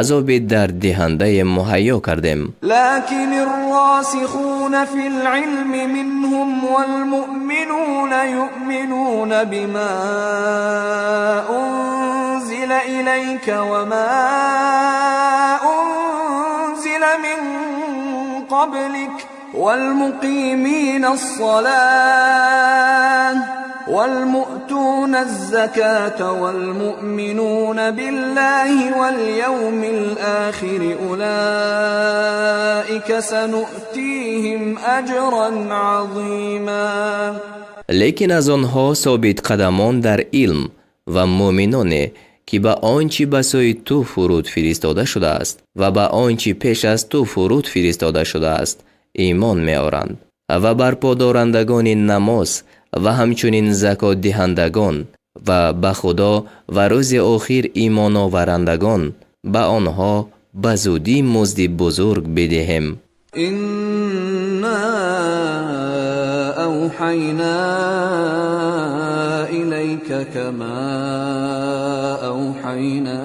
азоби дарддиҳандае муҳайё кардем. لكن الراسخون في العلم منهم والمؤمنون يؤمنون بما أنزل إليك وما أنزل من قبلك والمقيمين الصلاة والمؤتون الزكاة والمؤمنون بالله واليوم الآخر أولئك سنؤتيهم أجرا عظيما. Лекин аз онҳо собитқадамон дар илм ва муъминоне, ки ба он чӣ ба сӯи ту фуруд фиристода шудааст ва ба он чӣ пеш аз ту фуруд фиристода шудааст, имон меоранд ва барподорандагони намоз ва ҳамчунин закотдиҳандагон ва ба Худо ва рӯзи охир имоноварандагон, ба онҳо ба зудӣ музди бузург бидиҳем. إنا أوحينا إليك كما أوحينا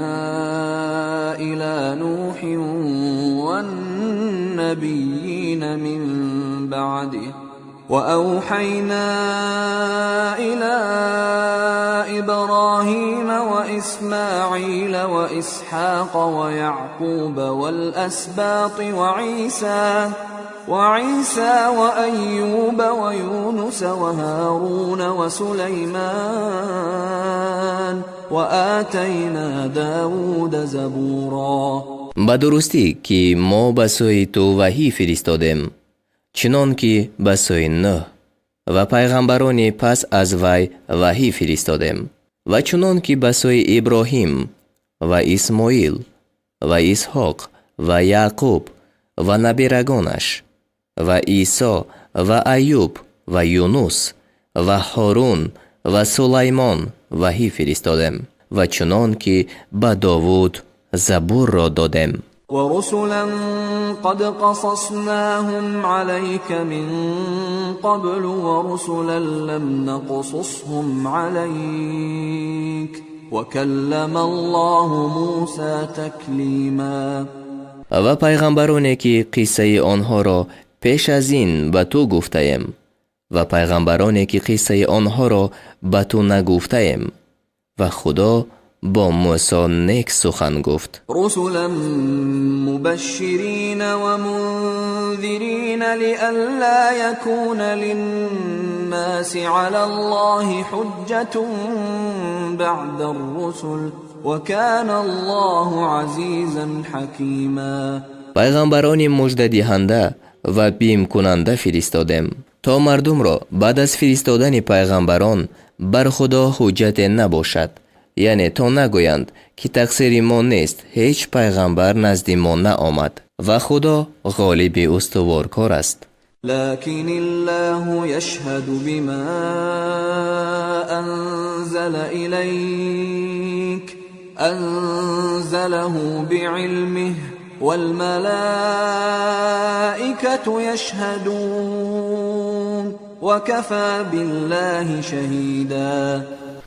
إلى نوح والنبيين من بعده وأوحينا إلى إبراهيم وإسماعيل وإسحاق ويعقوب والأسباط وعيسى وأيوب ويونس وهارون وسليمان وآتينا داود زبورا. Ба дурустӣ, ки мо ба сӯи ту ваҳӣ фиристодем, чунон ки ба сӯи Нӯҳ ва пайғамбарони пас аз вай ваҳӣ фиристодем ва чунон ки ба сӯи Иброҳим ва Исмоил ва Исҳоқ ва Яъқуб ва набирагонаш ва Исо ва Аюб ва Юнус ва Ҳорун ва Сулаймон ваҳӣ фиристодем ва чунон ки ба Довуд Забурро додем. ورسلا قد قصصناهم عليك من قبل ورسلا لم نقصصهم عليك وكلم الله موسى تكليما. Ва пайғамбароне, ки қиссаи онҳоро пеш аз ин ба ту гуфтаем ва пайғамбароне, ки қиссаи онҳоро ба ту нагуфтаем, ва Худо бо Мусо нек сухан гуфт. رسلا مبشرين ومنذرين لئلا يكون للناس على الله حجة بعد الرسل وكان الله عزيزا حكيما. Пайғамбарони муждадиҳанда ва бимкунанда фиристодем, то мардумро баъд аз фиристодани пайғамбарон бар Худо ҳуҷҷате набошад, яъне то нагӯянд, ки тақсири мо нест, ҳеҷ пайғамбар назди мо наомад, ва Худо ғолиби устуворкор аст. لكن الله يشهد بما أنزل إليك أنزله بعلمه والملائكة يشهدون وكفى بالله شهيدا.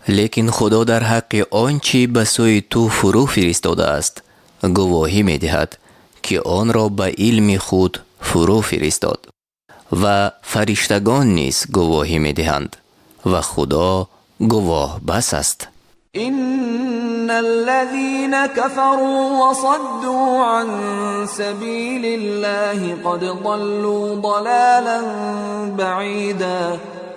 Лекин Худо дар ҳаққи он чӣ ба сӯи ту фурӯ фиристодааст гувоҳӣ медиҳад, ки онро ба илми худ фурӯ фиристод, ва фариштагон низ гувоҳӣ медиҳанд, ва Худо гувоҳ бас аст. إن الذين كفروا وصدوا عن سبيل الله قد ضلوا ضلالا بعيدا.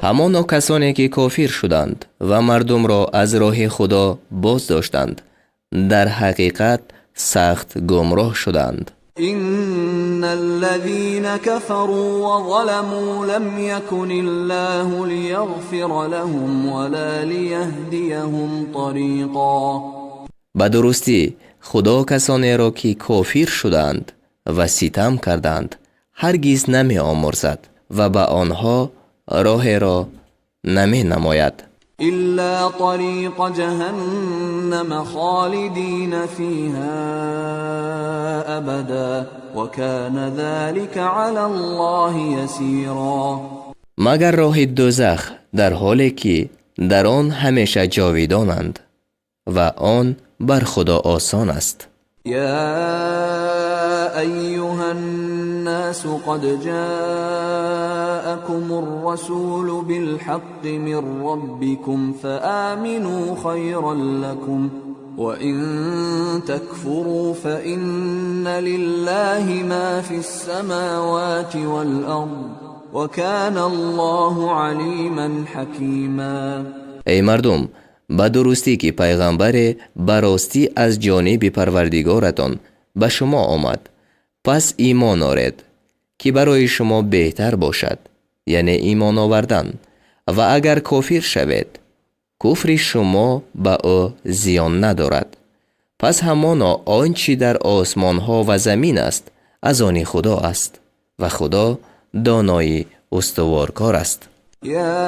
Ҳамоно касоне ки кофир шуданд ва мардумро аз роҳи Худо боз доштанд, дар ҳақиқат сахт гумроҳ шуданд. إن الذين كفروا وظلموا لم يكن الله ليغفر لهم ولا ليهديهم طريقا. Ба дурустӣ, Худо касонеро, ки кофир шуданд ва ситам карданд, ҳаргиз намеомӯрзад ва ба онҳо роҳеро наменамояд. إلا طريق جهنم خالدين فيها أبدا وكان ذلك على الله يسيرا. Магар роҳи дӯзах, дар ҳоле ки дар он ҳамеша ҷовидонанд, ва он бар Худо осон аст. يا أيها الناس قد جاءكم الرسول بالحق من ربكم فآمنوا خيرا لكم وإن تكفروا فإن لله ما في السماوات والأرض وكان الله عليما حكيما. Эй мардум, ба дурустӣ ки пайғамбаре ба ростӣ аз ҷониби Парвардигоратон ба шумо омад, пас имон оред, ки барои шумо беҳтар бошад, яъне имон овардан, ва агар кофир шавед, куфри шумо ба ӯ зиён надорад. Пас ҳамоно он чӣ дар осмонҳо ва замин аст, аз они Худо аст, ва Худо донои устуворкор аст. يا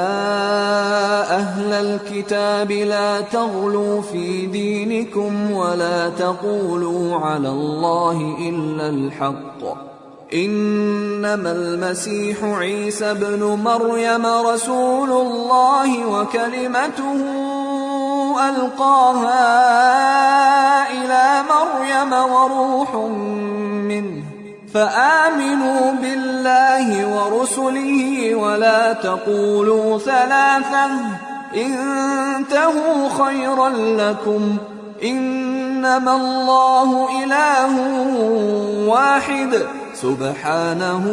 أهل الكتاب لا تغلوا في دينكم ولا تقولوا على الله إلا الحق إنما المسيح عيسى ابن مريم رسول الله وكلمته ألقاها إلى مريم وروح منه فآمنوا بالله ورسله ولا تقولوا ثلاثة انتهوا خيرا لكم إنما الله إله واحد سبحانه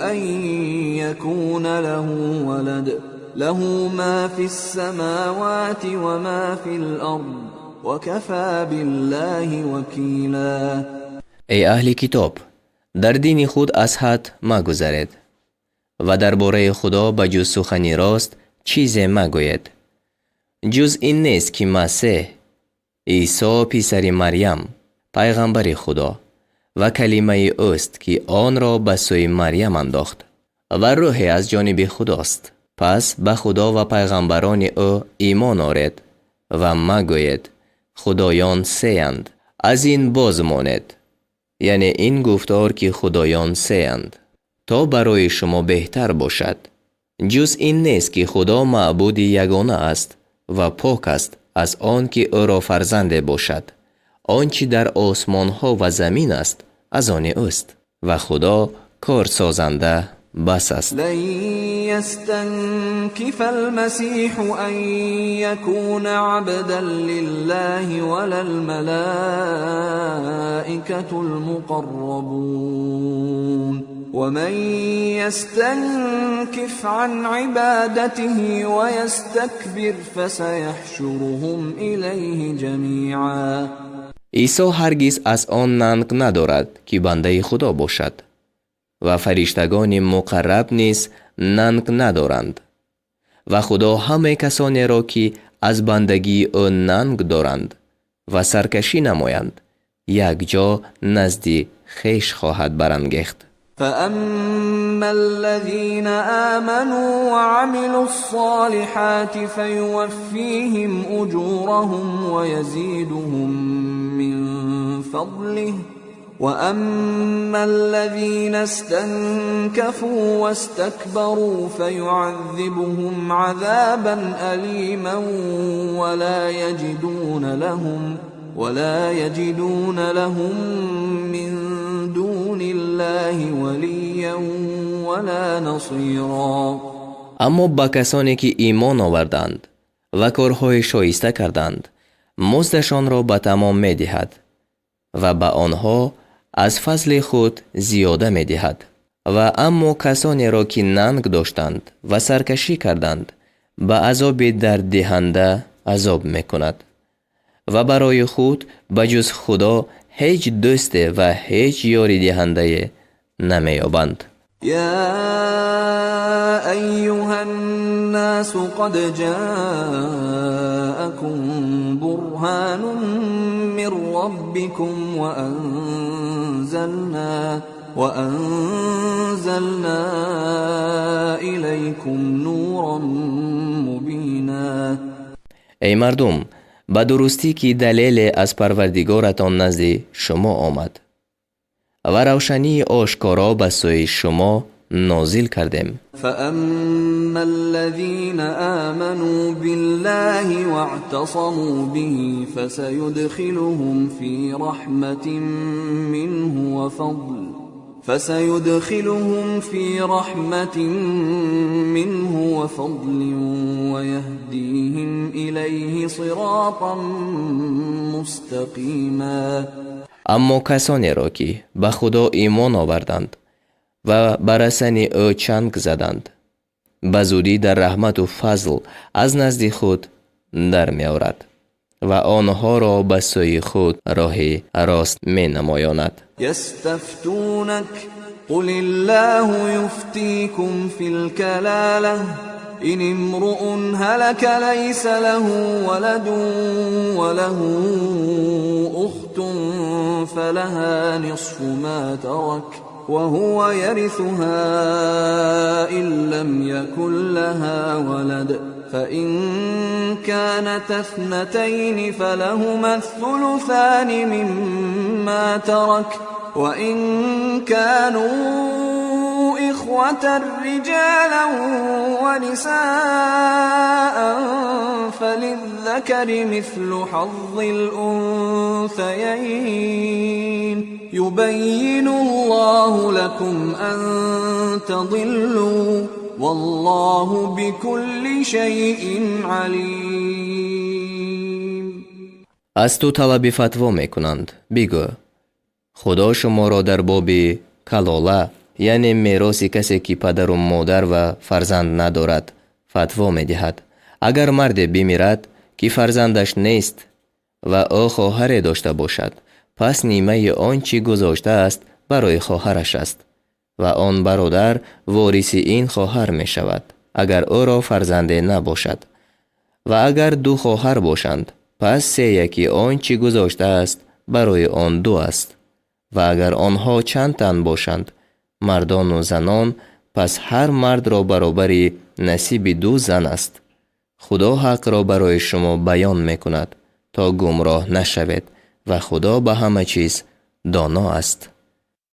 أن يكون له ولد له ما في السماوات وما في الأرض وكفى بالله وكيلا. Эй аҳли китоб, дар дини худ аз ҳад магузаред ва дар бораи Худо ба ҷуз сухани рост чизе магӯед. Ҷуз ин нест, ки Масеҳ Исо писари Марьям пайғамбари Худо ва калимаи ӯст, ки онро ба сӯи Марьям андохт ва рӯҳе аз ҷониби Худост. Пас ба Худо ва пайғамбарони ӯ имон оред ва магӯед, худоён сеянд. Аз ин боз монед, яъне ин гуфтор, ки худоён сеянд, то барои шумо беҳтар бошад. Ҷуз ин нест, ки Худо маъбуди ягона аст ва пок аст аз он ки ӯро фарзанде бошад. Он чӣ дар осмонҳо ва замин аст, аз они ӯст, ва Худо корсозанда бас аст. لن يستنكف المسيح أن يكون عبدا لله ولا الملائكة المقربون ومن يستنكف عن عبادته ويستكبر فسيحشرهم إليه جميعا. Исо ҳаргиз аз он нанг надорад, ки бандаи Худо бошад, ва фариштагони муқарраб низ нанг надоранд. Ва Худо ҳамаи касонеро, ки аз бандагии ӯ нанг доранд ва саркашӣ намоянд, якҷо назди хеш хоҳад барангехт. فأما الذين آمنوا وعملوا الصالحات فيوفيهم أجورهم ويزيدهم من فضله وأما الذين استنكفوا واستكبروا فيعذبهم عذابا أليما ولا يجدون لهم من دون الله وليا ولا نصيرا. Аммо ба касоне, ки имон оварданд ва корҳои шоиста карданд, муздашонро ба тамом медиҳад ва ба онҳо аз фазли худ зиёда медиҳад. Ва аммо касонеро, ки нанг доштанд ва саркашӣ карданд, ба азоби дарддиҳанда азоб мекунад ва барои худ ба ҷуз Худо ҳеҷ дӯсте ва ҳеҷ ёридиҳандае намеёбанд. يا أيها الناس قد جاءكم برهان من ربكم وأنزلنا إليكم نورا مبينا. Эй мардум, ба дурустӣ, ки далеле аз Парвардигоратон назди шумо омад ва равшании ошкоро ба сӯи шумо нозил кардем. فأما الذين آمنوا بالله واعتصموا به فسيدخلهم في رحمة منه وفضل ويهديهم إليه صراطا مستقيما. Аммо касонеро, ки ба Худо имон оварданд ва ба расани ӯ чанг заданд, ба зудӣ дар раҳмату фазл аз назди худ дар меорад ва онҳоро ба сӯи худ роҳи рост менамоёнад. يستفتونك قل الله يفتيكم في الكلالة إن امرؤ هلك ليس له ولد وله أخت فلها نصف ما ترك وهو يرثها إن لم يكن لها ولد فإن كانتا اثنتين فلهما الثلثان مما ترك وإن كانوا إخوة رجالا ونساء فللذكر مثل حظ الأنثيين يبين الله لكم أن تضلوا والله بكل شيء عليم. Аз ту талаби фатво мекунанд. Бигӯ: Худо шуморо дар боби калола, яъне мероси касе, ки падару модар ва фарзанд надорад, фатво медиҳад. Агар марде бимирад, ки фарзандаш нест ва ӯ хоҳаре дошта бошад, пас нимаи он чӣ гузоштааст барои хоҳараш аст ва он бародар вориси ин хоҳар мешавад, агар ӯро фарзанде набошад. Ва агар ду хоҳар бошанд, пас сеяки он чӣ гузоштааст барои он ду аст. Ва агар онҳо чанд тан бошанд, мардону занон, пас ҳар мардро баробари насиби ду зан аст. Худо ҳақро барои шумо баён мекунад, то гумроҳ нашавед, ва Худо ба ҳама чиз доно аст.